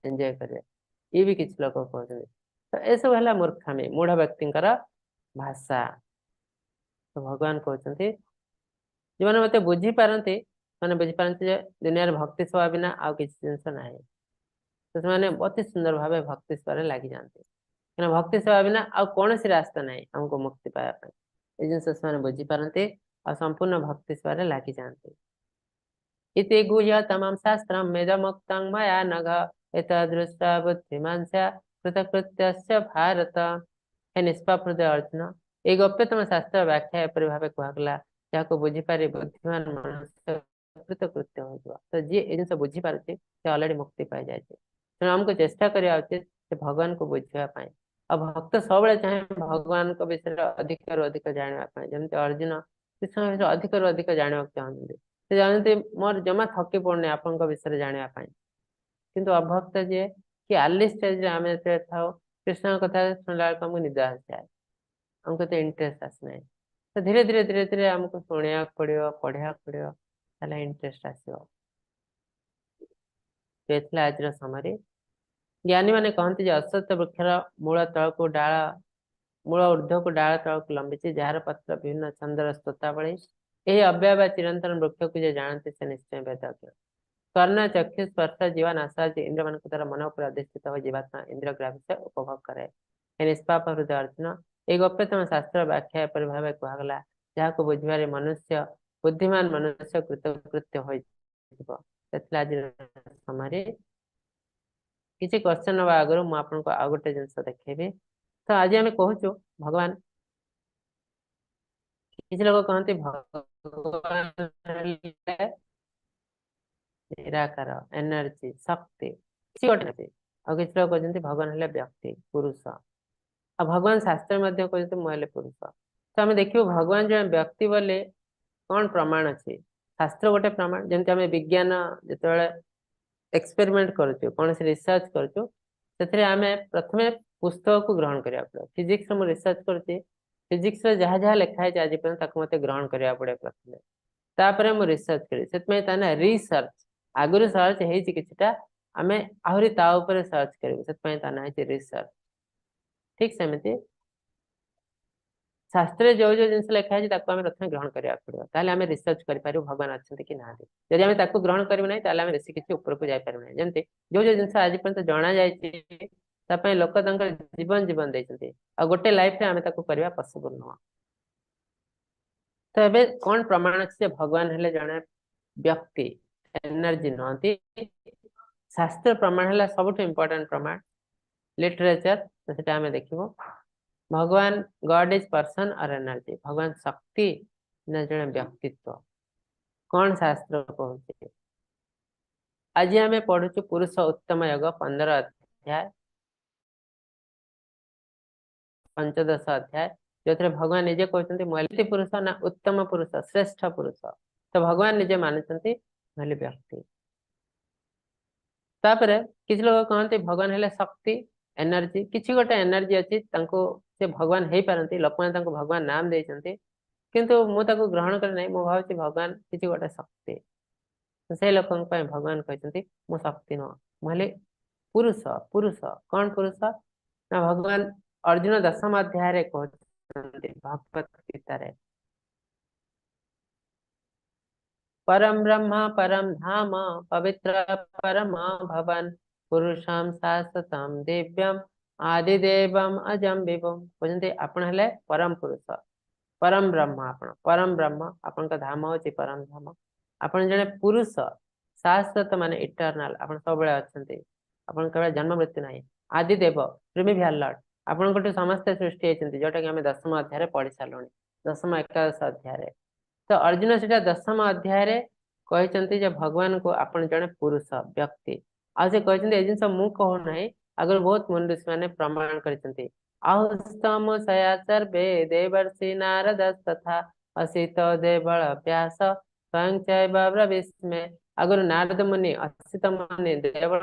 ଏନ୍ଜୟ କରିବେ, ଇଏ ବି କିଛି ଲୋକ କହୁଛନ୍ତି। ତ ଏସବୁ ହେଲା ମୂର୍ଖାମି, ମୂଢ ବ୍ୟକ୍ତିଙ୍କର ଭାଷା। ତ ଭଗବାନ କହୁଛନ୍ତି ଯେଉଁମାନେ ମତେ ବୁଝିପାରନ୍ତି ସେମାନେ ବୁଝିପାରନ୍ତି ଯେ ଦୁନିଆରେ ଭକ୍ତି ସେବା ବିନା ଆଉ କିଛି ଜିନିଷ ନାହିଁ। ତ ସେମାନେ ଅତି ସୁନ୍ଦର ଭାବେ ଭକ୍ତି ସେବାରେ ଲାଗିଯାଆନ୍ତି, କାହିଁକିନା ଭକ୍ତି ସେବା ବିନା ଆଉ କୌଣସି ରାସ୍ତା ନାହିଁ ଆମକୁ ମୁକ୍ତି ପାଇବା ପାଇଁ। ଏ ଜିନିଷ ସେମାନେ ବୁଝିପାରନ୍ତି ଆଉ ସମ୍ପୂର୍ଣ୍ଣ ଭକ୍ତି ସେବାରେ ଲାଗିଯାଆନ୍ତି। ଇତି ଗୁହ୍ୟତମଂ ଶାସ୍ତ୍ରಂ ଇଦମୁକ୍ତଂ ମୟା ନଘ ଏତଦୃଷ୍ଟ୍ୱା ବୁଦ୍ଧିମାନ୍ ସ୍ୟାତ୍ କୃତକୃତ୍ୟସ୍ୟ ଭାରତ। ହେ ନିଷ୍ପାପ ହୃଦୟ ଅର୍ଜୁନ, ଏଇ ଗୋପ୍ୟତମ ଶାସ୍ତ୍ର ବ୍ୟାଖ୍ୟା ଏପରି ଭାବେ କୁହାଗଲା ଯାହାକୁ ବୁଝିପାରି ବୁଦ୍ଧିମାନ ମନୁଷ୍ୟ କୃତକୃତ୍ୟ ହୋଇଯିବ। ତ ଯିଏ ଏ ଜିନିଷ ବୁଝିପାରୁଛି ସେ ଅଲରେଡି ମୁକ୍ତି ପାଇଯାଇଛି। ତେଣୁ ଆମକୁ ଚେଷ୍ଟା କରିବା ଉଚିତ ସେ ଭଗବାନଙ୍କୁ ବୁଝିବା ପାଇଁ। ଆଉ ଭକ୍ତ ସବୁବେଳେ ଚାହେଁ ଭଗବାନଙ୍କ ବିଷୟରେ ଅଧିକରୁ ଅଧିକ ଜାଣିବା ପାଇଁ। ଯେମିତି ଅର୍ଜୁନ କୃଷ୍ଣଙ୍କ ବିଷୟରେ ଅଧିକରୁ ଅଧିକ ଜାଣିବାକୁ ଚାହୁଁଛନ୍ତି, ସେ ଜାଣନ୍ତି ମୋର ଜମା ଥକି ପଡୁନି ଆପଣଙ୍କ ବିଷୟରେ ଜାଣିବା ପାଇଁ। କିନ୍ତୁ ଅଭକ୍ତ ଯିଏ କି ଆର୍ଲି ଷ୍ଟେଜରେ ଆମେ ଯେତେବେଳେ ଥାଉ, କୃଷ୍ଣଙ୍କ କଥା ଶୁଣିଲା ବେଳକୁ ଆମକୁ ନିଦ ଆସିଯାଏ, ଆମକୁ ଏତେ ଇଣ୍ଟରେଷ୍ଟ ଆସୁନାହିଁ। ତ ଧୀରେ ଧୀରେ ଧୀରେ ଧୀରେ ଆମକୁ ଶୁଣିବାକୁ ପଡିବ, ପଢିବାକୁ ପଡିବ, ତାହେଲେ ଇଣ୍ଟରେଷ୍ଟ ଆସିବ। ଏ ଥିଲା ଆଜିର ସମୟରେ। ଜ୍ଞାନୀ ମାନେ କହନ୍ତି ଯେ ଅଶ୍ୱତ୍ଥ ବୃକ୍ଷର ମୂଳ ତଳକୁ ଡାଳ, ମୂଳ ଊର୍ଦ୍ଧ୍ୱକୁ ଡାଳ ତଳକୁ ଲମ୍ବିଛି, ଯାହାର ପତ୍ର ବିଭିନ୍ନ ଛନ୍ଦର ସ୍ତୋତାବଳୀ। ଏହି ଅବ୍ୟୟ ବା ଚିରନ୍ତନ ବୃକ୍ଷକୁ ଯେ ଜାଣନ୍ତି ସେ ନିଶ୍ଚୟ ବେଦଜ୍ଞ। କର୍ଣ୍ଣ, ଚକ୍ଷୁ, ସ୍ପର୍ଶ, ଜିହ୍ୱା, ନାସାଦି ଇନ୍ଦ୍ରିୟମାନଙ୍କ ଦ୍ୱାରା ମନ ଉପରେ ଅଧିଷ୍ଠିତ ହୋଇ ଜୀବାତ୍ମା ଇନ୍ଦ୍ରିୟଗ୍ରାହ୍ୟ ବିଷୟ ଉପଭୋଗ କରେ। ହେ ନିଷ୍ପାପ ହୃଦୟ ଅର୍ଜୁନ, ଏହି ଗୋପ୍ୟତମ ଶାସ୍ତ୍ର ବ୍ୟାଖ୍ୟା ଏପରି ଭାବେ କୁହାଗଲା ଯାହାକୁ ବୁଝିବାରେ ମନୁଷ୍ୟ ବୁଦ୍ଧିମାନ ମନୁଷ୍ୟ କୃତକୃତ୍ୟ ହୋଇଯିବ। ସେଥିରେ ଆଜିର ସମୟରେ କିଛି କ୍ୱେଶ୍ଚନ ନେବା ଆଗରୁ ମୁଁ ଆପଣଙ୍କୁ ଆଉ ଗୋଟେ ଜିନିଷ ଦେଖେଇବି। ତ ଆଜି ଆମେ କହୁଛୁ ଭଗବାନ, କିଛି ଲୋକ କହନ୍ତି ଭଗବାନ ହେଲେ ନିରାକାର ଏନର୍ଜି, ଶକ୍ତି, କିଛି ଗୋଟେ ଅଛି। ଆଉ କିଛି ଲୋକ କହୁଛନ୍ତି ଭଗବାନ ହେଲେ ବ୍ୟକ୍ତି, ପୁରୁଷ। ଆଉ ଭଗବାନ ଶାସ୍ତ୍ର ମଧ୍ୟ କହୁଛନ୍ତି ମୁଁ ହେଲେ ପୁରୁଷ। ତ ଆମେ ଦେଖିବୁ ଭଗବାନ ଜଣେ ବ୍ୟକ୍ତି ବୋଲି କଣ ପ୍ରମାଣ ଅଛି। ଶାସ୍ତ୍ର ଗୋଟେ ପ୍ରମାଣ। ଯେମିତି ଆମେ ବିଜ୍ଞାନ ଯେତେବେଳେ ଏକ୍ସପେରିମେଣ୍ଟ କରୁଛୁ, କୌଣସି ରିସର୍ଚ୍ଚ କରୁଛୁ, ସେଥିରେ ଆମେ ପ୍ରଥମେ ପୁସ୍ତକକୁ ଗ୍ରହଣ କରିବାକୁ ପଡିବ। ଫିଜିକ୍ସରେ ମୁଁ ରିସର୍ଚ୍ଚ କରୁଛି, ଫିଜିକ୍ସରେ ଯାହା ଯାହା ଲେଖା ହେଇଛି ଆଜି ପର୍ଯ୍ୟନ୍ତ ତାକୁ ମତେ ଗ୍ରହଣ କରିବାକୁ ପଡିବ ପ୍ରଥମେ, ତାପରେ ମୁଁ ରିସର୍ଚ୍ଚ କରିବି। ସେଥିପାଇଁ ତା ନା ରିସର୍ଚ୍ଚ। ଆଗରୁ ସର୍ଚ୍ଚ ହେଇଛି କିଛିଟା, ଆମେ ଆହୁରି ତା ଉପରେ ସର୍ଚ୍ଚ କରିବୁ, ସେଥିପାଇଁ ତା ନାଁ ହେଇଛି ରିସର୍ଚ୍ଚ। ଠିକ ସେମିତି ଶାସ୍ତ୍ରରେ ଯୋଉ ଯୋଉ ଜିନିଷ ଲେଖା ହେଇଛି ତାକୁ ଆମେ ପ୍ରଥମେ ଗ୍ରହଣ କରିବାକୁ ପଡିବ, ତାହେଲେ ଆମେ ରିସର୍ଚ୍ଚ କରିପାରିବୁ ଭଗବାନ ଅଛନ୍ତି କି ନାହାନ୍ତି। ଯଦି ଆମେ ତାକୁ ଗ୍ରହଣ କରିବୁ ନାହିଁ, ତାହେଲେ ଆମେ ବେଶୀ କିଛି ଉପରକୁ ଯାଇପାରିବୁ ନାହିଁ। ଯେମିତି ଯୋଉ ଯୋଉ ଜିନିଷ ଆଜି ପର୍ଯ୍ୟନ୍ତ ଜଣା ଯାଇଛି ତା ପାଇଁ ଲୋକ ତାଙ୍କର ଜୀବନ ଜୀବନ ଦେଇଛନ୍ତି, ଆଉ ଗୋଟେ ଲାଇଫରେ ଆମେ ତାକୁ କରିବା ପସିବଲ ନୁହଁ। ତ ଏବେ କଣ ପ୍ରମାଣ ଅଛି ଯେ ଭଗବାନ ହେଲେ ଜଣେ ବ୍ୟକ୍ତି, ଏନର୍ଜି ନୁହନ୍ତି? ଶାସ୍ତ୍ର ପ୍ରମାଣ ହେଲା ସବୁଠୁ ଇମ୍ପୋର୍ଟାଣ୍ଟ ପ୍ରମାଣ, ଲିଟରେଚର। ତ ସେଟା ଆମେ ଦେଖିବୁ। ଭଗବାନ, God is person or energy? ଭଗବାନ ଶକ୍ତି ନା ଜଣେ ବ୍ୟକ୍ତିତ୍ୱ? କଣ ଶାସ୍ତ୍ର କହୁଛି? ଆଜି ଆମେ ପଢୁଛୁ ପୁରୁଷ ଉତ୍ତମ ଯୋଗ 15 ଅଧ୍ୟାୟ, 15 ଅଧ୍ୟାୟ, ଯୋଉଥିରେ ଭଗବାନ ନିଜେ କହୁଛନ୍ତି ମୁଁ ହେଲି ପୁରୁଷ ନା ଉତ୍ତମ ପୁରୁଷ, ଶ୍ରେଷ୍ଠ ପୁରୁଷ। ତ ଭଗବାନ ନିଜେ ମାନୁଛନ୍ତି ମୁଁ ହେଲି ବ୍ୟକ୍ତି। ତାପରେ କିଛି ଲୋକ କହନ୍ତି ଭଗବାନ ହେଲେ ଶକ୍ତି, ଏନର୍ଜି, କିଛି ଗୋଟେ ଏନର୍ଜି ଅଛି, ତାଙ୍କୁ ସେ ଭଗବାନ ହେଇପାରନ୍ତି, ଲୋକମାନେ ତାଙ୍କୁ ଭଗବାନ ନାମ ଦେଇଛନ୍ତି, କିନ୍ତୁ ମୁଁ ତାକୁ ଗ୍ରହଣ କରେ ନାହିଁ, ମୁଁ ଭାବୁଛି ଭଗବାନ କିଛି ଗୋଟେ ଶକ୍ତି। ସେଇ ଲୋକଙ୍କ ପାଇଁ ଭଗବାନ କହିଛନ୍ତି ମୁଁ ଶକ୍ତି ନୁହଁ, ମୁଁ ହେଲି ପୁରୁଷ। ପୁରୁଷ କଣ ପୁରୁଷ ନା ଭଗବାନ ଅର୍ଜୁନ 10ମ ଅଧ୍ୟାୟରେ କହୁଛନ୍ତି ଭଗବତ ଗୀତାରେ, ପରମ ବ୍ରହ୍ମ ପରମ ଧାମ ପବିତ୍ର ପରମ ଭବନ ପୁରୁଷମ ଶାଶ୍ୱତମ ଦିବ୍ୟମ ଆଦିଦେବମ ଅଜମ ବିଭୁମ। କହୁଛନ୍ତି ଆପଣ ହେଲେ ପରମ ପୁରୁଷ, ପରମ ବ୍ରହ୍ମ, ଆପଣ ପରମ ବ୍ରହ୍ମ, ଆପଣଙ୍କ ଧାମ ହଉଛି ପରମ ଧାମ, ଆପଣ ଜଣେ ପୁରୁଷ, ଶାଶ୍ୱତ ମାନେ ଇଟର୍ନାଲ, ଆପଣ ସବୁବେଳେ ଅଛନ୍ତି, ଆପଣ କେବଳ ଜନ୍ମ ମୃତ୍ୟୁ ନାହିଁ, ଆଦିଦେବ ପ୍ରିମିଭିଆଲ ଲର୍ଡ, ଆପଣଙ୍କଠୁ ସମସ୍ତେ ସୃଷ୍ଟି ହେଇଛନ୍ତି, ଯୋଉଟା କି ଆମେ 10ମ ଅଧ୍ୟାୟରେ ପଢି ସାରିଲୁଣି, 10ମ 11 ଅଧ୍ୟାୟରେ। ତ ଅର୍ଜୁନ ସେଟା 10ମ ଅଧ୍ୟାୟରେ କହିଛନ୍ତି ଯେ ଭଗବାନଙ୍କୁ ଆପଣ ଜଣେ ପୁରୁଷ ବ୍ୟକ୍ତି। ଆଉ ସେ କହିଛନ୍ତି ଏ ଜିନିଷ ମୁଁ କହୁନାହିଁ, ଆଗରୁ ବହୁତ ମୁନି ଋଷି ମାନେ ପ୍ରମାଣ କରିଛନ୍ତି। ଆହୁସ୍ତମ ଶୟା ସର୍ବେ ଦେବର୍ଷି ନାରଦ ତଥା ଅସିତ ଦେବଳ ବ୍ୟାସ ସ୍ୱୟଂ ଚୈବ ବ୍ରବିଷ୍ମେ। ଆଗରୁ ନାରଦ ମୁନି, ଅସିତ ମୁନି, ଦେବଳ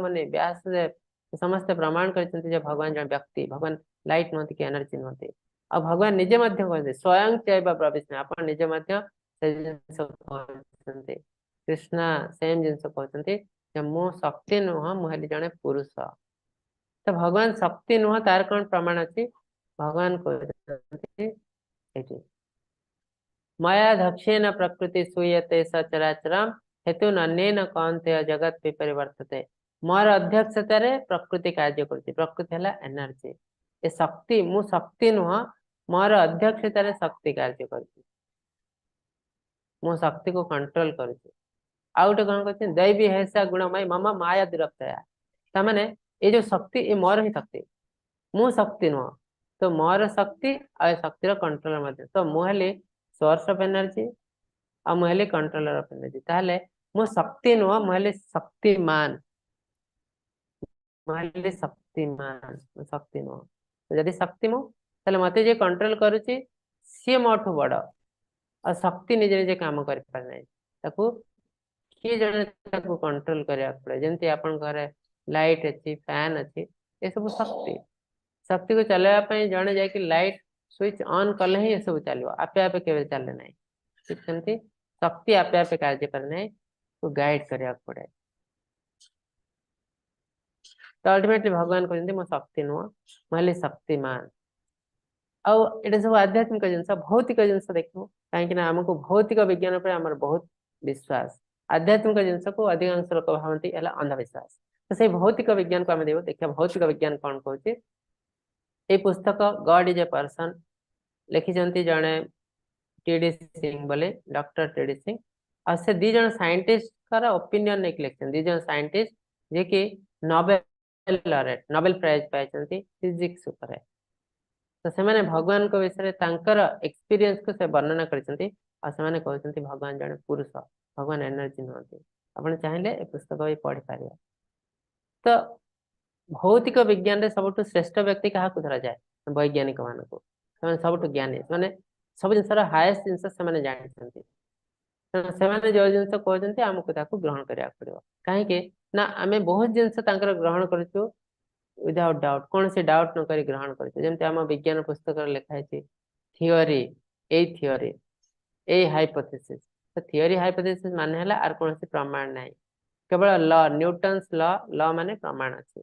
ମୁନି, ବ୍ୟାସଦେବ ସମସ୍ତେ ପ୍ରମାଣ କରିଛନ୍ତି ଯେ ଭଗବାନ ଜଣେ ବ୍ୟକ୍ତି, ଭଗବାନ ଲାଇଟ୍ ନୁହନ୍ତି କି ଏନର୍ଜି ନୁହନ୍ତି। ଆଉ ଭଗବାନ ନିଜେ ମଧ୍ୟ କହନ୍ତି ସ୍ୱୟଂ ଚୈବ ବ୍ରବିଷ୍ମେ, ଆପଣ ନିଜେ ମଧ୍ୟ ସେ ଜିନିଷ କହୁଛନ୍ତି। କୃଷ୍ଣ ସେମ୍ ଜିନିଷ କହୁଛନ୍ତି ଯେ ମୁଁ ଶକ୍ତି ନୁହଁ, ମୁଁ ହେଲି ଜଣେ ପୁରୁଷ। ତ ଭଗବାନ ଶକ୍ତି ନୁହଁ ତାର କଣ ପ୍ରମାଣ ଅଛି? ଭଗବାନ କହୁଛନ୍ତି ଏଇଠି मयाध्यक्षेण प्रकृति सूयते सचराचरम हेतु अन्येन कौन्तेय जगत ବିପରିବର୍ତ୍ତତେ। ମୋର ଅଧ୍ୟକ୍ଷତାରେ ପ୍ରକୃତି କାର୍ଯ୍ୟ କରୁଛି। ପ୍ରକୃତି ହେଲା ଏନର୍ଜି, ଏ ଶକ୍ତି। ମୁଁ ଶକ୍ତି ନୁହଁ, ମୋର ଅଧ୍ୟକ୍ଷତାରେ ଶକ୍ତି କାର୍ଯ୍ୟ କରୁଛି। ମୁଁ ଶକ୍ତିକୁ କଣ୍ଟ୍ରୋଲ କରୁଛି। ଆଉ ଗୋଟେ କଣ କରୁଛି? ଦୈବୀ ହେଷା ଗୁଣମୟୀ ମମ ମାୟା ଦୁରତ୍ୟୟା। ତାମାନେ ଏଇ ଯୋଉ ଶକ୍ତି, ଏ ମୋର ହିଁ ଶକ୍ତି, ମୁଁ ଶକ୍ତି ନୁହଁ। ତ ମୋର ଶକ୍ତି ଆଉ ଏ ଶକ୍ତିର କଣ୍ଟ୍ରୋଲର ମଧ୍ୟ। ତ ମୁଁ ହେଲି ସୋର୍ସ ଅଫ ଏନର୍ଜି ଆଉ ମୁଁ ହେଲି କଣ୍ଟ୍ରୋଲର ଅଫ ଏନର୍ଜି। ତାହେଲେ ମୁଁ ଶକ୍ତି ନୁହଁ, ମୁଁ ହେଲି ଶକ୍ତିମାନ। ମୁଁ ହେଲି ଶକ୍ତିମାନ, ମୁଁ ଶକ୍ତି ନୁହଁ। ଯଦି ଶକ୍ତି ମୁଁ, ତାହେଲେ ମତେ ଯିଏ କଣ୍ଟ୍ରୋଲ କରୁଛି ସିଏ ମୋଠୁ ବଡ। ଆଉ ଶକ୍ତି ନିଜେ ନିଜେ କାମ କରିପାରେ ନାହିଁ, ତାକୁ କିଏ ଜଣେ ତାକୁ କଣ୍ଟ୍ରୋଲ କରିବାକୁ ପଡେ। ଯେମିତି ଆପଣଙ୍କ ଘରେ ଲାଇଟ୍ ଅଛି, ଫ୍ୟାନ ଅଛି, ଏସବୁ ଶକ୍ତି। ଶକ୍ତିକୁ ଚଲେଇବା ପାଇଁ ଜଣେ ଯାଇକି ଲାଇଟ୍ ସୁଇଚ୍ ଅନ୍ କଲେ ହିଁ ଏସବୁ ଚାଲିବ, ଆପେ ଆପେ କେବେ ଚାଲେ ନାହିଁ। ଠିକ ସେମିତି ଶକ୍ତି ଆପେ ଆପେ କାର୍ଯ୍ୟ କରେ ନାହିଁ, ଗାଇଡ କରିବାକୁ ପଡେ। ତ ଅଲ୍ଟିମେଟଲି ଭଗବାନ କହୁଛନ୍ତି, ମୁଁ ଶକ୍ତି ନୁହଁ, ମୁଁ ହେଲି ଶକ୍ତିମାନ। ଆଉ ଏଇଟା ସବୁ ଆଧ୍ୟାତ୍ମିକ ଜିନିଷ। ଭୌତିକ ଜିନିଷ ଦେଖିବୁ, କାହିଁକି ନା ଆମକୁ ଭୌତିକ ବିଜ୍ଞାନ ଉପରେ ଆମର ବହୁତ ବିଶ୍ୱାସ। ଆଧ୍ୟାତ୍ମିକ ଜିନିଷକୁ ଅଧିକାଂଶ ଲୋକ ଭାବନ୍ତି ହେଲା ଅନ୍ଧବିଶ୍ୱାସ। ତ ସେଇ ଭୌତିକ ବିଜ୍ଞାନକୁ ଆମେ ଦେବୁ, ଦେଖିବା ଭୌତିକ ବିଜ୍ଞାନ କଣ କହୁଛି। ଏଇ ପୁସ୍ତକ ଗଡ୍ is a person ଲେଖିଛନ୍ତି ଜଣେ ଟିଡି ସିଂ ବୋଲି, ଡକ୍ଟର ଟିଡି ସିଂ। ଆଉ ସେ ଦି ଜଣ ସାଇଣ୍ଟିଷ୍ଟଙ୍କର ଓପିନିଅନ ନେଇକି ଲେଖିଛନ୍ତି। ଦି ଜଣ ସାଇଣ୍ଟିଷ୍ଟ ଯିଏକି ନୋବେଲ ଲରେଟ, ନୋବେଲ ପ୍ରାଇଜ ପାଇଛନ୍ତି ଫିଜିକ୍ସ ଉପରେ। ତ ସେମାନେ ଭଗବାନଙ୍କ ବିଷୟରେ ତାଙ୍କର ଏକ୍ସପିରିଏନ୍ସକୁ ସେ ବର୍ଣ୍ଣନା କରିଛନ୍ତି। ଆଉ ସେମାନେ କହୁଛନ୍ତି ଭଗବାନ ଜଣେ ପୁରୁଷ, ଭଗବାନ ଏନର୍ଜି ନୁହନ୍ତି। ଆପଣ ଚାହିଁଲେ ଏ ପୁସ୍ତକ ବି ପଢିପାରିବେ। ତ ଭୌତିକ ବିଜ୍ଞାନରେ ସବୁଠୁ ଶ୍ରେଷ୍ଠ ବ୍ୟକ୍ତି କାହାକୁ ଧରାଯାଏ? ବୈଜ୍ଞାନିକ ମାନଙ୍କୁ। ସେମାନେ ସବୁଠୁ ଜ୍ଞାନୀ, ସେମାନେ ସବୁ ଜିନିଷର ହାଏଷ୍ଟ ଜିନିଷ ସେମାନେ ଜାଣିଛନ୍ତି। ତେଣୁ ସେମାନେ ଯୋଉ ଜିନିଷ କହୁଛନ୍ତି, ଆମକୁ ତାକୁ ଗ୍ରହଣ କରିବାକୁ ପଡିବ। କାହିଁକି ନା ଆମେ ବହୁତ ଜିନିଷ ତାଙ୍କର ଗ୍ରହଣ କରୁଛୁ ୱିଦାଉଟ୍ ଡାଉଟ୍, କୌଣସି ଡାଉଟ୍ ନ କରି ଗ୍ରହଣ କରୁଛୁ। ଯେମିତି ଆମ ବିଜ୍ଞାନ ପୁସ୍ତକରେ ଲେଖା ହେଇଛି ଥିଓରି, ଏଇ ଥିଓରି, ଏଇ ହାଇପୋଥେସିସ୍। ତ ଥିଓରି ହାଇପୋଥେସିସ୍ ମାନେ ହେଲା ଆର କୌଣସି ପ୍ରମାଣ ନାହିଁ। କେବଳ ଲ, ନ୍ୟୁଟନ୍ସ ଲ, ଲ ମାନେ ପ୍ରମାଣ ଅଛି।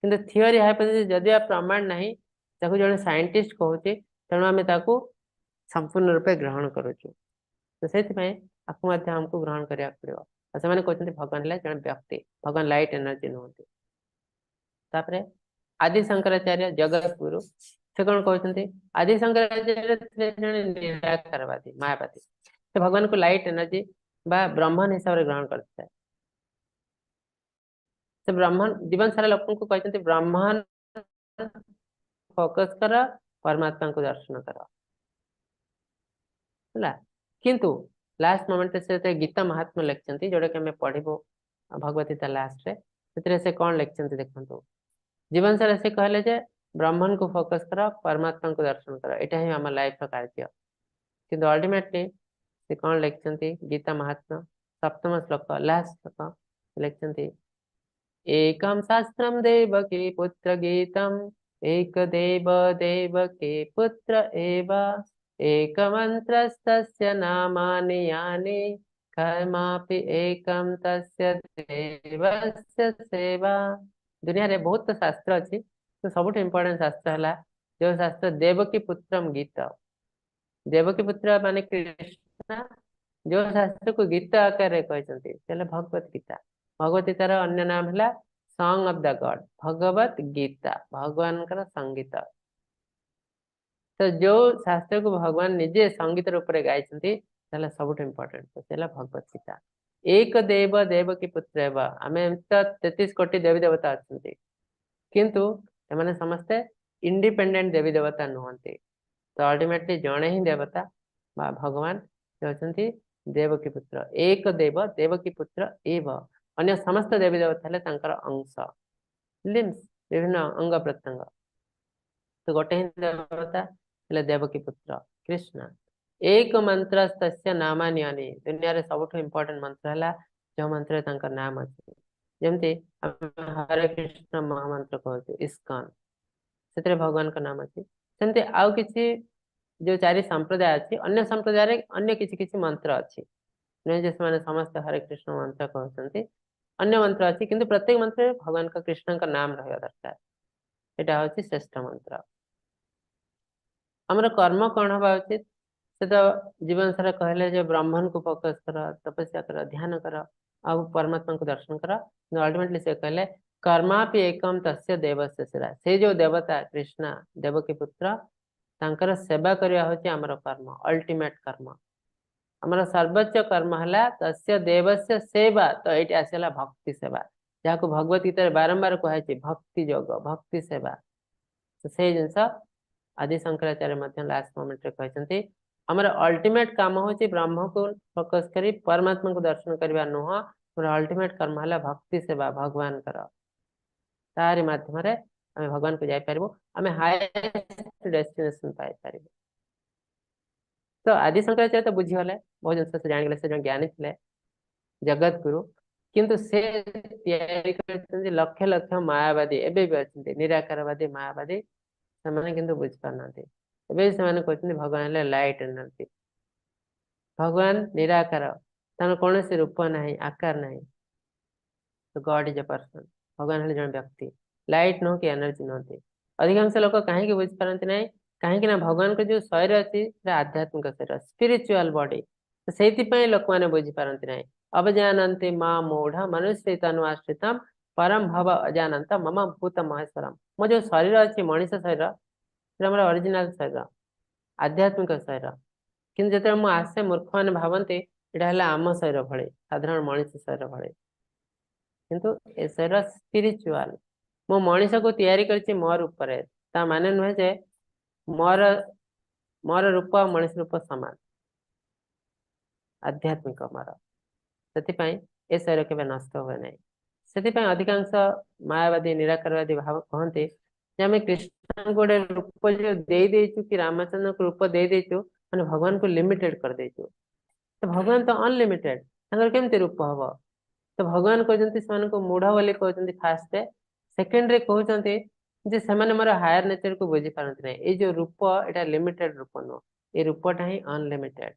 କିନ୍ତୁ ଥିଓରି ହାଇପୋଥେସିସ୍ ଯଦି ପ୍ରମାଣ ନାହିଁ, ତାକୁ ଜଣେ ସାଇଣ୍ଟିଷ୍ଟ କହୁଛି, ତେଣୁ ଆମେ ତାକୁ ସମ୍ପୂର୍ଣ୍ଣ ରୂପେ ଗ୍ରହଣ କରୁଛୁ। ତ ସେଇଥିପାଇଁ ଆକୁ ମଧ୍ୟ ଆମକୁ ଗ୍ରହଣ କରିବାକୁ ପଡିବ। ଆଉ ସେମାନେ କହୁଛନ୍ତି ଭଗବାନ ହେଲା ଜଣେ ବ୍ୟକ୍ତି, ଭଗବାନ ଲାଇଟ୍ ଏନର୍ଜି ନୁହନ୍ତି। ତାପରେ ଆଦି ଶଙ୍କରାଚାର୍ଯ୍ୟ ଜଗତ ଗୁରୁ, ସେ କଣ କହୁଛନ୍ତି? ଆଦି ଶଙ୍କରାଚାର୍ଯ୍ୟ ଥିଲେ ଜଣେ ନିରାକାରବାଦୀ, ମାୟାବାଦୀ। ସେ ଭଗବାନଙ୍କୁ ଲାଇଟ୍ ଏନର୍ଜି ବା ବ୍ରହ୍ମନ ହିସାବରେ ଗ୍ରହଣ କରିଥାଏ। ସେ ବ୍ରହ୍ମନ, ଜୀବନ ସାରା ଲୋକଙ୍କୁ କହିଛନ୍ତି, ବ୍ରହ୍ମନ ଫୋକସ କର, ପରମାତ୍ମାଙ୍କୁ ଦର୍ଶନ କର, ହେଲା। କିନ୍ତୁ ଲାଷ୍ଟ ମୋମେଣ୍ଟରେ ସେ ଯେତେବେଳେ ଗୀତା ମହାତ୍ମ୍ୟ ଲେଖିଛନ୍ତି, ଯୋଉଟା କି ଆମେ ପଢିବୁ ଭଗବତ ଗୀତା ଲାଷ୍ଟରେ, ସେଥିରେ ସେ କଣ ଲେଖିଛନ୍ତି ଦେଖନ୍ତୁ। ଜୀବନ ସାରା ସେ କହିଲେ ଯେ ବ୍ରହ୍ମନକୁ ଫୋକସ କର, ପରମାତ୍ମାଙ୍କୁ ଦର୍ଶନ କର, ଏଇଟା ହିଁ ଆମ ଲାଇଫର କାର୍ଯ୍ୟ। କିନ୍ତୁ ଅଲ୍ଟିମେଟଲି ସେ କଣ ଲେଖିଛନ୍ତି? ଗୀତା ମହାତ୍ମ୍ୟ ସପ୍ତମ ଶ୍ଲୋକ, ଲାଷ୍ଟ ଶ୍ଲୋକ ଲେଖିଛନ୍ତି, एकं शास्त्रं देवकी पुत्र गीतम्, एक देव देवकी पुत्र एव, एक मन्त्रस्तस्य नामानि यानि कर्मापि एकं तस्य देवस्य सेवा। ଦୁନିଆରେ ବହୁତ ଶାସ୍ତ୍ର ଅଛି, ତ ସବୁଠୁ ଇମ୍ପୋର୍ଟାଣ୍ଟ ଶାସ୍ତ୍ର ହେଲା ଯୋଉ ଶାସ୍ତ୍ର ଦେବକୀ ପୁତ୍ରମ ଗୀତ। ଦେବକୀ ପୁତ୍ର ମାନେ କୃଷ୍ଣ ଯୋଉ ଶାସ୍ତ୍ରକୁ ଗୀତ ଆକାରରେ କହିଛନ୍ତି, ସେ ହେଲା ଭଗବତ ଗୀତା। ଭଗବତ ଗୀତାର ଅନ୍ୟ ନାମ ହେଲା ସଙ୍ଗ ଅଫ the ଗଡ, ଭଗବତ ଗୀତା, ଭଗବାନଙ୍କର ସଙ୍ଗୀତ। ତ ଯୋଉ ଶାସ୍ତ୍ରକୁ ଭଗବାନ ନିଜେ ସଙ୍ଗୀତ ରୂପରେ ଗାଇଛନ୍ତି, ତାହେଲେ ସବୁଠୁ ଇମ୍ପୋର୍ଟାଣ୍ଟ ସେ ହେଲା ଭଗବତ ଗୀତା। ଏକ ଦେବ ଦେବକୀ ପୁତ୍ର ହେବ। ଆମେ ଏମିତି ତ 33 କୋଟି ଦେବୀ ଦେବତା ଅଛନ୍ତି, କିନ୍ତୁ ଏମାନେ ସମସ୍ତେ ଇଣ୍ଡିପେଣ୍ଡେଣ୍ଟ ଦେବୀ ଦେବତା ନୁହନ୍ତି। ତ ଅଲ୍ଟିମେଟଲି ଜଣେ ହିଁ ଦେବତା ବା ଭଗବାନ, ସେ ଅଛନ୍ତି ଦେବକୀ ପୁତ୍ର। ଏକ ଦେବ ଦେବକୀ ପୁତ୍ର ଏବ। ଅନ୍ୟ ସମସ୍ତ ଦେବୀ ଦେବତା ହେଲେ ତାଙ୍କର ଅଂଶ, ଲିମ୍ସ, ବିଭିନ୍ନ ଅଙ୍ଗ ପ୍ରତ୍ୟଙ୍ଗ। ତ ଗୋଟେ ହିଁ ଦେବତା ହେଲେ ଦେବକୀ ପୁତ୍ର କୃଷ୍ଣ। ଏକ ମନ୍ତ୍ର ତସ୍ୟ ନାମାନି। ଦୁନିଆରେ ସବୁଠୁ ଇମ୍ପୋର୍ଟାଣ୍ଟ ମନ୍ତ୍ର ହେଲା ଯୋଉ ମନ୍ତ୍ରରେ ତାଙ୍କ ନାମ ଅଛି। ଯେମିତି ଆମେ ହରେ କୃଷ୍ଣ ମହାମନ୍ତ୍ର କହୁଛୁ ଇସ୍କନ, ସେଥିରେ ଭଗବାନଙ୍କ ନାମ ଅଛି। ସେମିତି ଆଉ କିଛି ଯୋଉ ଚାରି ସମ୍ପ୍ରଦାୟ ଅଛି, ଅନ୍ୟ ସମ୍ପ୍ରଦାୟରେ ଅନ୍ୟ କିଛି କିଛି ମନ୍ତ୍ର ଅଛି। ନୁହେଁ ଯେ ସେମାନେ ସମସ୍ତେ ହରେ କୃଷ୍ଣ ମନ୍ତ୍ର କହୁଛନ୍ତି, ଅନ୍ୟ ମନ୍ତ୍ର ଅଛି। କିନ୍ତୁ ପ୍ରତ୍ୟେକ ମନ୍ତ୍ରରେ ଭଗବାନଙ୍କ କୃଷ୍ଣଙ୍କ ନାମ ରହିବା ଦରକାର। ଏଇଟା ହଉଛି ଶ୍ରେଷ୍ଠ ମନ୍ତ୍ର। ଆମର କର୍ମ କଣ ହବା ଉଚିତ? ସେ ତ ଜୀବନ ସାରା କହିଲେ ଯେ ବ୍ରହ୍ମଣକୁ ଫୋକସ କର, ତପସ୍ୟା କର, ଧ୍ୟାନ କର ଆଉ ପରମାତ୍ମାଙ୍କୁ ଦର୍ଶନ କର। କିନ୍ତୁ ଅଲ୍ଟିମେଟଲି ସେ କହିଲେ କର୍ମାପି ଏକମ ତସ୍ୟ ଦେବସ୍ୟ ସେବା। ସେଇ ଯୋଉ ଦେବତା କୃଷ୍ଣ, ଦେବକୀ ପୁତ୍ର, ତାଙ୍କର ସେବା କରିବା ହଉଛି ଆମର କର୍ମ, ଅଲ୍ଟିମେଟ କର୍ମ। ଆମର ସର୍ବୋଚ୍ଚ କର୍ମ ହେଲା ତସ୍ୟ ଦେବସ୍ୟ ସେବା। ତ ଏଇଠି ଆସିଗଲା ଭକ୍ତି ସେବା, ଯାହାକୁ ଭଗବତ ଗୀତାରେ ବାରମ୍ବାର କୁହାଯାଇଛି ଭକ୍ତି ଯୋଗ, ଭକ୍ତି ସେବା। ତ ସେଇ ଜିନିଷ ଆଦି ଶଙ୍କରାଚାର୍ଯ୍ୟ ମଧ୍ୟ ଲାଷ୍ଟ ମୋମେଣ୍ଟରେ କହିଛନ୍ତି, ଆମର ଅଲ୍ଟିମେଟ କାମ ହଉଛି ବ୍ରହ୍ମକୁ ଫୋକସ କରି ପରମାତ୍ମାଙ୍କୁ ଦର୍ଶନ କରିବା ନୁହଁ। ଆମର ଅଲ୍ଟିମେଟ କର୍ମ ହେଲା ଭକ୍ତି ସେବା ଭଗବାନଙ୍କର। ତାରି ମାଧ୍ୟମରେ ଆମେ ଭଗବାନକୁ ଯାଇପାରିବୁ, ଆମେ ହାଏଷ୍ଟ ଡେଷ୍ଟିନେସନ ପାଇପାରିବୁ। ତ ଆଦି ଶଙ୍କରାଚାର୍ଯ୍ୟ ତ ବୁଝିଗଲେ, ବହୁତ ଜିନିଷ ସେ ଜାଣିଗଲେ, ସେ ଜଣେ ଜ୍ଞାନୀ ଥିଲେ, ଜଗତ ଗୁରୁ। କିନ୍ତୁ ସେ ତିଆରି କରିଛନ୍ତି ଲକ୍ଷ ଲକ୍ଷ ମାୟାବାଦୀ ଏବେ ବି ଅଛନ୍ତି, ନିରାକାରବାଦୀ ମାୟାବାଦୀ। ସେମାନେ କିନ୍ତୁ ବୁଝିପାରୁନାହାନ୍ତି। ଏବେ ବି ସେମାନେ କହୁଛନ୍ତି ଭଗବାନ ହେଲେ ଲାଇଟ ଏନର୍ଜି, ଭଗବାନ ନିରାକାର, ତାଙ୍କର କୌଣସି ରୂପ ନାହିଁ, ଆକାର ନାହିଁ। God is a person, ଭଗବାନ ହେଲେ ଜଣେ ବ୍ୟକ୍ତି, ଲାଇଟ ନୁହଁ କି ଏନର୍ଜି ନୁହନ୍ତି। ଅଧିକାଂଶ ଲୋକ କାହିଁକି ବୁଝିପାରନ୍ତି ନାହିଁ? କାହିଁକି ନା ଭଗବାନଙ୍କ ଯୋଉ ଶରୀର ଅଛି ସେଟା ଆଧ୍ୟାତ୍ମିକ ଶରୀର, ସ୍ପିରିଚୁଆଲ ବଡି। ସେଇଥିପାଇଁ ଲୋକମାନେ ବୁଝିପାରନ୍ତି ନାହିଁ। ଅବଜାନନ୍ତି ମା ମୂଢ ମନୁଷ୍ୟ ତନୁ ଆଶ୍ରିତମ ପରମ ଭବ ଅଜାନନ୍ତ ମମ ଭୂତ ମହେଶ୍ୱରମ। ମୋ ଯୋଉ ଶରୀର ଅଛି ମଣିଷ ଶରୀର, ସେଟା ଆମର ଅରିଜିନାଲ ଶରୀର, ଆଧ୍ୟାତ୍ମିକ ଶରୀର। କିନ୍ତୁ ଯେତେବେଳେ ମୁଁ ଆସେ, ମୂର୍ଖ ମାନେ ଭାବନ୍ତି ଏଇଟା ହେଲା ଆମ ଶରୀର ଭଳି, ସାଧାରଣ ମଣିଷ ଶରୀର ଭଳି। କିନ୍ତୁ ଏ ଶରୀର ସ୍ପିରିଚୁଆଲ। ମୁଁ ମଣିଷକୁ ତିଆରି କରିଛି ମୋ ରୂପରେ, ତା ମାନେ ନୁହେଁ ଯେ ମୋର ମୋର ରୂପ ଆଉ ମଣିଷ ରୂପ ସମାନ, ଆଧ୍ୟାତ୍ମିକ ମୋର। ସେଥିପାଇଁ ଏ ଶରୀର କେବେ ନଷ୍ଟ ହୁଏ ନାହିଁ। ସେଥିପାଇଁ ଅଧିକାଂଶ ମାୟାବାଦୀ ନିରାକାରବାଦୀ ଭାବ କହନ୍ତି ଯେ ଆମେ କୃଷ୍ଣଙ୍କୁ ଗୋଟେ ରୂପ ଯୋଉ ଦେଇ ଦେଇଛୁ କି ରାମଚନ୍ଦ୍ରଙ୍କୁ ରୂପ ଦେଇ ଦେଇଛୁ, ମାନେ ଭଗବାନଙ୍କୁ ଲିମିଟେଡ କରିଦେଇଛୁ। ତ ଭଗବାନ ତ ଅନଲିମିଟେଡ, ତାଙ୍କର କେମିତି ରୂପ ହବ? ତ ଭଗବାନ କହୁଛନ୍ତି ସେମାନଙ୍କୁ ମୂଢ ବୋଲି କହୁଛନ୍ତି ଫାଷ୍ଟ, ସେକେଣ୍ଡରେ କହୁଛନ୍ତି ଯେ ସେମାନେ ମୋର ହାୟର ନେଚରକୁ ବୁଝିପାରନ୍ତି ନାହିଁ। ଏଇ ଯୋଉ ରୂପ ଏଇଟା ଲିମିଟେଡ ରୂପ ନୁହଁ, ଏଇ ରୂପଟା ହିଁ ଅନଲିମିଟେଡ।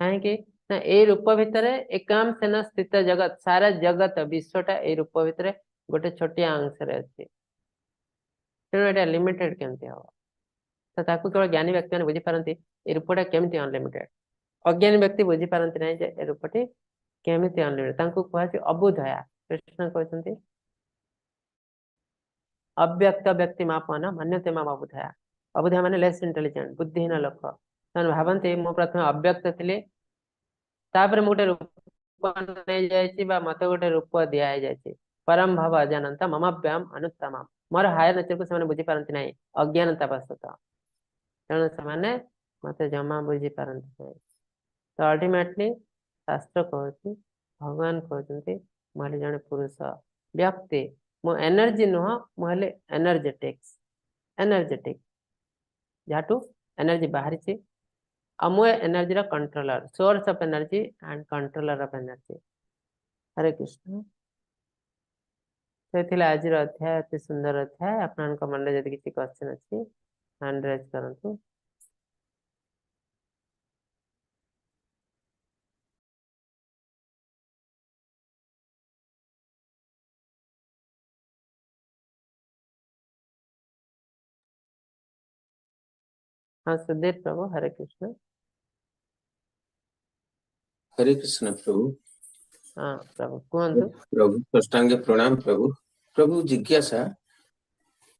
କାହିଁକି ନା ଏଇ ରୂପ ଭିତରେ ଏକାମ ସେନ ସ୍ଥିତ ଜଗତ, ସାରା ଜଗତ ବିଶ୍ୱଟା ଏଇ ରୂପ ଭିତରେ ଗୋଟେ ଛୋଟିଆ ଅଂଶରେ ଅଛି। ତେଣୁ ଏଇଟା ଲିମିଟେଡ କେମିତି ହବ? ତ ତାକୁ କେବଳ ଜ୍ଞାନୀ ବ୍ୟକ୍ତି ମାନେ ବୁଝିପାରନ୍ତି ଏ ରୂପଟା କେମିତି ଅନଲିମିଟେଡ। ଅଜ୍ଞାନୀ ବ୍ୟକ୍ତି ବୁଝିପାରନ୍ତି ନାହିଁ ଯେ ଏ ରୂପଟି କେମିତି ଅନଲିମିଟେଡ। ତାଙ୍କୁ କୁହାଯାଉଛି ଅବୁଧୟା। କୃଷ୍ଣ କହୁଛନ୍ତି ଅବ୍ୟକ୍ତ ବ୍ୟକ୍ତି ମାପନ ମନ୍ୟତେ ମାମ ଅବୁଧୟା। ଅବୁଧୟା ମାନେ ଲେସ୍ ଇଣ୍ଟେଲିଜେଣ୍ଟ, ବୁଦ୍ଧିହୀନ ଲୋକ। ସେମାନେ ଭାବନ୍ତି ମୁଁ ପ୍ରଥମେ ଅବ୍ୟକ୍ତ ଥିଲି, ତାପରେ ମୁଁ ଗୋଟେ ରୂପ ନେଇଯାଇଛି ବା ମତେ ଗୋଟେ ରୂପ ଦିଆ ହେଇଯାଇଛି। ପରମ ଭାବ ଅଜାନନ୍ତ ମମ ବ୍ୟାମ ଅନୁତ୍ତମ। ମୋର ହାୟର ନେଚରକୁ ସେମାନେ ବୁଝିପାରନ୍ତି ନାହିଁ, ଅଜ୍ଞାନତା ବଶତଃ। ତେଣୁ ସେମାନେ ମତେ ଜମା ବୁଝିପାରନ୍ତି ନାହିଁ। ତ ଅଲ୍ଟିମେଟଲି ଶାସ୍ତ୍ର କହୁଛି, ଭଗବାନ କହୁଛନ୍ତି ମୁଁ ହେଲି ଜଣେ ପୁରୁଷ ବ୍ୟକ୍ତି, ମୁଁ ଏନର୍ଜି ନୁହଁ, ମୁଁ ହେଲି ଏନର୍ଜେଟିକ୍ସ, ଏନର୍ଜେଟିକ ଯାହାଠୁ ଏନର୍ଜି ବାହାରିଛି। ଆଉ ମୁଁ ଏନର୍ଜିର controller, source of energy and controller of energy. Hare Krishna. ସେ ଥିଲା ଆଜିର ଅଧ୍ୟାୟ, ଅତି ସୁନ୍ଦର ଅଧ୍ୟାୟ। ଆପଣଙ୍କ ମନରେ ଯଦି କିଛି କ୍ୱେଶ୍ଚନ ଅଛି ହ୍ୟାଣ୍ଡ ରେଜ୍ କରନ୍ତୁ। हाँ सुधीर प्रभु, हरे कृष्ण। हरे कृष्ण प्रभु। हाँ प्रभु कुहंतु। प्रभु साष्टांग प्रणाम प्रभु। प्रभु जिज्ञासा,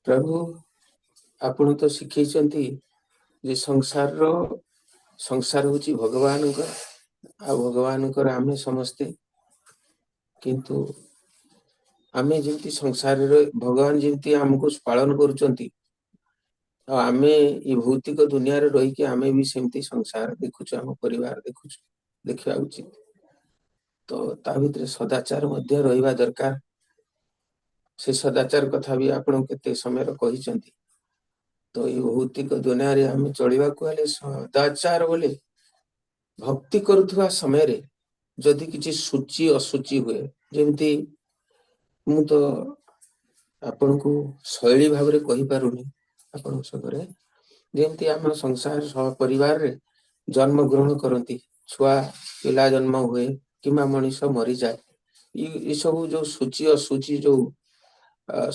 प्रभु ଆପଣ ତ ଶିଖେଇଛନ୍ତି ଯେ ସଂସାରର ସଂସାର ହଉଛି ଭଗବାନଙ୍କର ଆଉ ଭଗବାନଙ୍କର ଆମେ ସମସ୍ତେ। କିନ୍ତୁ ଆମେ ଯେମିତି ସଂସାରରେ ଭଗବାନ ଯେମିତି ଆମକୁ ପାଳନ କରୁଛନ୍ତି, ଆଉ ଆମେ ଏଇ ଭୌତିକ ଦୁନିଆରେ ରହିକି ଆମେ ବି ସେମିତି ସଂସାର ଦେଖୁଛୁ, ଆମ ପରିବାର ଦେଖୁଛୁ, ଦେଖିବା ଉଚିତ। ତ ତା ଭିତରେ ସଦାଚାର ମଧ୍ୟ ରହିବା ଦରକାର। ସେ ସଦାଚାର କଥା ବି ଆପଣ କେତେ ସମୟରେ କହିଛନ୍ତି। ତ ଏଇ ଭୌତିକ ଦୁନିଆରେ ଆମେ ଚଳିବାକୁ ହେଲେ ସଦାଚାର ବୋଲି ଭକ୍ତି କରୁଥିବା ସମୟରେ ଯଦି କିଛି ଶୁଚି ଅଶୁଚି ହୁଏ, ଯେମିତି ମୁଁ ତ ଆପଣଙ୍କୁ ଶୈଳୀ ଭାବରେ କହିପାରୁନି ଆପଣଙ୍କ ସାଙ୍ଗରେ, ଯେମିତି ଆମ ସଂସାର ସହ ପରିବାରରେ ଜନ୍ମ ଗ୍ରହଣ କରନ୍ତି, ଛୁଆ ପିଲା ଜନ୍ମ ହୁଏ କିମ୍ବା ମଣିଷ ମରିଯାଏ, ଏସବୁ ଯୋଉ ଶୁଚି ଅଶୁଚି, ଯୋଉ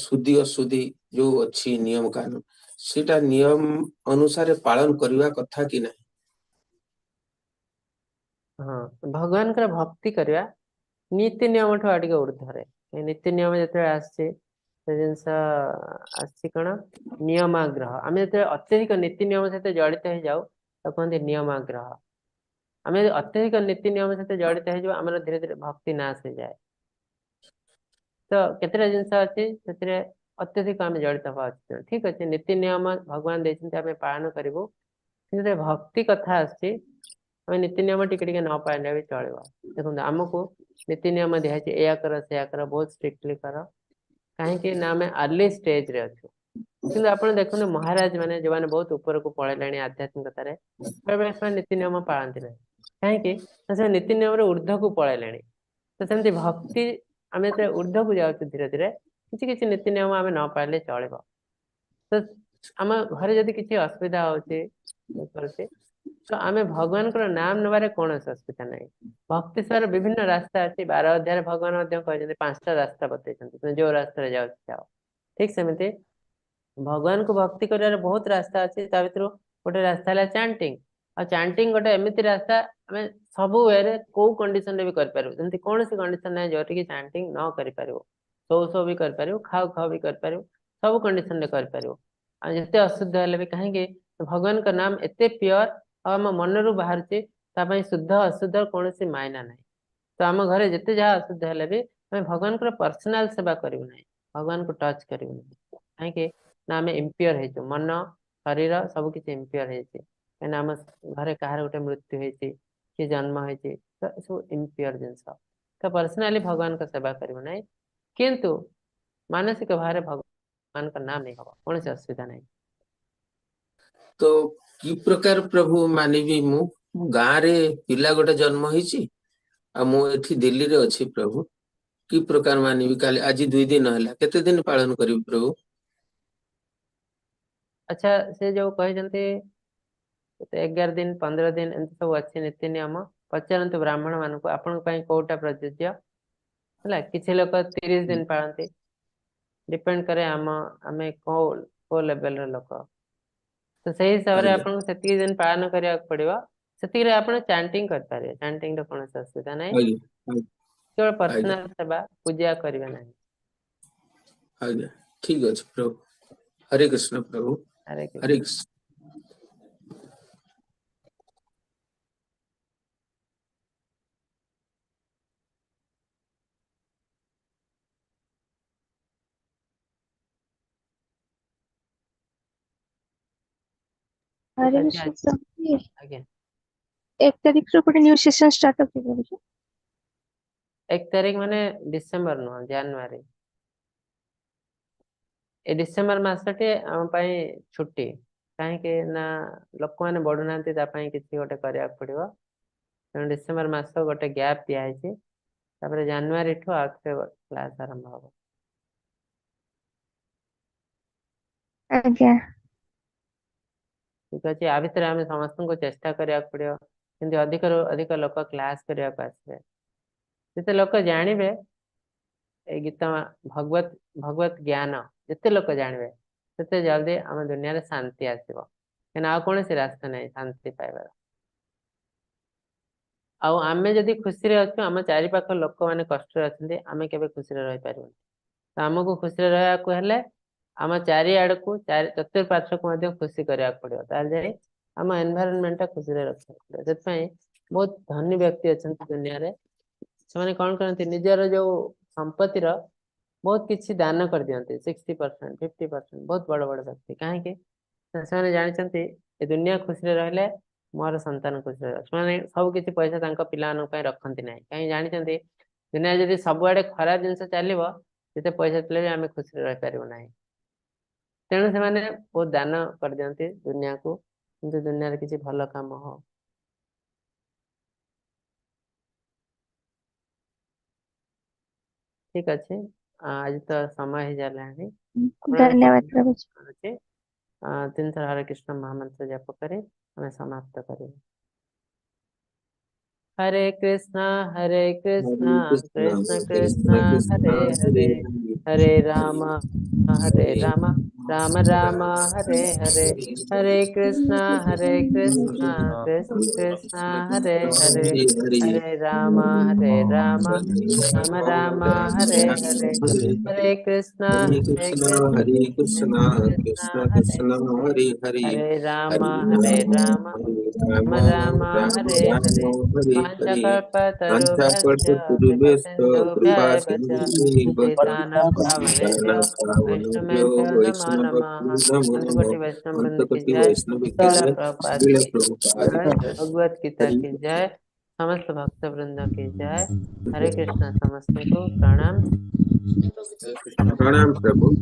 ଶୁଦ୍ଧି ଅଶୁଦ୍ଧି ଯୋଉ ଅଛି ନିୟମ କାନୁନ, ସେଇଟା ନିୟମ ଅନୁସାରେ ପାଳନ କରିବା କଥା କି ନାହିଁ? ହଁ, ଭଗବାନଙ୍କର ଭକ୍ତି କରିବା ନୀତି ନିୟମ ଠୁ ଆଉ ଟିକେ ଉର୍ଦ୍ଧ୍ୱରେ। ଏ ନୀତି ନିୟମ ଯେତେବେଳେ ଆସିଛି, ସେ ଜିନିଷ ଆସିଛି କଣ, ନିୟମାଗ୍ରହ। ଆମେ ଯେତେବେଳେ ଅତ୍ୟଧିକ ନୀତି ନିୟମ ସହିତ ଜଡିତ ହେଇଯାଉ, ତାକୁ କୁହନ୍ତି ନିୟମାଗ୍ରହ। ଆମେ ଯଦି ଅତ୍ୟଧିକ ନୀତି ନିୟମ ସହିତ ଜଡିତ ହେଇଯିବ, ଆମର ଧୀରେ ଧୀରେ ଭକ୍ତି ନାଶ ହେଇଯାଏ। ତ କେତେଟା ଜିନିଷ ଅଛି ସେଥିରେ ଅତ୍ୟଧିକ ଆମେ ଜଡିତ ହବା ଉଚିତ ନୁହେଁ। ଠିକ ଅଛି, ନୀତି ନିୟମ ଭଗବାନ ଦେଇଛନ୍ତି, ଆମେ ପାଳନ କରିବୁ, କିନ୍ତୁ ଯେତେବେଳେ ଭକ୍ତି କଥା ଆସୁଛି, ଆମେ ନୀତି ନିୟମ ଟିକେ ଟିକେ ନ ପାଳିଲେ ବି ଚଳିବ। ଦେଖନ୍ତୁ, ଆମକୁ ନୀତି ନିୟମ ଦିଆହେଇଛି, ଏଇଆ କର ସେଇଆ କର, ବହୁତ ଷ୍ଟ୍ରିକ୍ଟଲି କର, କାହିଁକି ନା ଆମେ ଆର୍ଲି ଷ୍ଟେଜରେ ଅଛୁ। କିନ୍ତୁ ଆପଣ ଦେଖନ୍ତୁ, ମହାରାଜ ମାନେ ଯୋଉମାନେ ବହୁତ ଉପରକୁ ପଳେଇଲେଣି ଆଧ୍ୟାତ୍ମିକତାରେ, ବେଳେବେଳେ ସେମାନେ ନୀତି ନିୟମ ପାଳନ୍ତି ନାହିଁ। କାହିଁକି ନା ସେମାନେ ନୀତି ନିୟମରେ ଉର୍ଦ୍ଧ୍ୱକୁ ପଳେଇଲେଣି। ତ ସେମିତି ଭକ୍ତି ଆମେ ଯେତେବେଳେ ଉର୍ଦ୍ଧ୍ୱକୁ ଯାଉଛୁ, ଧୀରେ ଧୀରେ କିଛି କିଛି ନୀତି ନିୟମ ଆମେ ନ ପାଇଲେ ଚଳିବ। ତ ଆମ ଘରେ ଯଦି କିଛି ଅସୁବିଧା ହଉଛି, ଇଏ କରୁଛି, ତ ଆମେ ଭଗବାନଙ୍କର ନାମ ନେବାରେ କୌଣସି ଅସୁବିଧା ନାହିଁ। ଭକ୍ତି ସେବାର ବିଭିନ୍ନ ରାସ୍ତା ଅଛି। 12 ଅଧ୍ୟାୟରେ ଭଗବାନ ମଧ୍ୟ କହିଛନ୍ତି, 5ଟା ରାସ୍ତା ବତେଇଛନ୍ତି, ତୁମେ ଯୋଉ ରାସ୍ତାରେ ଯାଉଛ ଯାଅ। ଠିକ ସେମିତି ଭଗବାନଙ୍କୁ ଭକ୍ତି କରିବାର ବହୁତ ରାସ୍ତା ଅଛି। ତା ଭିତରୁ ଗୋଟେ ରାସ୍ତା ହେଲା ଚାଣ୍ଟିଂ। ଆଉ ଚାଣ୍ଟିଂ ଗୋଟେ ଏମିତି ରାସ୍ତା, ଆମେ ସବୁ ୱେରେ କୋଉ କଣ୍ଡିସନରେ ବି କରିପାରିବୁ। ଯେମିତି କୌଣସି କଣ୍ଡିସନ ନାହିଁ ଯୋଉଠିକି ଚାଣ୍ଟିଂ ନ କରିପାରିବୁ। ଶୋଉ ଶୋଉ ବି କରିପାରିବୁ, ଖାଉ ଖାଉ ବି କରିପାରିବୁ, ସବୁ କଣ୍ଡିସନରେ କରିପାରିବୁ, ଆଉ ଯେତେ ଅଶୁଦ୍ଧ ହେଲେ ବି। କାହିଁକି? ଭଗବାନଙ୍କ ନାମ ଏତେ ପିଓର ଆଉ ଆମ ମନରୁ ବାହାରୁଛି, ତା ପାଇଁ ଶୁଦ୍ଧ ଅଶୁଦ୍ଧ କୌଣସି ମାଇନା ନାହିଁ। ତ ଆମ ଘରେ ଯେତେ ଯାହା ଅଶୁଦ୍ଧ ହେଲେ ବି ଆମେ ଭଗବାନଙ୍କର ପର୍ସନାଲ ସେବା କରିବୁ ନାହିଁ, ଭଗବାନଙ୍କୁ ଟଚ୍ କରିବୁ ନାହିଁ। କାହିଁକି ନା ଆମେ ଇମ୍ପିଓର ହେଇଛୁ, ମନ ଶରୀର ସବୁ କିଛି ଇମ୍ପିଓର ହେଇଛି। କାହିଁକିନା ଆମ ଘରେ କାହାର ଗୋଟେ ମୃତ୍ୟୁ ହେଇଛି କି ଜନ୍ମ ହେଇଛି, ତ ଏସବୁ ଇମ୍ପିଓର ଜିନିଷ। ତ ପର୍ସନାଲି ଭଗବାନଙ୍କ ସେବା କରିବୁ ନାହିଁ, କିନ୍ତୁ ମାନସିକ ଭାବରେ ଭଗବାନଙ୍କ ନାମ ନେଇ ହବ, କୌଣସି ଅସୁବିଧା ନାହିଁ। ତ କି ପ୍ରକାର ପ୍ରଭୁ ମାନିବି ମୁଁ? ଗାଁରେ ପିଲା ଗୋଟେ ଜନ୍ମ ହେଇଛି ଆଉ ମୁଁ ଏଠି ଦିଲ୍ଲୀରେ ଅଛି ପ୍ରଭୁ, କି ପ୍ରକାର ମାନିବି? କାଲି ଆଜି 2 ଦିନ ହେଲା, କେତେ ଦିନ ପାଳନ କରିବି ପ୍ରଭୁ? ଆଚ୍ଛା, ସେ ଯୋଉ କହିଛନ୍ତି 11 ଦିନ, 15 ଦିନ, ଏମିତି ସବୁ ଅଛି ନୀତି ନିୟମ। ପଚାରନ୍ତୁ ବ୍ରାହ୍ମଣ ମାନଙ୍କୁ ଆପଣଙ୍କ ପାଇଁ କୋଉଟା ପ୍ରଯୁଜ୍ୟ ହେଲା। କିଛି ଲୋକ 30 ଦିନ ପାଳନ୍ତି, ଡିପେଣ୍ଡ କରେ ଆମେ କୋଉ କୋଉ ଲେଭେଲର ଲୋକ। ତ ସେଇ ହିସାବରେ ଆପଣଙ୍କୁ ସେତିକି ଦିନ ପାଳନ କରିବାକୁ ପଡିବ। ସେତିକିରେ ଆପଣ ଚାଣ୍ଟିଂ କରିପାରିବେ, ଚାଣ୍ଟିଂ ର କୌଣସି ଅସୁବିଧା ନାହିଁ। କେବଳ ପର୍ସନାଲ ସେବା, ପୂଜା କରିବେ ନାହିଁ। ଆଜ୍ଞା, ଠିକ ଅଛି ପ୍ରଭୁ। ହରେ କୃଷ୍ଣ ପ୍ରଭୁ। ହରେ ହରେ କୃଷ୍ଣ। କୃଷ୍ଣ। ଠିକ ହରେ ଅଛି। କୃଷ୍ଣ ପ୍ରଭୁ। ଆଜ୍ଞା। 1 ତାରିଖରୁ ଗୋଟେ ନ୍ୟୁ ସେସନ ଷ୍ଟାର୍ଟ ହଉଛି ପ୍ରଭୁଜୀ। 1 ତାରିଖ ମାନେ ଡିସେମ୍ବର ନୁହଁ, ଜାନୁଆରୀ। ଏ ଡିସେମ୍ବର ମାସଟି ଆମ ପାଇଁ ଛୁଟି। କାହିଁକି ନା ଲୋକମାନେ ବଢୁନାହାନ୍ତି, ତା ପାଇଁ କିଛି ଗୋଟେ କରିବାକୁ ପଡିବ। ତେଣୁ ଡିସେମ୍ବର ମାସ ଗୋଟେ ଗ୍ୟାପ୍ ଦିଆହେଇଛି, ତାପରେ ଜାନୁଆରୀଠୁ ଆଉ ଥରେ କ୍ଲାସ ଆରମ୍ଭ ହବ। ଆଜ୍ଞା। ଠିକ ଅଛି। ଆ ଭିତରେ ଆମେ ସମସ୍ତଙ୍କୁ ଚେଷ୍ଟା କରିବାକୁ ପଡିବ କିନ୍ତୁ ଅଧିକରୁ ଅଧିକ ଲୋକ କ୍ଲାସ କରିବାକୁ ଆସିବେ। ଯେତେ ଲୋକ ଜାଣିବେ ଏଇ ଗୀତା ଭଗବତ ଭଗବତ ଜ୍ଞାନ, ଯେତେ ଲୋକ ଜାଣିବେ ସେତେ ଜଲ୍ଦି ଆମ ଦୁନିଆରେ ଶାନ୍ତି ଆସିବ। କାହିଁକିନା ଆଉ କୌଣସି ରାସ୍ତା ନାହିଁ ଶାନ୍ତି ପାଇବାର। ଆଉ ଆମେ ଯଦି ଖୁସିରେ ଅଛୁ, ଆମ ଚାରିପାଖ ଲୋକମାନେ କଷ୍ଟରେ ଅଛନ୍ତି, ଆମେ କେବେ ଖୁସିରେ ରହିପାରିବୁନି। ତ ଆମକୁ ଖୁସିରେ ରହିବାକୁ ହେଲେ ଆମ ଚାରିଆଡକୁ, ଚତୁଃପାର୍ଶ୍ୱକୁ ମଧ୍ୟ ଖୁସି କରିବାକୁ ପଡିବ। ତାହେଲେ ଯାଇ ଆମ ଏନଭାଇରନମେଣ୍ଟ ଟା ଖୁସିରେ ରଖିବାକୁ ପଡିବ। ସେଥିପାଇଁ ବହୁତ ଧନୀ ବ୍ୟକ୍ତି ଅଛନ୍ତି ଦୁନିଆରେ, ସେମାନେ କଣ କରନ୍ତି, ନିଜର ଯୋଉ ସମ୍ପତ୍ତିର ବହୁତ କିଛି ଦାନ କରିଦିଅନ୍ତି, 60%, 50%, ବହୁତ ବଡ ବଡ ବ୍ୟକ୍ତି। କାହିଁକି ନା ସେମାନେ ଜାଣିଛନ୍ତି ଏ ଦୁନିଆ ଖୁସିରେ ରହିଲେ ମୋର ସନ୍ତାନ ଖୁସିରେ ରହିବ। ସେମାନେ ସବୁ କିଛି ପଇସା ତାଙ୍କ ପିଲାମାନଙ୍କ ପାଇଁ ରଖନ୍ତି ନାହିଁ। କାହିଁକି ଜାଣିଛନ୍ତି ଦୁନିଆ ଯଦି ସବୁଆଡେ ଖରାପ ଜିନିଷ ଚାଲିବ, ଯେତେ ପଇସା ଥିଲେ ବି ଆମେ ଖୁସିରେ ରହିପାରିବୁ ନାହିଁ। ତେଣୁ ସେମାନେ ବହୁତ ଦାନ କରିଦିଅନ୍ତି ଦୁନିଆକୁ, କିନ୍ତୁ ଦୁନିଆରେ କିଛି ଭଲ କାମ ହଉ। ଠିକ ଅଛି, ଆଜି ତ ସମୟ ହେଇଗଲାଣି। ଧନ୍ୟବାଦ ପ୍ରଭୁଜୀ। କରୁଛି। 3 ଥର ହରେ କୃଷ୍ଣ ମହାମନ୍ତ୍ର ଜପ କରି ଆମେ ସମାପ୍ତ କରିବୁ। Hare Krishna Hare Krishna Hare Krishna Krishna Krishna Krishna Hare Krishna Hare, Hare Hare Ram Hare Ram Rama Rama, Hare Hare, Hare Krishna, Hare Krishna, Krishna Krishna, Hare Hare, Hare Rama, Hare Rama, Rama Rama, Hare Hare, Hare Krishna, Hare Krishna, Hare Krishna, Krishna Krishna Krishna, Krishna, Hare Hare Hare, Hare Rama, Hare Hare Rama, Rama, Hare Rama Rama, Rama, Rama Hare Hare. Rama, Hare Hare. वाञ्छाकल्पतरुभ्यश्च वाञ्छाकल्पतरुभ्यश्च कृपा कृपा सिन्धुभ्य एव च सिन्धुभ्यैव च पतितानां पावनेभ्यो पतितानां पावनेभ्यो वैष्णवेभ्यो नमो नमः। वैष्णवेभ्यो नमो नमः। अंतकोटि वैष्णव वृंद की अंतकोटि जय, वैष्णव की श्रील जय, प्रभुपाद श्रील की प्रभुपाद जय, की जय। भगवत गीता हरि की जय, समस्त भक्त वृंद की जय। हरे कृष्णा, समस्त को प्रणाम। प्रणाम प्रभु।